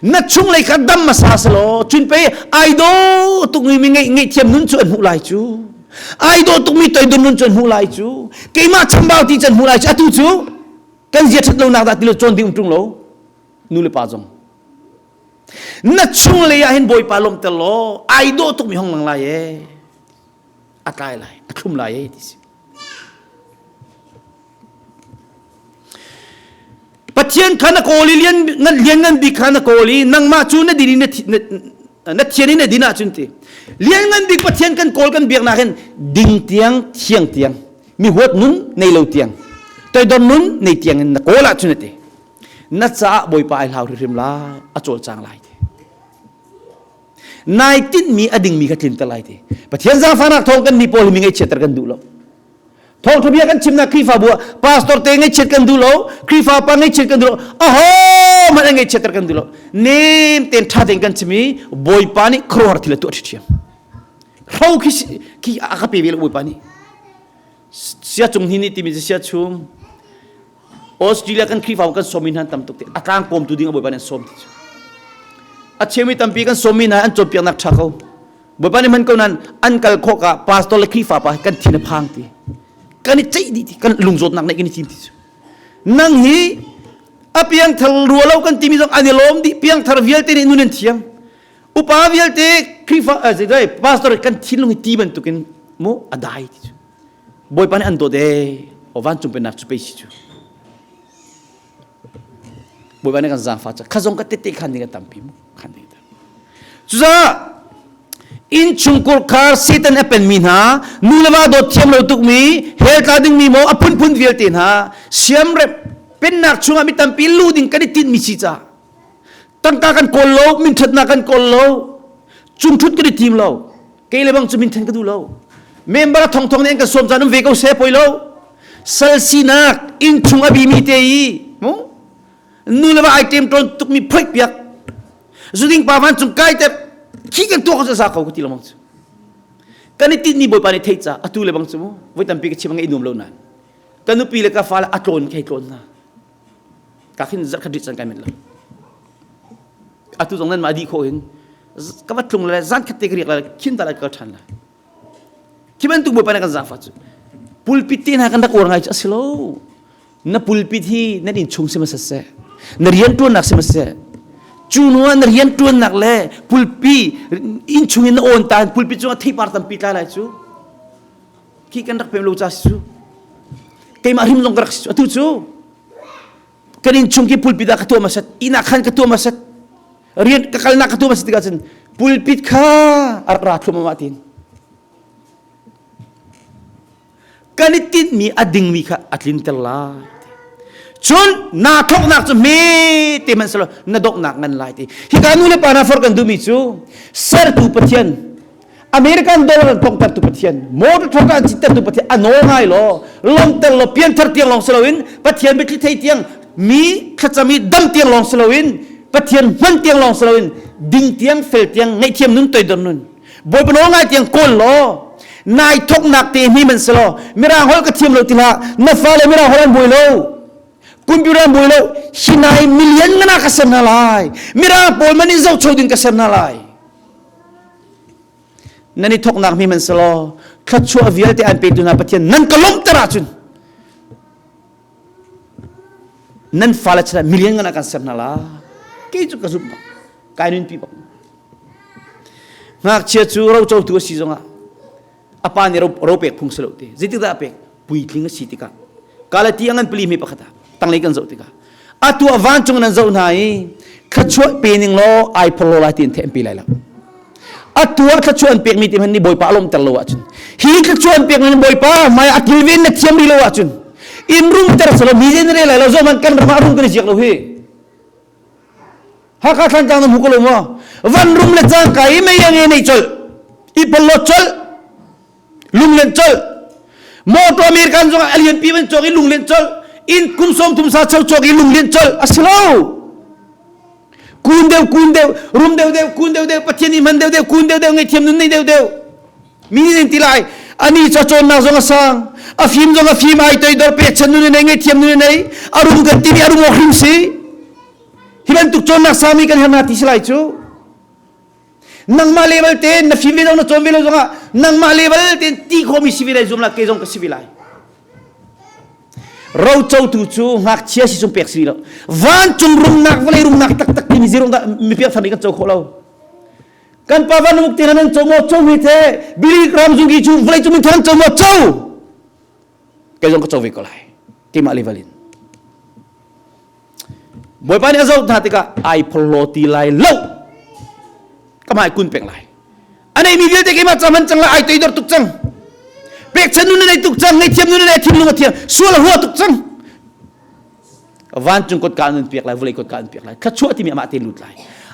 Na chung lei kha dam hmasa selaw cun pei ai do tukmi mi ngeih ngeihthiam nun cu an hmuh lai cu. Ai do tukmi toidor nun cu an hmuh lai cu. Keimah chambau ti cu an hmuh lai cu. Atu cu kan zia ṭhat lonak dah ti lo cawn ding um ṭung lo. Nu le pa zong. Na chung lei ah hin Bawipa lawmhter law ai dawh tukmi hong lang lai ee. A tlai lai, a thlum lai ee ti si. Pathian kha na kawl i lian lian ngan bik kha na kawl i nangmah cu na din i na thian i na din ahcun ti lian ngan bik Pathian kan kawl kan biaknak hin ding tiang thiang tiang mi huat nun nei lo tiang toidor nun nei tiang in na kawl ahcun ti na caah Bawipa ai hlau hrimhrim lai a cawlcang lai ti nai tinhmi a dingmi kha tlinter lai ti Pathian zaangfahnak thawng kan mi pawl hi mi ngaihchiatter kan duh lo Thawngṭha bia kan chimnak Khrihfabu ah pastor te ngaihchiat kan duh lo, Khrihfa pa ngaihchiat kan duh lo, aho hmanh an ngaihchiatter kan duh lo. Nem tein ṭha tein kan chim i Bawipa nih khuaruahhar thil a tuah ṭhiṭhiam. Hro khi khi a ka pe ve lo Bawipa nih. Sia cung hi nih timi cu sia chung. Australia kan Khrihfabu kan sawmmi hna tam tuk te a tlang kawmtu ding a Bawipa nih an sawm ti cu. A cheumi tampi kan sawmmi hna an cawnpiaknak ṭha ko. Bawipa nih hman ko nan an kal khawh ka pastor le Khrihfa pa kan thin a phang ti kan i ceih dih ti kan lungzawtnak neih kan i tim ti cu nang hi a piangthar rua lo kan timi zong an i lawm dih piangthar vialte nih nun an thiam upa vialte Khrihfa eh, pastor kan thinlung hi ti bantukin mu a dai ti cu Bawipa nih an dawt ee o vancung pennak cu pei si cu Bawipa nih kan zaangfah ca kha zong ka tete khan ding a tampi mu khan ding cucaah innchungkhar khar Satan a penmi hna nu le va dawt thiam lo tukmi hell tla dingmi maw a phunphun vialte hna siamrep pennak chungah mi tampi lu ding kan i tinhmi si ca tangka kan kawl lo minṭhatnak kan kawl lo cungṭhut kan i tim lo kei le bang cu minthen ka duh lo member a thongthong nih an kan sawm caan um ve ko seh poi lo sal sinak innchung a bimi te i mu nu le va ai tem tawn tukmi phoih piak zuding pa van cung kai te khi kan tuah ko za ko ka ti lengmang cu kan i tinhmi bawipa nih theih ca atu le bang cu mu voi tampi ka chim ngai nuam lo nain ka nupi le ka fale a tlawn khi tlawn hna ka khin zarh khat rit cang kai men lo atu zong nan mah dih khawh hin ka va tlung le zan khat te ka riak lai khin ta lai ka ṭhan lai khi bantuk bawipa nih kan zaangfah cu pulpit te hna kan rak uar ngai cu a si lo na pulpit hi nan inn chung si hmasa seh na rianṭuannak si hmasa seh cu hnu ah na rianṭuannak le pulpi inn chung in na awn ta pulpit cungah theipar tampi tla lai cu khi kan rak pem lo ca si cu keimah hrim zong ka rak si cu atu cu kan inn chung khi pulpit ah ka tuah hmasat inn ah khan ka tuah hmasat rian ka kalnak ka tuah hmasat tikah cun pulpit kha a rak ra thluahmah tiin kan i tinhmi a dingmi kha a tlinter lai cun naa thawknak cu hme te hmanh selaw na donghnak ngan lai ti hika nu le pa hna forh kan duhmi cu sertu Pathian American dollar an tongtertu Pathian, motor thawka an cittertu Pathian a nawl ngai law, lawmter law, pianthar tiang lawng si loin Pathian biathli thei tiang mi thlacam i dam tiang lawng si loin Pathian hman tiang lawng si loin ding tiang fel tiang ngaihthiam nun toidor nun Bawipa nawl ngai tiang kawl law nai thoknak te hni man selaw mirang holh ka thiam lo ti hlah na fale mirang holh an buai lo computer an buai lo hi nai million ngana ka ser hna lai mirang pawl man in zohcho ding ka ser hna lai Nan i thawknak mi hmanhsehlaw thluachuah vialte an petu hna Pathian nan ka lawmhter ahcun nan fale chan ah million ngan ah kan ser hna la. Kei cu ka zumh bak. Kai nunpi bak. Ngakchia cu rocotu a si zongah a pa nih ro pek phung si lo ti. Zeitikdah a pek? Puitling a si tikah. Galati a ngan pali mi pakhat ah tanglei kan zoh tikah atu ah vancung nan zoh hna i thluachuah pe ning law ai phor lo lai ti in theih an pe lai lo atu ah thluachuah an pekmi ti hmanh nih bawipa a lawmhter lo ahcun hi thluachuah an pekmi nih bawipa hmai a kilven na thiam rih lo ahcun in rumter selaw mi zei na rel lai lo zoh hmanh kan ram ah rum kan i ziak lo hi Hakha Thlantlang na hmu ko lo maw van rum le cangka i mei a nge nei colh i pollo colh lunglen colh motor American zong a lianpi van cawk i lunglen colh inn kum sawm thum sa cho cawk i lunglen colh a si lo kun deuh kun deuh rum deuh deuh kun deuh deuh pathian i hman deuh deuh kun deuh deuh ngaihthiam nun nei deuh deuh mi nih ti lai ani ca cawnnak zong a sang. A fim zong a fim ai toidor pekchan nun nei ngaihthiam nun nei a rum kan timi a rum awk hrim si. Hi bantuk cawnnak sami kan herh na ti si lai cu. Nangmah level te na fim ve lo na cawn ve lo zongah nangmah level te ti khomi si ve lai zum la ke zong ka si ve lai. Rocotu cu ngakchia si chung pek si lo. Vancung rumnak vawlei rumnak taktak timi zirung dah mi piak thar nih kan co khawh lo. Kan pa van muk te nan co maw co mi te Billy Graham zungki cu vawlei cung min than co maw co. Kei zong ka co ve ko lai. Keimah level in. Bawipa nih a zoh hna tikah ai phorhlaw ti lai lo. Ka hmai kun peng lai. A neimi vialte keimah ca hman cang lai ai toidor tuk cang. Pekchan nun a nei tuk cang, ngaihthiam nun a nei, thinlung a thiang, sual a hua tuk cang. Vancung kotka an piak lai, vawlei kotka an piak lai. Thluachuah timi amah te lut lai.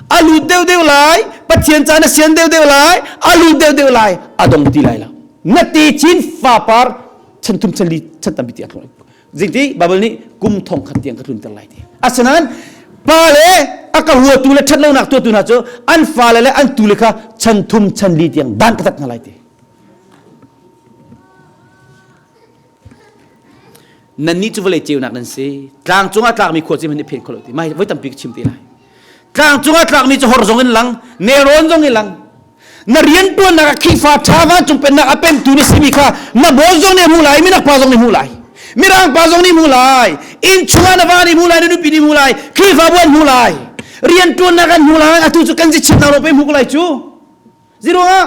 A lut deuhdeuh lai, Pathian caan a sian deuhdeuh lai, a lut deuhdeuh lai, a dong ti lai lo. Na te chin fapar chan thum chan li chan tampi ti a tlung. Zingti Bible nih kum thong khat tiang ka tlunter lai ti. Asinain pa le a ka huatu le ṭhatlonak tuahtu hna cu an fale le an tule kha chan thum chan li tiang dan ka tat hna lai ti. Nannih cu vawlei ceunak nan si. Tlang cungah tlakmi khua cu hmanh i phen kho lo ti. Mai voi tampi ka chim te lai. Tlang cungah tlakmi cu hor zong in lang, nelrawn zong in lang. Na riantuannak ah Khrihfa ṭha vancung pennak a pemtu na simi kha na bawi zong nih a hmuh lai, minak pa zong nih hmuh lai. Mirang pa zong nih hmuh lai. Inn chungah na va nih hmuh lai, na nupi nih hmuh lai, Khrihfabu an hmuh lai. Riantuannak an hmuh lai. Atu cu kan zichimnak lawng pe hmuh ko lai cu. Ziruangah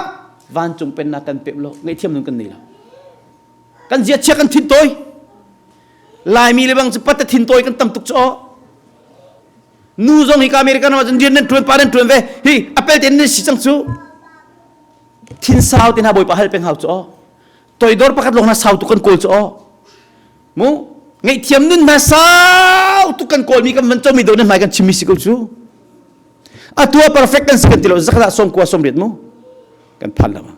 vancung pennak kan pem lo, ngaihthiam nun kan nei lo. Kan ziachia kan thin tawi. Laimi le bang cu pata thin tawi kan tam tuk cu aw. Nu zong hi ka American ah cun rian nan ṭuan pa nan ṭuan ve hi apel te nan si cang cu thin sau te hna bawipa hal peng hau cu aw toidor pakhat lawng hna sau tuk kan kawl cu aw mu ngaihthiam nun hna sau tuk kan kawl mi kan van comi do nan hmai kan chimmi si ko cu atua perfect kan si kan ti lo zakhat som kua som riat mu kan phan lo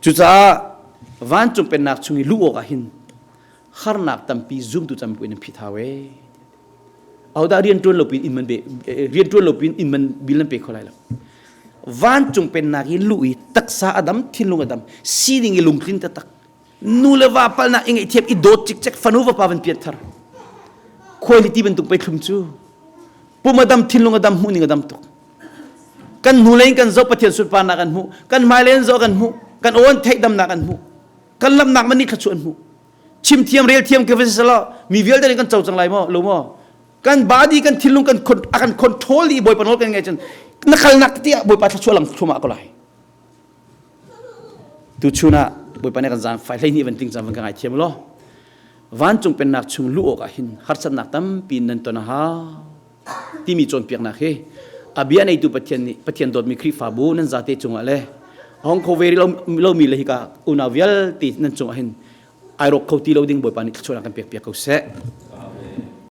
cucaah vancung pennak chung i luh awk ah hin harnak tampi zumtu tampi in phit hau e Ahodah rian ṭuan lo pin inn man be rian ṭuan lo pin inn man bil nan pe kho lai lo. Vancung pennak i luh i taksa a dam thinlung a dam sining i lungtlin taktak nu le va palnak i ngaihthiam i dawt cikcek fanu vapa van pian thar quality bantuk pei thlum cu pum a dam thinlung a dam hmuhning a dam tuk kan hnu lei in kan zoh pathian sunparnak kan hmuh kan hmailei in zoh kan hmuh kan aw an theih damnak kan hmuh kan lamnak man nih thluachuah an hmuh chim thiam rel thiam ke va sala mi vialte nih kan co cang lai maw lo maw kan body kan thinlung kan a kan control i bawipa nawl kan ngai cun na kalnak tiah bawipa thluachuah lang thlumah ko lai tu chun ah bawipa nih kan zang fai hlei ni van ting cang van ka ngai thiam lo vancung pennak chung lu awk ah hin harsatnak tampi nan ton a hau timi cawnpiaknak hi a bia neitu Pathian nih Pathian dawtmi Khrihfabu nan zate cungah le hong kho ve lomi le hika unau vialte nan cungah hin ai rawk kho ti lo ding Bawipa nih thluachuahnak kan pek piak ko seh.